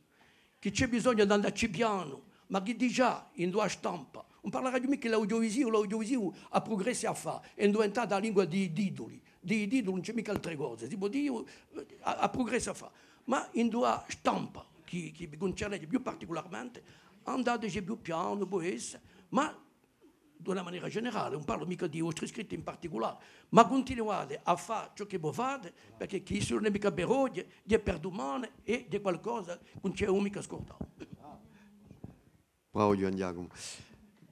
chì ci hè bisognu d'andacci pianu, ma chì digià in a stampa, ùn parleraghju micca di l'audiovisivu, l'audiovisivu hà prugressi à fà, hè induventata a lingua di i tituli, di i tituli, ùn ci hè micca altre cose, si pò dì, eh, hà, hà prugressi à fà, ma in a stampa, chì, chì mi cuncerna più particularmente, andateci più pianu, pò esse, ma d'una manera generale, ùn parlu micca di i vostri scritti in particulare, ma cuntinuate à fà ciò chì vo fate, perchè chì ùn hè micca per oghje, hè per dumane è hè qualcosa chì ùn ci hè micca scurdatu. Bravu Ghjuvan Ghjacumu.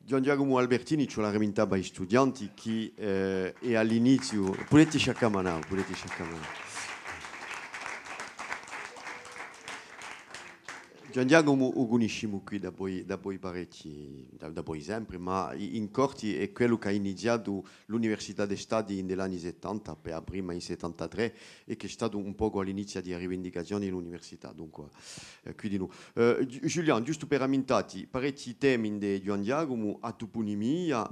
Ghjuvan Ghjacumu Albertini, ci vole à ramintà à i studianti chì, eh, hè à l'iniziu, pudete sciaccamanà, pudete sciaccamanà. Ghjuvan Ghjacumu u cunniscimu quì dapoi, dapoi parechji, da, dapoi sempri, ma i-, in Corti hè quellu chì hà iniziatu l'Università d'Estati in l'anni settanta, per a prima in settantatrè, è chì hè statu un pocu à l'iniziu di a rivindicazione di l'università, dunque, eh, quì dinù. Eh, Ghju-, Ghjulianu, ghjustu per ammintà ti, parechji temi ind'è Ghjuvan Ghjacumu, a tupunimia,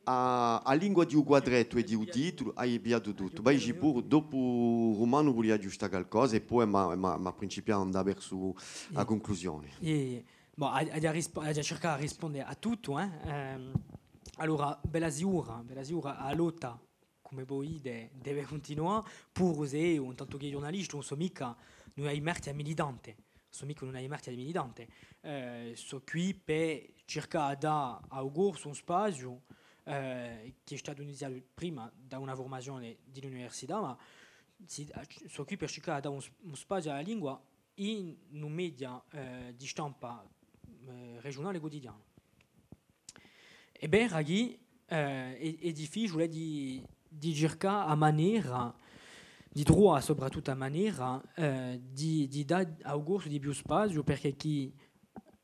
a, a lingua di u quadrettu è di u titulu, ai pigliatu tuttu. Vai, Gibur, dopu Rumanu vulia aghjustà calcosa è po m'hà, m'hà, m'hà principiatu à andà versu a cunclusione. Iè, iè. Bon, aghju, aghju à risp-, aghju à circà à risponde à tuttu, eh. Ehm, allora, bella sicura, bella sicura, a lotta cum'è voi dite, deve cuntinuà, puru s'è eiu, in tantu chè ghjurnalistu, ùn sò micca in una dimarchja militante, sò micca in una dimarchja militante, eh, sò quì per circà di dà à u corsu un spaziu, eh, chì hè statu iniziatu prima da una furmazione di l'università, ma si, sò quì per circà di dà un, un spaziu à a lingua in un media, eh, di stampa, eh, regiunale quotidianu. Hè vera chì, eh, hè, hè difficiule di, di circà a manera, di truvà soprattuttu a manera, eh, di, di dà à u corsu di più spaziu, perchè chì,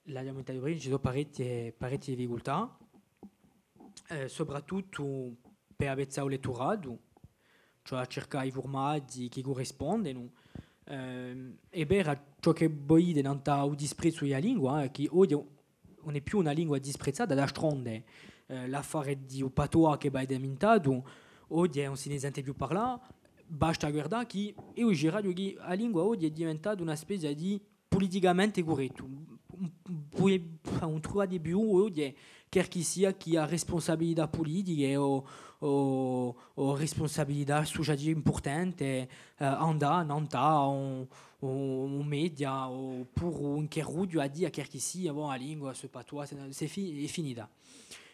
l'aghju ammentatu prima, ci sò parechje, parechje difficultà, eh, soprattuttu per avvezzà u letturatu, cioè à circà i furmati chì currispondenu. Ehm, hè vera ciò chì voi dite nant'à u disprezzu di a lingua, eh, chì oghje ùn hè più una lingua disprezzata, d'altronde, eh, l'affare di u patois chì avete ammentatu, oghje ùn si ne sente più parlà, basta à guardà chì, eiu diceraghju chì a lingua oghje hè diventata una spezia di puliticamente currettu. Ùn, ùn pudete, ùn truvate più oghje qualchissia chì hà respunsabilità pulitiche o, o, o respunsabilità assuciative impurtante, eh, andà nant'à un, un, un media, o puru in carrughju à dì à qualchissia, bon, a lingua, c'est pas toi, c'est, c'est fi-, hè finita.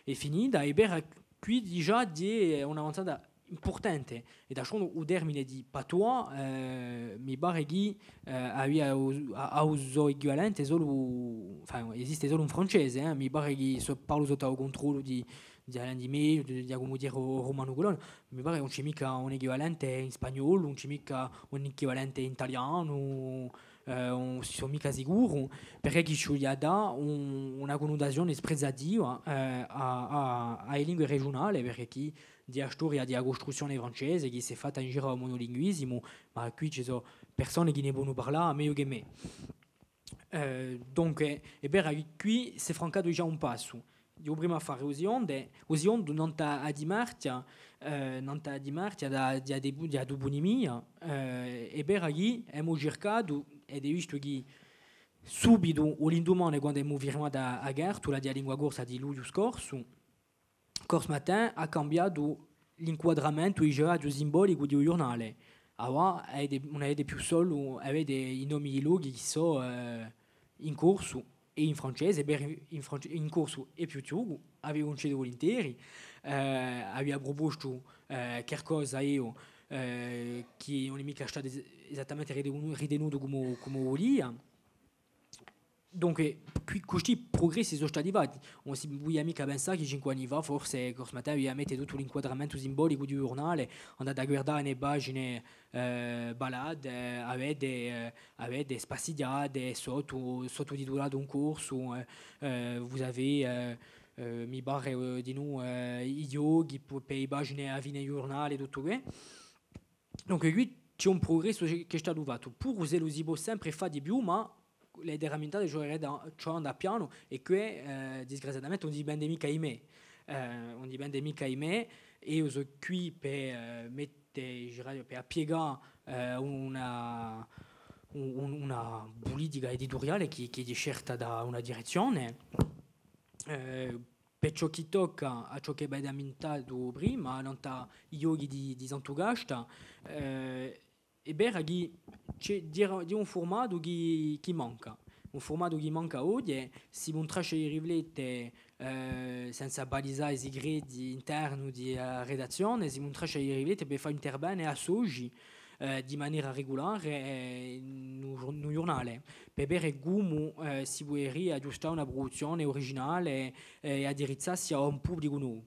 Hè finita, è per quì digià hè un'avanzata impurtante. È d'altronde u termine di patois, eh, mi pare chì, eh, avia u, hà, hà u so equivalente solu, enfin, esiste solu in francese, eh, mi pare chì, sò, parlu sottu à u cuntrollu di, di Alain Di Meglio, di, di Ghjacumu Thiers o, o Romanu Colonna, mi pare chì ùn ci hè micca un equivalente in spagnolu, ùn ci hè micca un equivalente in talianu, eh, ùn sò micca sicuru, perchè chì ci vole à dà un, una cunnutazione sprezzativa, eh, à, à, à e lingue regiunale, perchè chì di a storia di a custruzzione francese chì s'hè fatta in giru à u monolinguisimu, ma quì ci sò persone chì ne ponu parlà megliu chè mè. Eh, dunque, hè vera chì quì s'hè francatu digià un passu. Dicu prima à fà u sicondu, u sicondu nant'à a dimarchja, eh, nant'à a dimarchja di a, di a, di a tupunimia, eh, hè vera chì emu circatu, è hè vistu chì subitu u lindumane, quandu emu firmatu a, a cartula di a lingua corsa di lugliu scorsu, Corse Matin hà cambiatu l'inquadramentu, diceraghju, simbolicu di u ghjurnale. Avà avete, ùn avete più solu, avete i nomi di lochi chì sò, eh, in corsu è in francese, per in, in france-, in corsu hè più chjucu, a vi cuncedu vulinteri, eh, avia prupostu, eh, qualcosa eiu, eh, chì ùn hè micca statu es-, esattamente ritenu-, ritenutu cum'o, cum'o vulia. Dunque, quì, custì prugressi sò stati fatti. Ùn si pudia micca pensà chì cinque anni fà, forse, Corse Matin avia da mette tuttu l'inquadramentu simbolicu di u ghjurnale, andate à guardà e pagine, eh, balade, eh, avete, eh, avete spassighjate, sottu, sottutitulatu in corsu, eh, eh, vous avez, eh, eh, mi pare, eh, dinù, eh, i ghjochi, pu-, per e pagine à fine ghjurnale, tuttu què. Dunque, quì ci hè un prugressu chì, chì hè statu fattu, puru s'ellu si pò sempre fà di più, ma l'avete ramintatu, ci hè da, ci hè da andà pianu, è què, eh, disgraziatamente, ùn dipende micca di mè. Eh, ùn dipende micca di mè, è eiu sò quì per, eh, mette, diceraghju, per appiecà, eh, una, un, un, una pulitica edituriale chì, chì hè scelta da una direzzione. Eh, Per ciò chì tocca à ciò chì avete ammentatu prima, nant'à i ghjochi di, di Santu Casta, eh, hè vera chì ci hè, di, di un furmatu chì, chì manca. Un furmatu chì manca oghje, simu in traccia di riflette, eh, senza palisà i sicreti interni di a redazzione, simu in traccia di riflette per fà intervene associ, eh, di manera regulare, eh, in u ghjur-, in u ghjurnale, per vede cumu, eh, si puderia aghjustà una pruduzzione uriginale, eh, è addirizzassi à un publicu novu.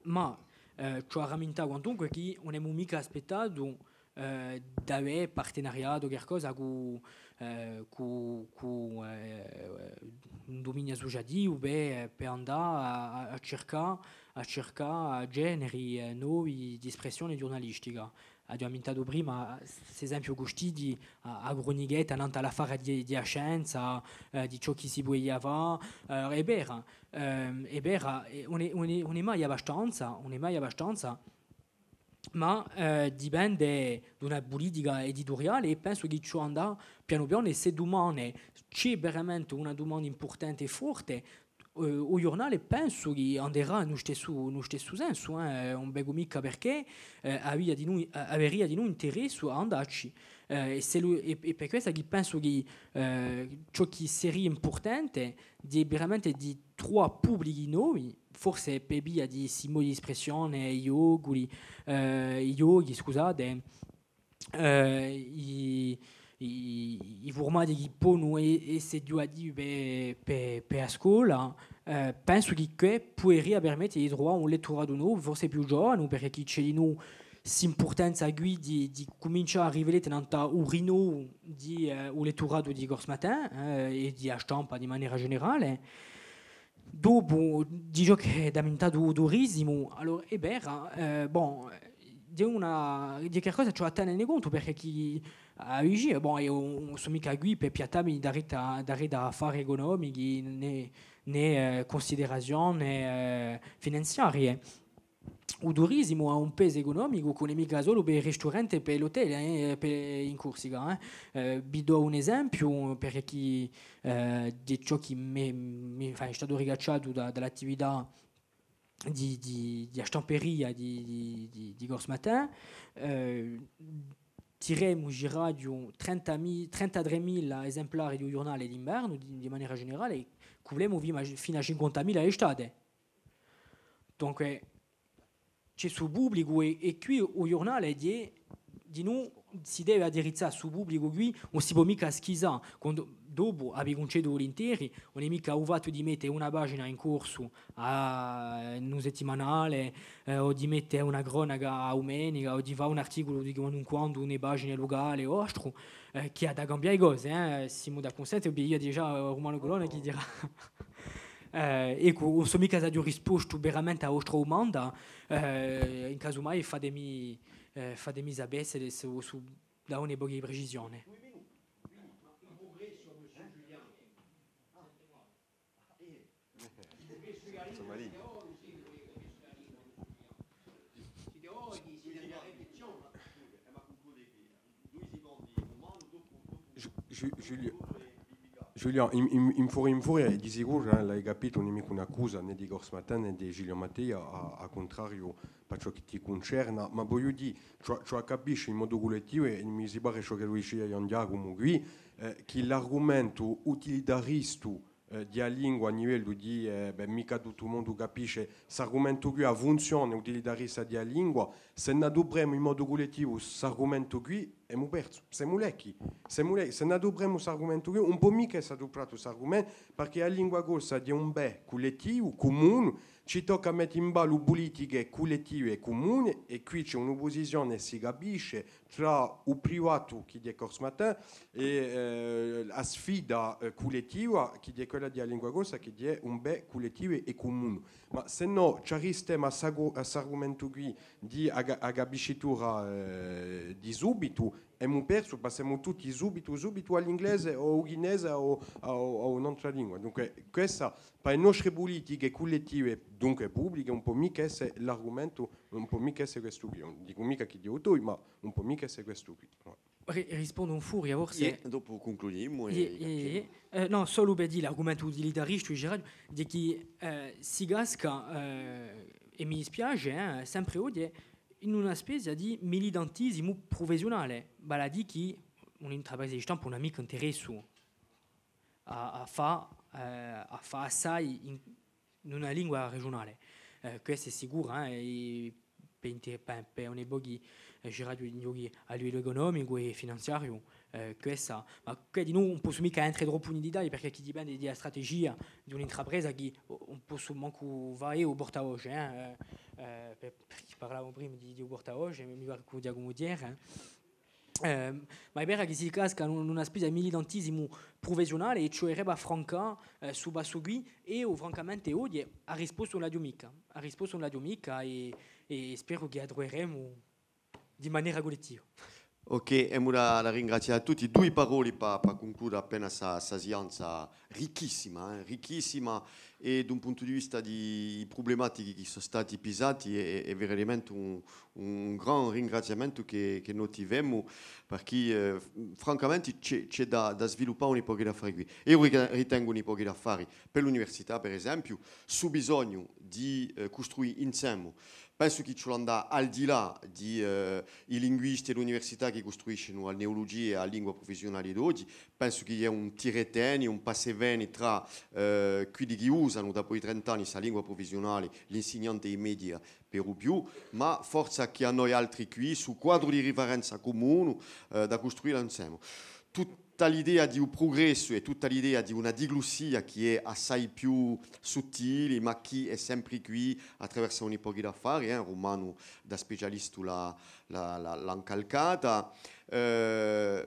Ma, eh, ci hè da ramintà quantunque chì ùn emu micca aspettatu, eh, d'avè partenariatu qualcosa cù, eh, cù, cù, eh, un duminiu assuciativu per, per andà à, à, à circà, à circà generi, eh, novi d'espressione ghjurnalistica. Aghju ammentatu prima, st'esempiu custì di a, a crunichetta nant'à l'affare di, di a scienza, eh, di ciò chì si pudia fà, eh, hè vera, ehm, hè vera, eh, ùn hè, ùn hè, ùn hè mai abbastanza, ùn hè mai abbastanza, ma, eh, dipende d'una pulitica edituriale è pensu chì ciò andà pianu pianu è s'è dumane ci hè veramente una dumanda impurtante è forte, Eh, u ghjurnale pensu chì anderà in u stessu, in u stessu sensu, eh, ùn vecu micca perchè, eh, avia dinù, eh, averia dinù interessu à andacci. Eh, è s'ellu, è, è per quessa chì pensu chì, eh, ciò chì seria impurtante hè veramente di truvà publichi novi, forse per via di sti modi d'espressione, i ghjoculi, eh, i ghjochi, scusate, eh, i, i, i furmati chì ponu e-, esse ghjuvativi per, per, per a scola, eh, pensu chì què puderia permette di truvà un letturatu novu, forse più ghjovanu, perchè chì ci hè dinù st'impurtanza quì di, di cumincià à riflette nant'à u rinnovu di, eh, u letturatu di Corse Matin, eh, è di a stampa di manera generale. Dopu, digià chì hè addimintatu u turisimu, allora, hè vera, eh, bon, hè una, hè qualcosa chì ci hè à tene in contu, perchè chì, eh, dice, bon, eiu ùn sò micca quì per piattà mi daretu à, daretu à affari ecunomichi, nè, nè, eh, cunsiderazione, eh, finanziarie. U turisimu hà un pesu ecunomicu chì ùn hè micca solu per i risturanti è per l'hotel, eh, per, in Corsica, eh. Eh, vi dò un esempiu, perchè chì, eh, di ciò chì mi, mi, enfin, hè statu ricacciatu da, da l'attività di, di, di a stamperia di, di, di, di Corse Matin, eh, tiremu, diceraghju, trenta mi-, trentatrè mila esemplari di u ghjurnale d'invernu, di, di manera generale, è cullemu finu à, finu à cinquanta mila d'estate. Dunque, ci hè stu publicu è, è quì u ghjurnale hè, dinù, si deve addirizzà à stu publicu quì, ùn si pò micca schisà. Quandu, dopu, a vi cuncedu vulinteri, ùn hè micca u fattu di mette una pagina in corsu à, in un settimanale, eh, o di mette una cronaca a dumenica, o di fà un articulu di quandu in quandu in e pagine lucale o astru, eh, chì hà da cambià e cose, eh. Simu d'accunsentu, bè, eiu digià, eh, Rumanu Colonna chì dirà. Eh, eccu, ùn sò micca s'aghju rispostu veramente à a vostra dumanda, eh, in casu mai fatemi, eh, fatemi sapè s'è, s'è, s'è dà un pocu di precisione. Ju-, Ju-, Julia-, Julian, in, in, in furia, in furia, di sicuru, eh, l'hai capitu, ùn hè micca un'accusa nè di Corse Matin nè di Julian Mattei, à, à cuntrariu, per ciò chì ti cuncerna, ma vogliu dì, ciò, ciò capisci in modu cullettivu, è mi si pare ciò chì dicia Ghjuvan Ghjacumu quì, eh, chì l'argumentu utilitaristu eh, di a lingua à livellu di, eh, bè, micca tuttu u mondu capisce s'argumentu quì, a funzione utilitarista di a lingua, s'è no adupremu in modu cullettivu s'argumentu quì, emu persu, semu lecchi, semu lecchi, s'è no adupremu s'argumentu quì, ùn pò micca esse adupratu s'argumentu, perchè a lingua corsa hè un bè cullettivu, cumunu, ci tocca à mette in ballu pulitiche cullettive è cumune, è quì ci hè un'uppusizione, si capisce, trà u privatu, chì hè Corse Matin, è, eh, a sfida, eh, cullettiva, chì hè quella di a lingua corsa, chì hè un bè cullettivu è cumunu. Ma s'è no ci arristemu à s'argu-, à s'argumentu quì di a ca-, a capiscitura, eh, di subitu, emu persu, passemu tutti subitu, subitu à l'inglese o à u chinese o à, o à un'altra lingua. Dunque, questa, per e nostre pulitiche cullettive, dunque publiche, ùn pò micca esse l'argumentu, ùn pò micca esse questu quì. Ùn dicu micca chì hè u toiu, ma ùn pò micca esse questu quì. Ri-, rispondu in furia, forse. Iè, dopu cuncludimu è... Iè, iè, iè. Eh, nò, solu per dì l'argumentu utilitaristu, diceraghju, hè chì, eh, si casca, eh, è mi dispiace, eh, sempre oghje, in una spezia di militantisimu prufessiunale, vale à dì chì un'intrapresa di stampa ùn hà micca interessu à, à fà, eh, à fà assai in, in una lingua regiunale. Eh, quessa hè sicura, eh, è per inte-, per, per un pocu, eh, diceraghju, à livellu ecunomicu è finanziariu, eh, quessa, ma quì dinù ùn possu micca entre troppu in dettagli, perchè chì dipende di a strategia di un'intrapresa chì ùn possu mancu fà eiu u portavoce, eh, eh, eh, per, perchè parlavamu prima di, di u portavoce, mi, mi pare chì u Ghjacumu Thiers, eh. Eh, ma hè vera chì si casca in un, in una spezia di militantisimu prufessiunale è ci vulerebbe à francà, eh, stu passu quì, è eiu francamente oghje a risposta ùn l'aghju micca, a risposta ùn l'aghju micca è, è speru chì a truveremu di manera cullettiva. Ok, emu da, da ringrazià à tutti. Dui paroli pà, pà cunclude appena sta, sta sianza ricchissima, eh, ricchissima, è d'un puntu di vista di i prublematichi chì sò stati pisati, hè, hè, hè veramente un, un gran ringraziamentu chì, chì no ti femu, perchè, eh, f-, francamente ci hè, ci hè da, da sviluppà un pocu d'affari quì. Eiu ri-, ritengu un pocu d'affari per l'università, per esempiu, ssu bisognu di, eh, custruì insemu. Pensu chì ci vole andà al di là di, eh, i linguisti è l'università chì custruiscenu a neulugia è a lingua prufessiunali d'oghji. Pensu chì hè un tira è teni, un passa è veni trà, eh, quiddi chì usanu dapoi trent'anni sta lingua prufessiunali, l'insignanti è i media per u più, ma forza chì à noi altri quì, ssu quadru di riferenza cumunu, eh, da custruì insemu. Tutta l'idea di u prugressu è tutta l'idea di una diglussia chì hè assai più suttili, ma chì hè sempri quì attraversu un pocu d'affari, eh, Rumanu da specialistu l'hà, l'hà, l'hà, l'hà incalcata. Eh,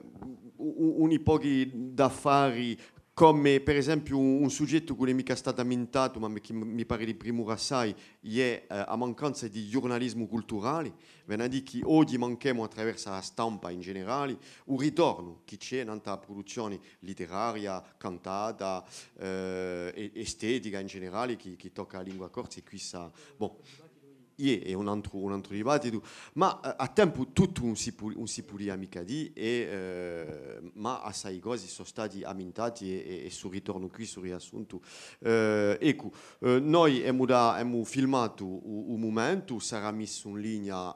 u-, u-, un pocu d'affari, cum'è per esempiu un, un sughjettu chì ùn hè micca statu ammintatu, ma mi, chì mi pari di primura assai, hè, eh, a mancanza di ghjurnalismu culturali, vene à dì chì oghji manchemu, attraversu a stampa in generali, u ritornu chì ci hè nant'à a pruduzzioni litteraria, cantata, eh, è, estetica in generali, chì, chì tocca a lingua corsa è quissa, bon, iè, hè un antru, un antru dibattitu, ma, eh, à tempu tuttu ùn si pu-, ùn si pudia micca dì, è, eh, ma assai cosi sò stati ammintati è, è, è ssu ritornu quì, ssu riassuntu. Eh, eccu, eh, noi emu da, emu filmatu u, u mumentu, sarà missu in linea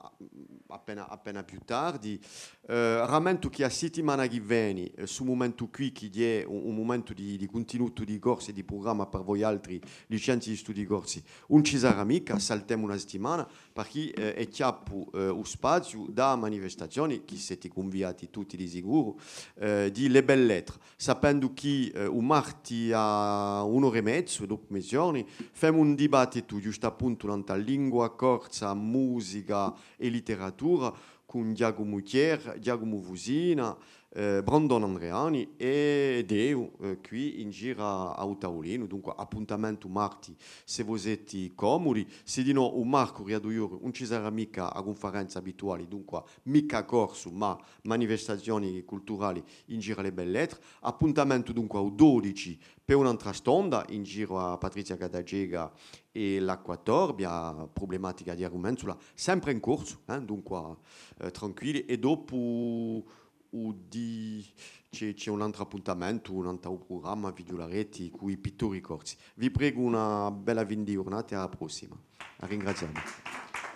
appena, appena più tardi. Eh, rammentu chì a sittimana chì veni, eh, ssu mumentu quì, chì hè un, un mumentu di, di cuntinutu di corsi è di prugramma per voi altri, licenzi di studii corsi, ùn ci sarà micca, saltemu una sittimana, perchè, eh, hè chjappu, eh, u spaziu da a manifestazioni, chì seti cunviati tutti di sicuru, eh, di Les Belles Lettres, sapendu chì, eh, u marti à un'ora è mezu, dopu meziorni, femu un dibattitu ghjustappuntu nant'à lingua corsa, musica è litteratura, cun Ghjacumu Thiers, Ghjacumu Fusina, eh, Brandon Andreani è, ed eiu, eh, quì in giru à, à u taulinu. Dunque, appuntamentu marti, s'è vo seti comudi, sì di nò, u marcuri à dui ori ùn ci sarà micca a cunferenza abituali, dunque, micca corsu, ma manifestazioni culturali in giru à Les Belles Lettres. Appuntamentu, dunque, à u dodici per un'antra stonda in giru à Patrizia Gattaceca è l'Acqua Torbia, prublematica di a rumenzula, sempre in corsu, eh, dunque, eh, tranquilli. È dopu u di-, ci hè, ci hè un antru appuntamentu, un antru prugramma, fighjularetti, cù i pittori corsi. Vi pregu una bella fin di ghjurnata è à a prossima. À ringrazià vi.